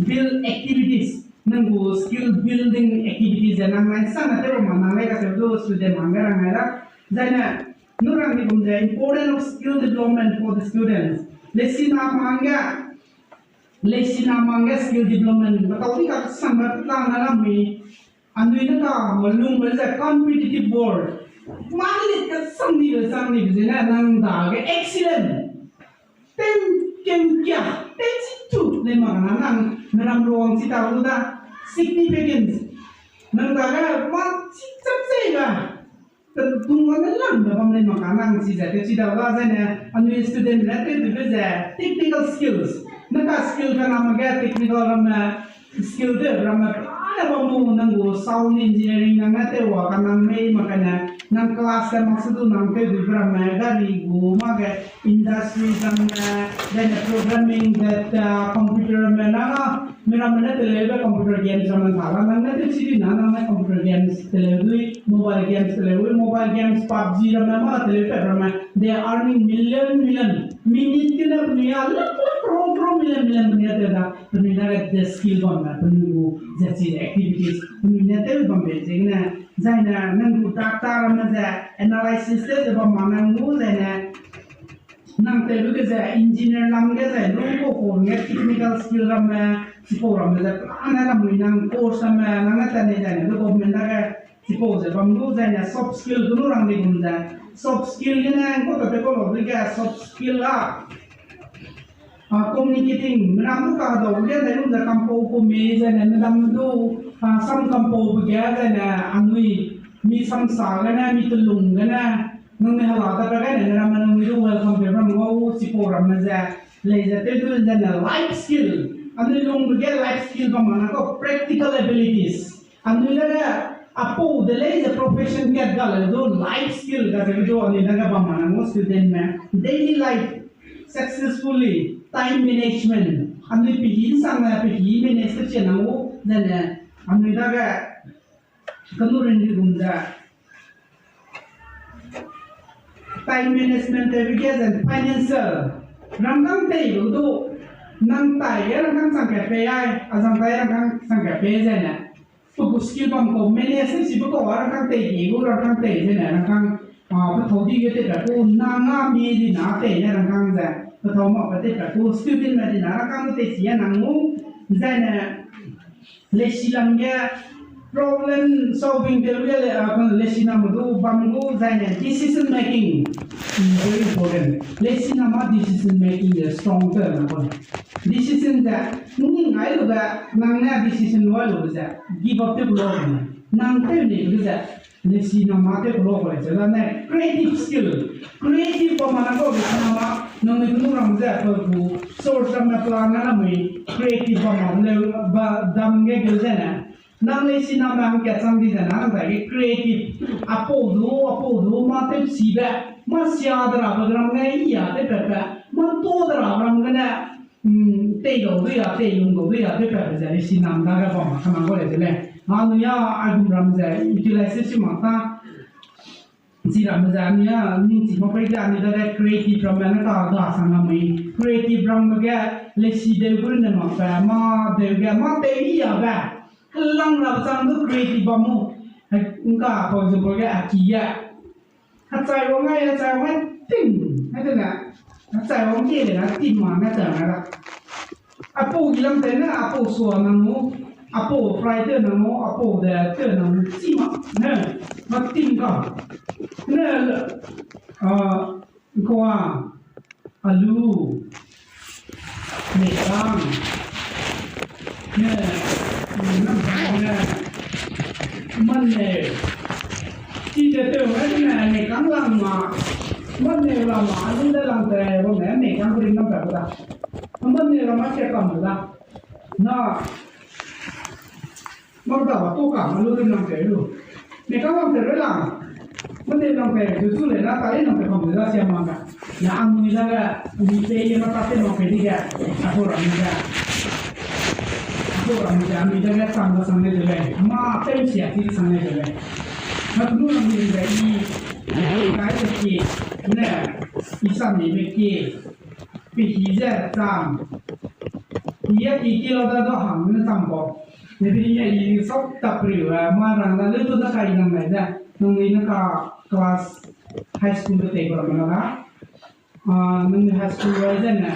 build activities. Nang gu skill building activities ze nang nai sang ne te ma nang lei ka se du student ma ge rang ne ra. Zai ne, nu rang ni bam ze important of skill development for the students. Lesina mang ge, lesina mang ge skill development, ba tau ni ka sang ba ta na la mi. Anui ne ka, ma lung me ze competitive world. Ma li ka sang ni be sang ni be ze ne, nang da ge excellent. Ten kem kia, ten chi tu, le ma na nang, meram ruang chi ta lu da, significance. Nang da ge, ma chi chap zei ba. Tung wa ne lang da bam le ma ka nang chi ze, te chi da la ze ne, anui student ne te du be ze, technical skills. Ne ka skill ka na ma ge technical ram me, skill te ram me, pa ne bam mu nang gu sound engineering nang ne te wa ka nang mei ma ka ne, nang class te mak se du nang te du ram me, gari gu ma ge, industry ramme, then programming that, uh, computer ramme na, mi ramme ne teleu be computer games ramme ta la, nang ne te chi di na, nang ne computer games teleu dui, mobile games teleu dui, mobile games, PUBG ramme ma teleu pe ramme, they are earning million, million, minute ke ne penui a lakh lakh, crore crore, million million penui a te da, penui na ge the skill bam na, penui gu ze chi activities, penui ne te bam be ze ne, zai ne, nang gu data ramme ze, analysis te ze bam ma nang gu zai ne, nang tew ge ze engineer lam ge ze lu ko ko nge technical skill ramme, chipau ramme ze plan ne lamui nang course ramme, nang ne tane zai ne lu government dage chipau ze bam lu zai ne soft skill genu rang di gum ze. Soft skill gene ko ta te ko lo ge soft skill la. Ah, communicating, menam du ka dau ge ne lu ze kampau ku me zai ne menam du, ah, sam kampau bu ge zai ne anui, mi sam sa gene, mi telung gene, nang ne hala ta pe gene, menam nang mi du welcome pe ram ngau, chipau ramme ze, lei ze te du zai ne life skill, anui lung bu ge life skill bam ma na ko practical abilities. Anui dage apau de lei ze profession kat ga le du life skill ga ze du anui dage bam ma nang mo student me daily life successfully time management anui pe hi sang ne pe hi manage te che nang u zai ne anui dage kanu rin di gum ze time management te bi ge zai financial rangkâng tei lu du nang tai ge rangkâng chang ka pe ai, azang tai rangkâng chang ka pe zai ne. Pe gu skill bam kau, manage ne si be kau, a rangkâng tei ki gu, rangkâng tei zene, rangkâng, ah, pe thau di ge tei pe gu, nang a mi di na tei ne rangkâng ze, pe thau mak pe tei pe gu, student me di na rangkâng tei si a nang mu, zene, lesi lam ge, problem solving te lu ge le, ah, lesi na me du bam gu, zene, decision making, mm, very important. Lesi na ma decision making ge strong te na gu. Decision ze, nung ngai lu ge, nang ne decision lu lu ze, give up te lu ne. Nang te ne lu ze, Lesi na ma te kelo ko le ze la ne creative skill. Creative bam ma na ko lesi na ma, nangnui kenu ram ze pe gu source ram me plan na la mui creative bam ma le ba dam ge ge ze ne. Nang lesi na ma hangkat chang di ze na, nang dai ge creative. Apau du, apau du, ma tew sibe, ma sia de rabe ram ge, i ya tew pat pat, ma to de rabe ram ge ne, mm, tei dau du ya, tei lung dau du ya, tew pat pat ze lesi na da ge bam ma ka nang ko le ze le. Anui ya, aigum ram ze, utilize si mak ta, chi ramme ze anui a, ning chi mak pei ze anui dage creative ramme ne ka ga sang na mui. Creative ramme ge lesi deu gu ne mak pe, ma deu ge, ma tei i ya be. Helang rabe chang du creative bam mu. Nka, for example ge, a ki ge. Hechai wang ai, hechai wang ai, tim. Hai de ne. Hechai wang ki le na, tim ma, hechai wang ai la. Apau gilam te ne, apau sua nang mu, apau fry te nang mu, apau de te nang mu, chi ma, ne, ma tim ka. Ne, a, kua, alu, mekang, ne, nam ne, mane, chi de te, ne, mekang lang ma, mane lang ma, alu de lang te, wo ne, mekang ring nam pe da. Mane lang ma se kam da. Na, Mâ da ba tu ka, ma lu ri nang pe lu. Ne ka nang pe re la. Mâ ne nang pe, zu zu le na, ta le nang pe kam le la sia ma ga. Na anui la ga, mi pe ye ma ta te nang pe di ga. A tu ra mi ga. A tu ra mi ga, mi da ga sang da sang le de le. Ma pe sia ti sang le de le. Ma tu nang mi ga i, kai de ki, ne, i sa mi be ki. Pe hi ze chang. Hi ya ki ki lau da du hang ne chang bau. Ne pe hi ya i sau tap riu, eh, ma rang da le du na kai nang nai ze. Nangnui na ka class high school de tei bam na ga. Ah, nangnui high school wai ze ne.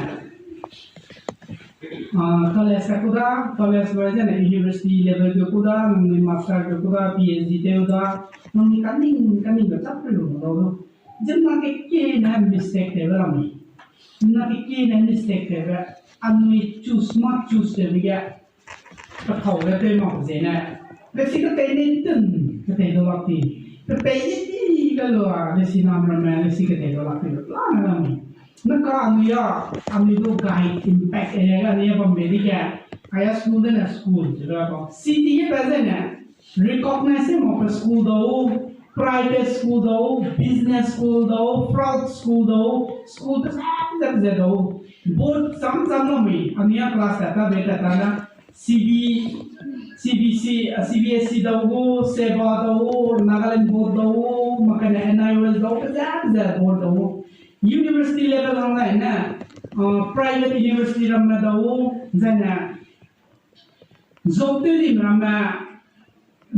Ah, college ka ku da, college wai ze ne university level ke ku da, nangnui master ke ku da, P H D teu da. Nangnui kaning, kaning be tap riu lau du. Zimna kekie ne mistake tew la mi. Zimna kekie ne mistake tewbe. Anui choose ma choose tewbe ge. Pe kau ge tew mak ze ne. Pe si ketei ne tun, ketei dau lak ti. Pe pei ye ti ga lua, le si nam ramme, le si ketei dau lak ti, la na la mi. Na ka anui ya, anui du guide impact area ga anui ya bam be di ge. Aya school de ne school, zira ko. City ye pe ze ne. Recognize mak pe school dau, private school dau, business school dau, fraud school dau, school pe zat zat ze dau. Board cham cham la mi, anui a class ta ta be ta ta na, C B, C B C, ah, C B S E dau gu, SEBA dau gu, Nagaland board dau gu, makane N I O S dau, pe zat zat board dau gu. University level hang lai ne, ah, private university ramme dau gu, zai ne, Job tew di ramme,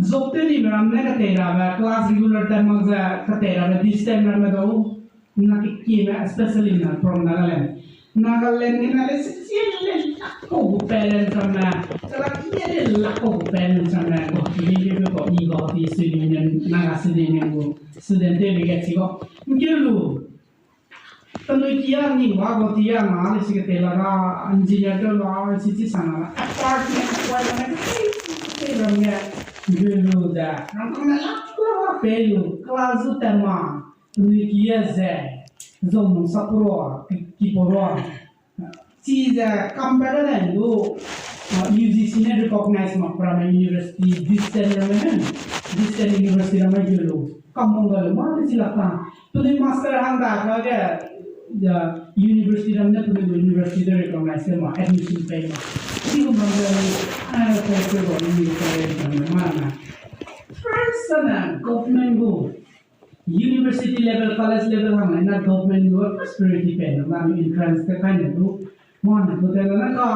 job tew di ramme ne ketei rabe, class regular tat mak ze ketei rabe, distance ramme dau, na kekie me, especially na from Nagaland. Nagaland ne na le sisian le lak kau gu parents ramme, kala kie le lak kau gu parents ramme, Guwahati le le ko, i Guwahati student union, Naga student union gu student tew le ge chi gu. Ngkeu lu, Penui kia ning ba gu tia na, le si ketei la ga, engineer tew la, si chi sang la, apartment, apartment, tei ram ge, gu lu ze, rangkang ne lak la pe lu, class zu tat ma, penui kia ze, zong nung sapro, ki, ki poro. Chi ze, compare ne lu, ah, U G C ne recognize mak pra me university, distance ramme ne, distance university ramme gu lu. Kamung ga lu ma te chi lak ta. Penui master hang da ka ge, ya, university ram ne penui university de recognize ma, admission pei ma. Chi gu ma ge, ah, ko ko gu university ram ma na. First na government gu, university level, college level hang na government gu first priority pei na, na entrance te kai ne du. Mane gu te na ka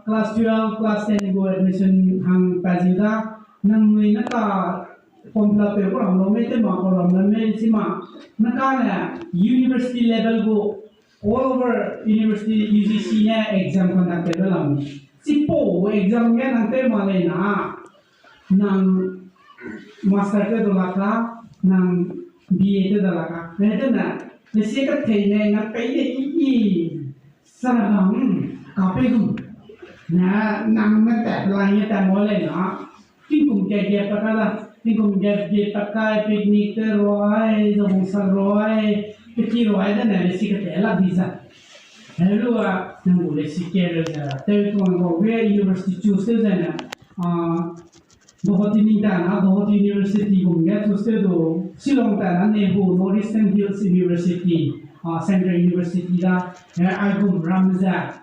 class twelve, class ten gu admission hang pa zi da, nangnui na ka form fill up tew ku ram lo mei, tew ma ku ram lo mei, chi ma, na ka ne university level gu all over university U G C ne exam conduct tew lam. Chipau exam ge nang tew ma lei na, nang master tew da la ka, nang B A tew da la ka. Nang tew na, ne si ka tei ne, nang pei de i i, Saragang, kapei gu. Na, nang ne tat lai ne tat mo lei na. Tingkum kia kia pa ka la. Tingkum gap ge takai picnic te ruai, zong sa ruai, peki ruai de ne lesi kete la di za. Helua nang gu lesi ke re za. Te tuang ba we university choose te za na. Ah, Guwahati ning ta na, Guwahati University gum ge choose te do. Shillong ta na Nehru North Eastern Hills University, ah, Central University da. Eh, ai gum ram za.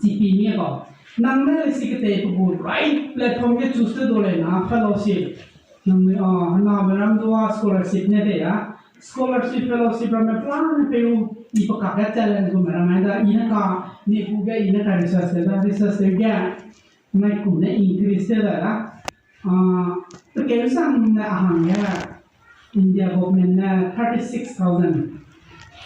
Chipi mi kau. Nang ne lesi kete pe gu right platform ge choose te do le na fellowship. Nang, ah, na be ram dua scholarship ne de ya. Scholarship fellowship ram me plan pe u i pe ka ge challenge gu me ram ai da i ne ka ni pu ge i ne ka research te da research te ge. Nai kum ne increase te da da. Ah, pe ke sang ne a hang ya. India government ne thirty six thousand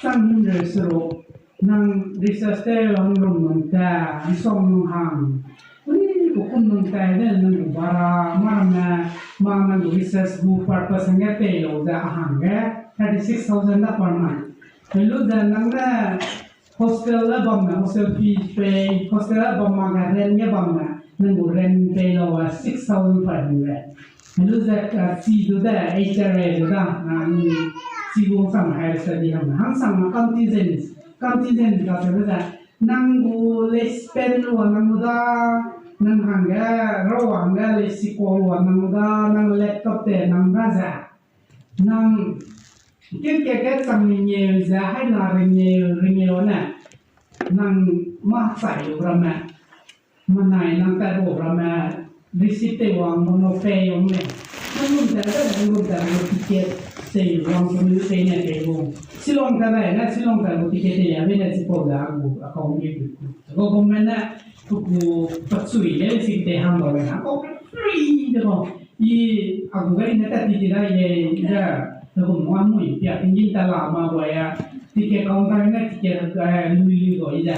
sang him re sero nang research te hang rum nung ta, hang song nung hang. Ui, ku kum nung ta de nang gu bara, ma me, ma nang gu research gu purpose hang ge pei lo ze a hang ge thirty six thousand da per month. Pe lu ze nang ne hostel le bam ne, hostel fee pei, hostel le bam ma ga rent ge bam ne, nang gu rent pei lo a six thousand five hundred. Lu ze, ah, chi du de, H R A du da, na, ni, chi gu sang higher study hang, hang sang na contingent, contingent ka se lu ze, nang gu le spend wa nang da, nang hang ge, ro wa hang ge, le si ko wa nang da, nang laptop te nang da ze. Nang, ke ke ke chang ringeu ze, hai na ringeu, ringeu ne. Nang ma chai lu ramme. Manai nang tat ro ramme. Receipt te wang bam lo pei wang le. Nang gum ta le, nang gum ta le ticket sei wang bam lu pei ne pei wang. Shillong ta le, na Shillong ta lu ticket te ya be ne chipau da gu account ge gu. Go government ne, ku ku pachui le si te hang lo le na. Ko free de ko. I a gu gari ne tat ti ti da ye, i da, da gu mwa mui, pia tingin ta la ma gua ya, ticket counter ne ticket, eh, lui lui gua i da.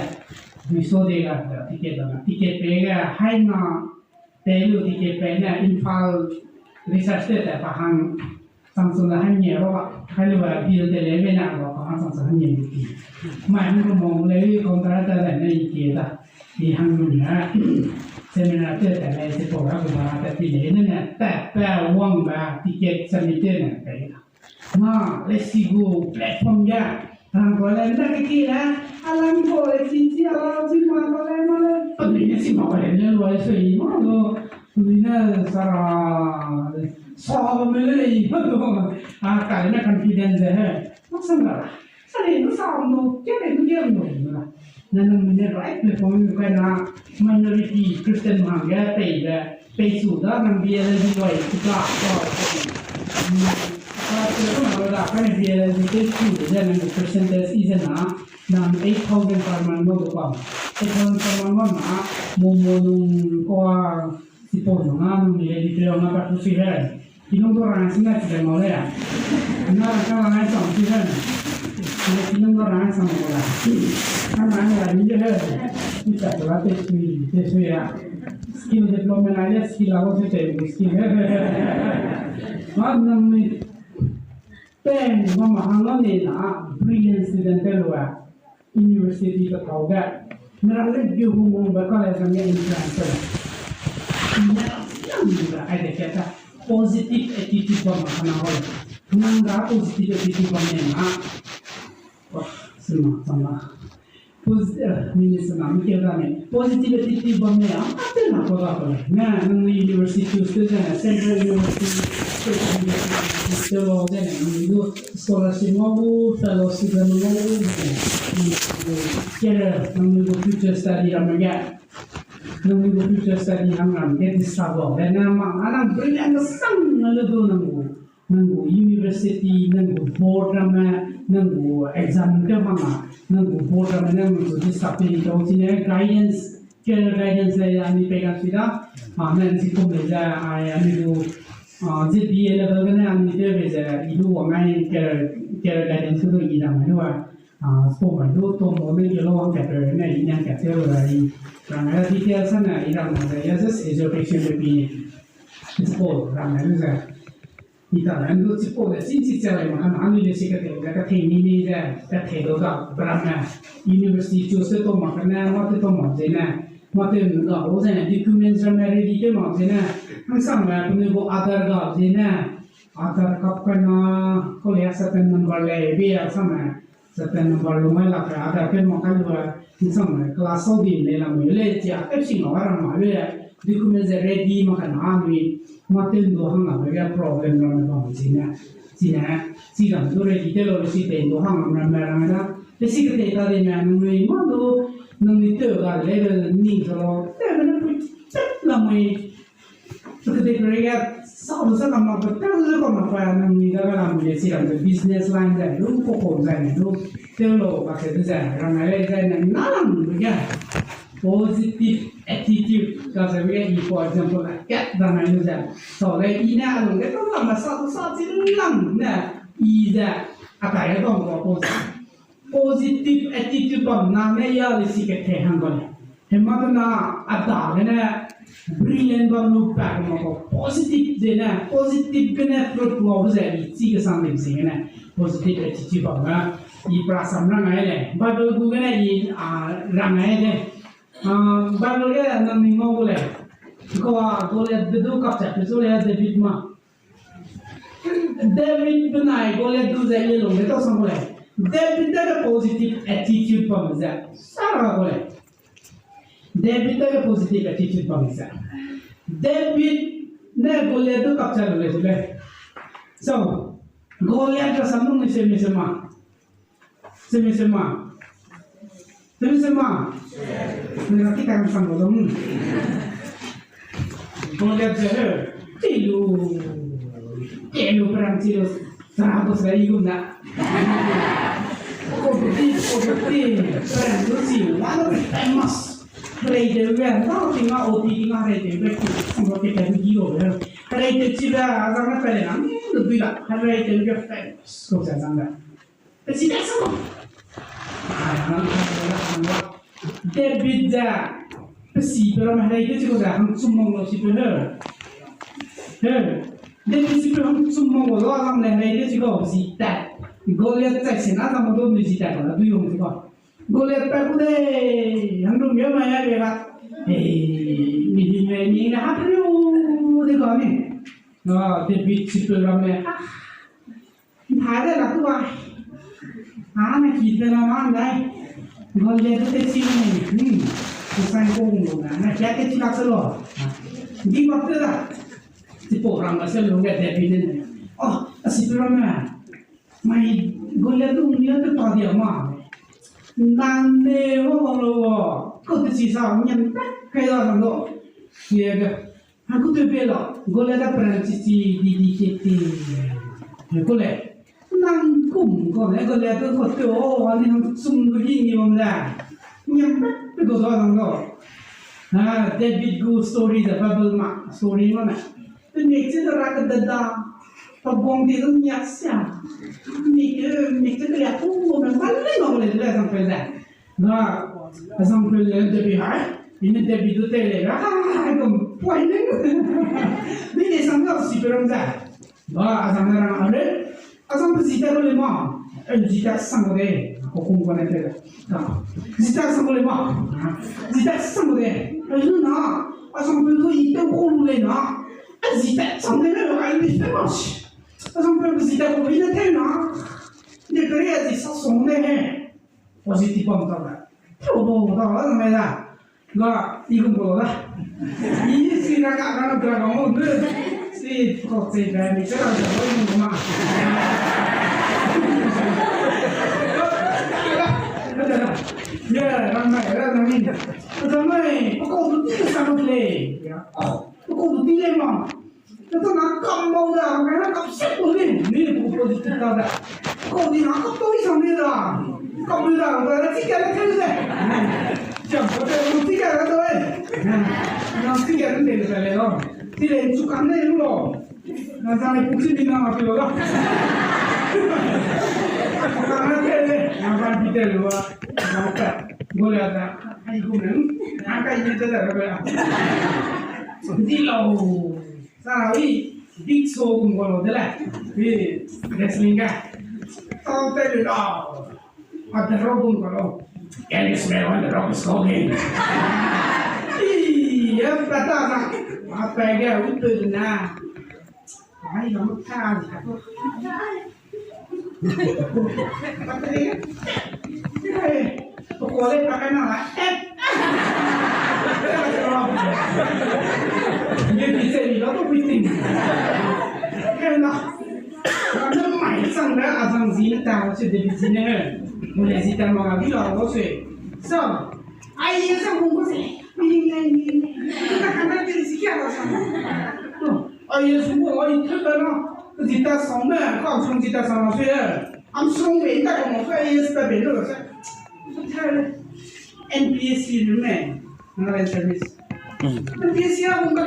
Dui so de ga, da ticket da na, ticket pe ga, hai na, te lu ticket pe ne, Imphal research te ta pa hang, sang sung da hai nye ro ba, hai lu ba, bill te le be na ro, pa hang sang sung hai nye lu ti. Mai hang ro mo le, counter ta da ne i ke da. I hang lu ne, seminar te ta le, se pau ra gu ba, ta ti le, ne ne, ta, ta, wang ba, ticket submit te ne, ta i da. Na, le si gu platform ge, rang ko le, na ke ki le, a lang ko le, si si, a lang si ma ko le, ma le, pa dui ne si ma ko le, ne lo, so i ma lo, dui ne sara, sa me le, i pa do, a, ka le na confidence he, ma sang da. Sa le, nu sa nu, ke le, nu ke nu, nu na. Na nang ne right platform kai na minority Christian hangge pei be, pei su da nang B L L B wai su da, wa, sa se na da kai B L L B te su de nang percentage i ze na, nang eight thousand per month mo du pa. Eight thousand per month mo na, mo mo nung kwa, Sipau nung a nung le di pe na pa tu si he. Kinung du rang si na si de mau le. Na rang ka rang ai sang si he. Kinung du rang ai sang mau la. Ka rang ai ni de he. Ni ta la te sui, te sui ya. Skill development ai le skill a wo se te skill he. Ma nang ni Peng, mama hang ne na, brilliant student te lua, university ka tau ge, na le ge hu mong ba college ang ge entrance te. Na yang ni ba, ai de ke ta, positive attitude ba ma kana ho. Nang ga positive attitude ba ne na. Wah, sima, sama. Posi-, eh, minister na, mi keu da ne, positive attitude bam ne, a, a te na ko da ko ne. Na, nang university choose te zene, Central University, State University, te lo zene, nang du scholarship ngau gu, fellowship ngau gu, zene, nang du career, nang du future study ram ge, nang du future study hang ram ge, disturb lo, zene, ma, a nang brilliant sang na le du nang gu. Nang gu university, nang gu board ramme, nang gu exam te hanga, nang gu board ramme, nang gu discipline tau chine guidance, career guidance le ya ni pei ga sui da. Ah, nang si kum le za, ah, ya ni gu, ah, Z B A level ga ne ani te be za, i du wang ai career, career guidance du i da mai wa. Ah, so mai du to mo ne ke lo wang ka pe ne i nang ka te lo ra i. Rang ra details ne i rang ma za, ya just education le pi. It's all rang ne za. Ita ne, ndu chipau le, sin chi chia lai ma, ana, anui le si kate, le kate ni ni ze, kate do da, bra me, university choose te to ma kane, ma te to ma ze ne, Mate ga ho zene documents ramme ready te mak zene, hangsangme penui gu Aadhaar ga zene, Aadhaar card kana, kau le certain number le, be hangsangme certain number lu mai lak Aadhaar te mak kai lu, hangsangme class sau di le lam le, chia pe sing ga rang ma le, documents ready mak kana anui, mate ndo hang la le problem ramme bam zene, zene, chi ram du ready te lo si te ndo hang ramme rang da, pe si ke te ta de ne, nangnui ma du, nangnui te ga le, ni zo lo, te ne pui, te la mai, Kedei perei ge, sa lu sa kam mak pe, pe lu kam mak pe, nangnui da ga lam le si ram de business line de, lu ko ko zai ne, lu, te lo ka se de zai, rang ai le zai ne, na lam lu ge, positive attitude ka se ge, i, for example, a kat da nai lu zai. So, le i ne a lung ge, to lam ma sa, sa chi lam ne, i zai, a kai a dong ko ko zai. Positive attitude bam na ne ya le si ke te hang ko le. Hema na a da gene brilliant bam lu pa ma ko positive de ne, positive gene fruit ngau ze i chi ke sang de si gene positive attitude bam na i pra sam rang ai le. Bible gu gene i, a, rang ai de. A, Bible ge nang ni ngau gu le. Ko a, ko le de du kap cha pe zu le David ma. David benai Goliath du ze le lung de tau sang ko le. David de positive attitude bam ze. Sara ko le. David de positive attitude bam ze. David ne Goliath du kap cha lu le zu le. So, Goliath ka sam nung ni se mi se ma. Seme sema. Seme sema. Nera ki tang sang lo dong. Goliath ze he. Tilu. Tilu perang tilu. Sana ko sa i gum na. Ko ti, ko ti. Perang lu si. One of the famous. Rei de we. Na ti nga o ti nga rei de we. Ko ti ka di lo we. Rei de chi da. Zang na pele na. Ni lu dui la. Rei de we famous. Ko sa zang da. Pesi tat sang. David ze, pesi pe ramme herei de chiko ze, hang chum mang lo si pe he. He. David si pe hang chum mang lo, a lang le herei de chiko, pesi tat. Goliath chai se na, a lang lo mi si tat, a dui hong chiko. Goliath pa ku de, hang dum yo ma ya le ba. He, mi di me, mi na ha pe lo, de ko ni. Ah, David si pe ramme, ah. Nthai de la tu ai. A na ki de la ma ndai. Goliath te chi ne. Hmm. Ku sai ko ngo na. Na kia te chi la se lo. Di ma te da. Ti po rang ma se lo nge David ne. Oh, a si pe ramme. Mai Goliath tu ni te ta dia ma. Nan ne ho lo. Ko te chi sa nyen pe. Kai la lo. Ye ga. Hangkutewbe la, Goliath da peran chichi di di ke ti. Ko le, nang kum ko le, Goliath da ko te o, ani hang chum lu gi ni wang da. Nyam pe pe go da nang do. Ah, David gu story da Bible ma, story ma na. Pe mek che da ra ka da da. Pa bong di lu nya sia. Mek che, mek che da ya ku mo me ma le no le le sang pe da. Na, a zangpeu le David hai, i ne David du te le, ah, gum poi ne. Ni ne sang na si pe ram za. Ba, a zang na rang a le, a zang pe zi ta le ma, e zi ta sang de, ko kung ko ne te le. Zi ta sang le ma, zi ta sang de. A lu na, a zangpeu du i te ko lu le na, a zi ta sang de le, a lu se ma. A zangpeu zi ta ko i ne te na, ne pe re a zi sa song de he. Positive bam ta da. Tau bo ta da, nang da. Ga, i gum bo da. I si ra ga, ra ga, ra ga, mo, ne. Si, ko se da, ni se ra ga, mo, mo, ma. Ya, ra mai, ra mai. Ra mai, ko ko du ti sa mo le. Ya. Oh, ko ko du ti le ma. Te ta na kam mau da, ka na kam set ko ni, ni ko positive ta da. Ko ni na ka toi sang ni da. Kam ni da, ka na ti ka le te de. Jam ko te ko ti ka le to e. Na ti ka le te le lo. Ti le chu kan ne lo. Na sa ne ku ti ni na ma ti lo da. Ka na te le, na ba ti te lo. Na ta. Goliath da. Ai ku ne. Na ka ni te da ka. Di lo. Sa i, Big Show gum ko lo de le. I, wrestling ga. Tau te le lo. A The Rock gum ko lo. Can you smell when The Rock is cooking? Ye pata na, a pege u pe na. Ai, na ta na ko. Ko le pa na. Ye bi se ni lo ko bi ting. Ke na. Ka na mai sang da a sang zi na ta se de bi zi ne. Mo le zi ta ma ga bi lo lo se. So, ai ye sa mo ko se. Ni ni ni ni. Ka na de zi kia lo sa. Ai ye su mo ai te ta na. Zi ta sang me, ka sang zi ta sang se. Am song me ta ko mo ka ye sta be lo se. N P S C lu me. National Service. N P S C a hung ba.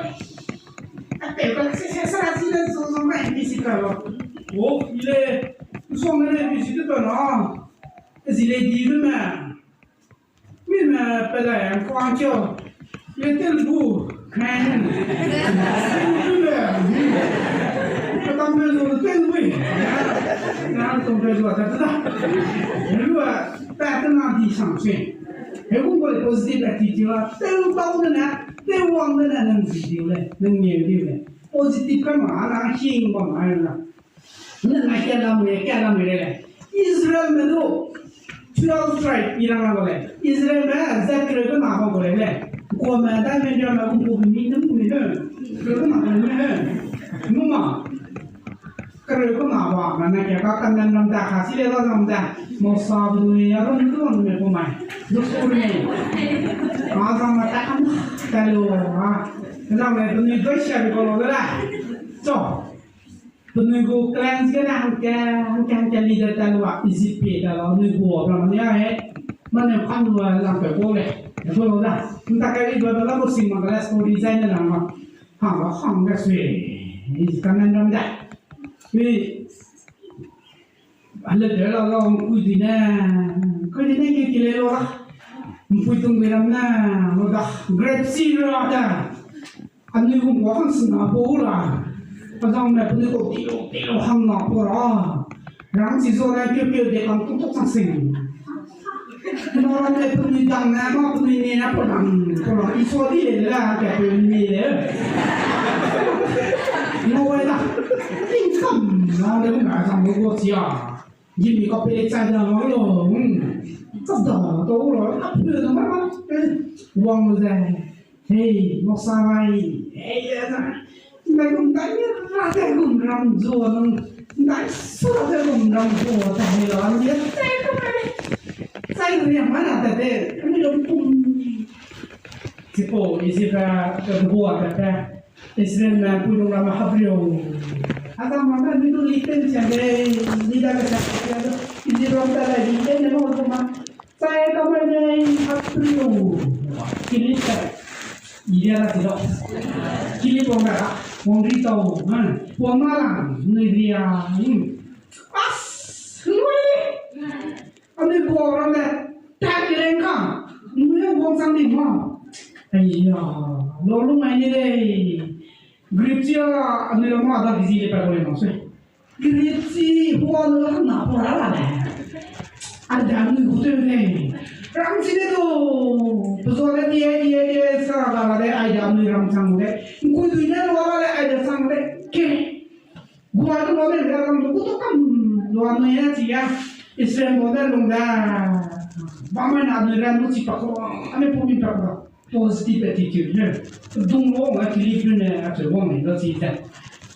A pe ka se se sa si na so so ma N P S C ka lo. O, ile, so me N P S C te ba na. Zi le di lu me. Mi me pe la yang kuang kio. Le te lu. Kan. Lu le. Pe tam me lu te lu. Na tong pe lu ta ta. Lu a pa te na di sang se. He gu gu positive attitude la, tewtau de ne, tewwang de ne, nang zi diu le, nang ngeu diu le. Positive ka ma, na hing bam ai na. Nang na kia lam me, kia lam me le. Israel me du, twelve tribe i rang rang le. Israel me, zat kereu ke na bam le le. Kua me, dai me, dia me, gu gu mi, nang mi he. Kereu ke na bam le he. Nu ma. Kereu ke na ba, na na kia ka Kanan ram da, ka si le la ram da. Mosa benui, Aron du wan me ko mai. Du su ne. Ma zang ma ta kam, ta lo, ha. Zang me benui doi sia be ko lo de la. So, benui gu clans ge na hangke, hangke, hangke leader ta lo a, Egypt pe ta lo, nui gu ram ne a he. Ma ne kan lo a, zang pe ko le. Ko lo da. Nta ka i ba da la ko sing ma ga la story zai ne la ma. Hang ga hang ga sui. Is Kanan ram da. Ui, ale de la la, ’ngkui di ne, ’ngkui di ne ke kile lo la. ’Mpui tung mi ram ne, lo da, grape seed ra da. Anui gu ’ngkua hang sena bo la. Azang ne, penui ko ti lo, ti lo hang na po ra. Rang si zo ne, keu keu de kang tuk tuk sang sing. Nora ne penui dang ne, ma penui ne na po lang, po lang, i sua di le le la, ka penui ne le. Nora da, ting kam, na le na sang mo go sia. Yi mi ka pe le chai da ma lo, hmm. Ka da, to lo, ka pe na ma, eh, wang lo ze. Hei, Mosa mai, hei, ya na. Ndai gum dai ni ra de gum ram zuo nung, ndai su ra de gum ram zuo ta hei lo, ani ya tai ko mai. Sai ru ya ma na ta de, ani lo pum. Tipo, isi ka, ka buo ta pe. Israel na pui nung ram hap rio. Ata ma na ni du li ten sia de, ni da ka sa de, ni ram ta la li ten ne mo ko ma. Sai ka mai nei hap rio. Kilip ta. Iria la ti lo. Kilip wang ra. Wang ri tau. Ha. Wang ma la. Nui ria. Hmm. As. Nui. Anui buo ram le. Tak ki leng ka. Nui wang sang di ma. Aiya. Lo lu mai ni lei. Grip chia. Anui ram ma da ki zi le pa ko le ma se. Grip chi hua lu hang na pua ra la le. Ai da anui gu tew le. Ram chi le du. Pe zua le die, die, die, sa la la le, ai da anui ram chang le. Ngkui dui ne lua la le, ai da chang le. Ke. Gua du lua le, ram du gu tu kam lua anui ne chi ya. Israel mo ne lung da. Ba mai na anui ram du chi pa ko. Ane pu mi pa ko. Positive attitude ne. Dung lo nga kili pu ne a che wang ne lo chi te.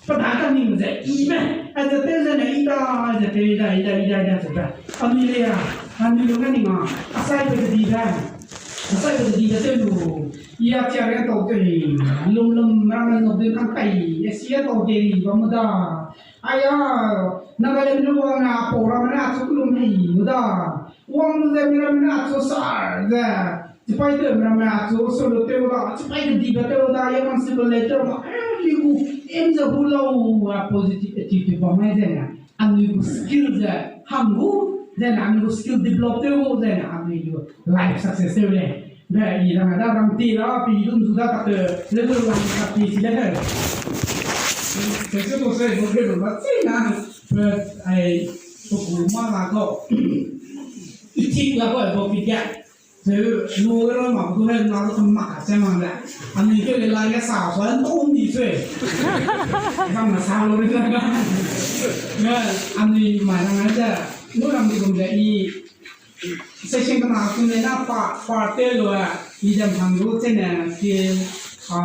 Pa da ka ning ze i me. A ze te ze ne i da, a ze te i da, i da, i da, i da ze da. Anui le ya, anui lo nga ni ma. A sai pe di da. A sai pe di da te lu. I a chia re tau te. Lum lum ram no de kan kai. E si a tau de ri ba mu da. Aya, Nagaland lu wang na pau ram na chu lum hei mu da. Wang lu ze mi ram na chu sar ze. Chipai te mi ram na chu solo te da. Chipai te di ba te da. Ye man civil letter ma. Every gu em ze hu lau a positive attitude ba mai ze na. Anui gu skill ze hang gu. Ze na anui gu skill develop te gu. Ze na anui gu life success te le. Be, i rang da rang ti ra, pi dun zu da tak, le zu rang tak ti si le he. Ke se to se, mo ke ba si na, be, ai, to ku ma la ko. I tik la ko, bo ki ya. Zeu, lu ra mak du he, na lu mak ka che mang le. Anui ke le la ge sa, sa, nto ni zeu. Bam na sa lu le na. Nge, anui mai rang ai ze, lu ram di gum ze i, session kena ku ne na pa, pa te lu a, i jam hang lu che ne, ki, a,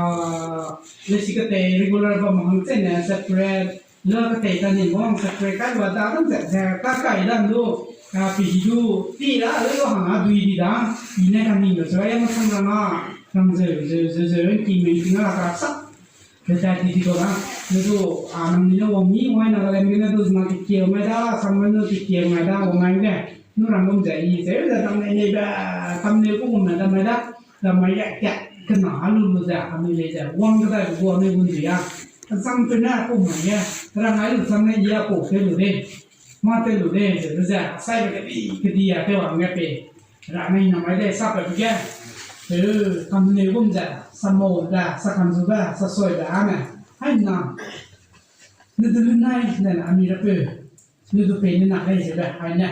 le si ka te regular bam hang che ne, separate, Lu ka tei ta ni bam sa kre kai wa da dan ze, ze ka kai dan lu, ka pi hi du, pi ra lu hang a dui di da, i ne ka ning lu zeu, ya ma sang ra nga, rang zeu, zeu, zeu, zeu, ki mei ki na ra ka sa. Ze ta di di ko da, lu du, a, nang ni ne wang ni, wai na ra le mi ne du zma ki kieu mai da, sang mai nu ki kieu mai da, wang mai ge, nu rang gum ze, i zeu, ze dam nei nei be, tam nei ku gum na dam mai da, dam mai ge, kia, kena, a lu lu ze, a mi lei ze, wang ge da, gu a mi gun di ya. Zang pe ne a ku mai ge, rang ai lu zang ne i a ku te lu de. Ma te lu de, ze, ze, ze, sai be kedi, kedi a te wang ge pe. Ra nei na mai de, sa pe ge. Te, kam ne gum ze, sa mo be, sa kam zu be, sa soi be, a ne. Hai na. Ne de lu nai, ne na, a mi ra pe. Ne du pe ne na, hai ze be, hai ne.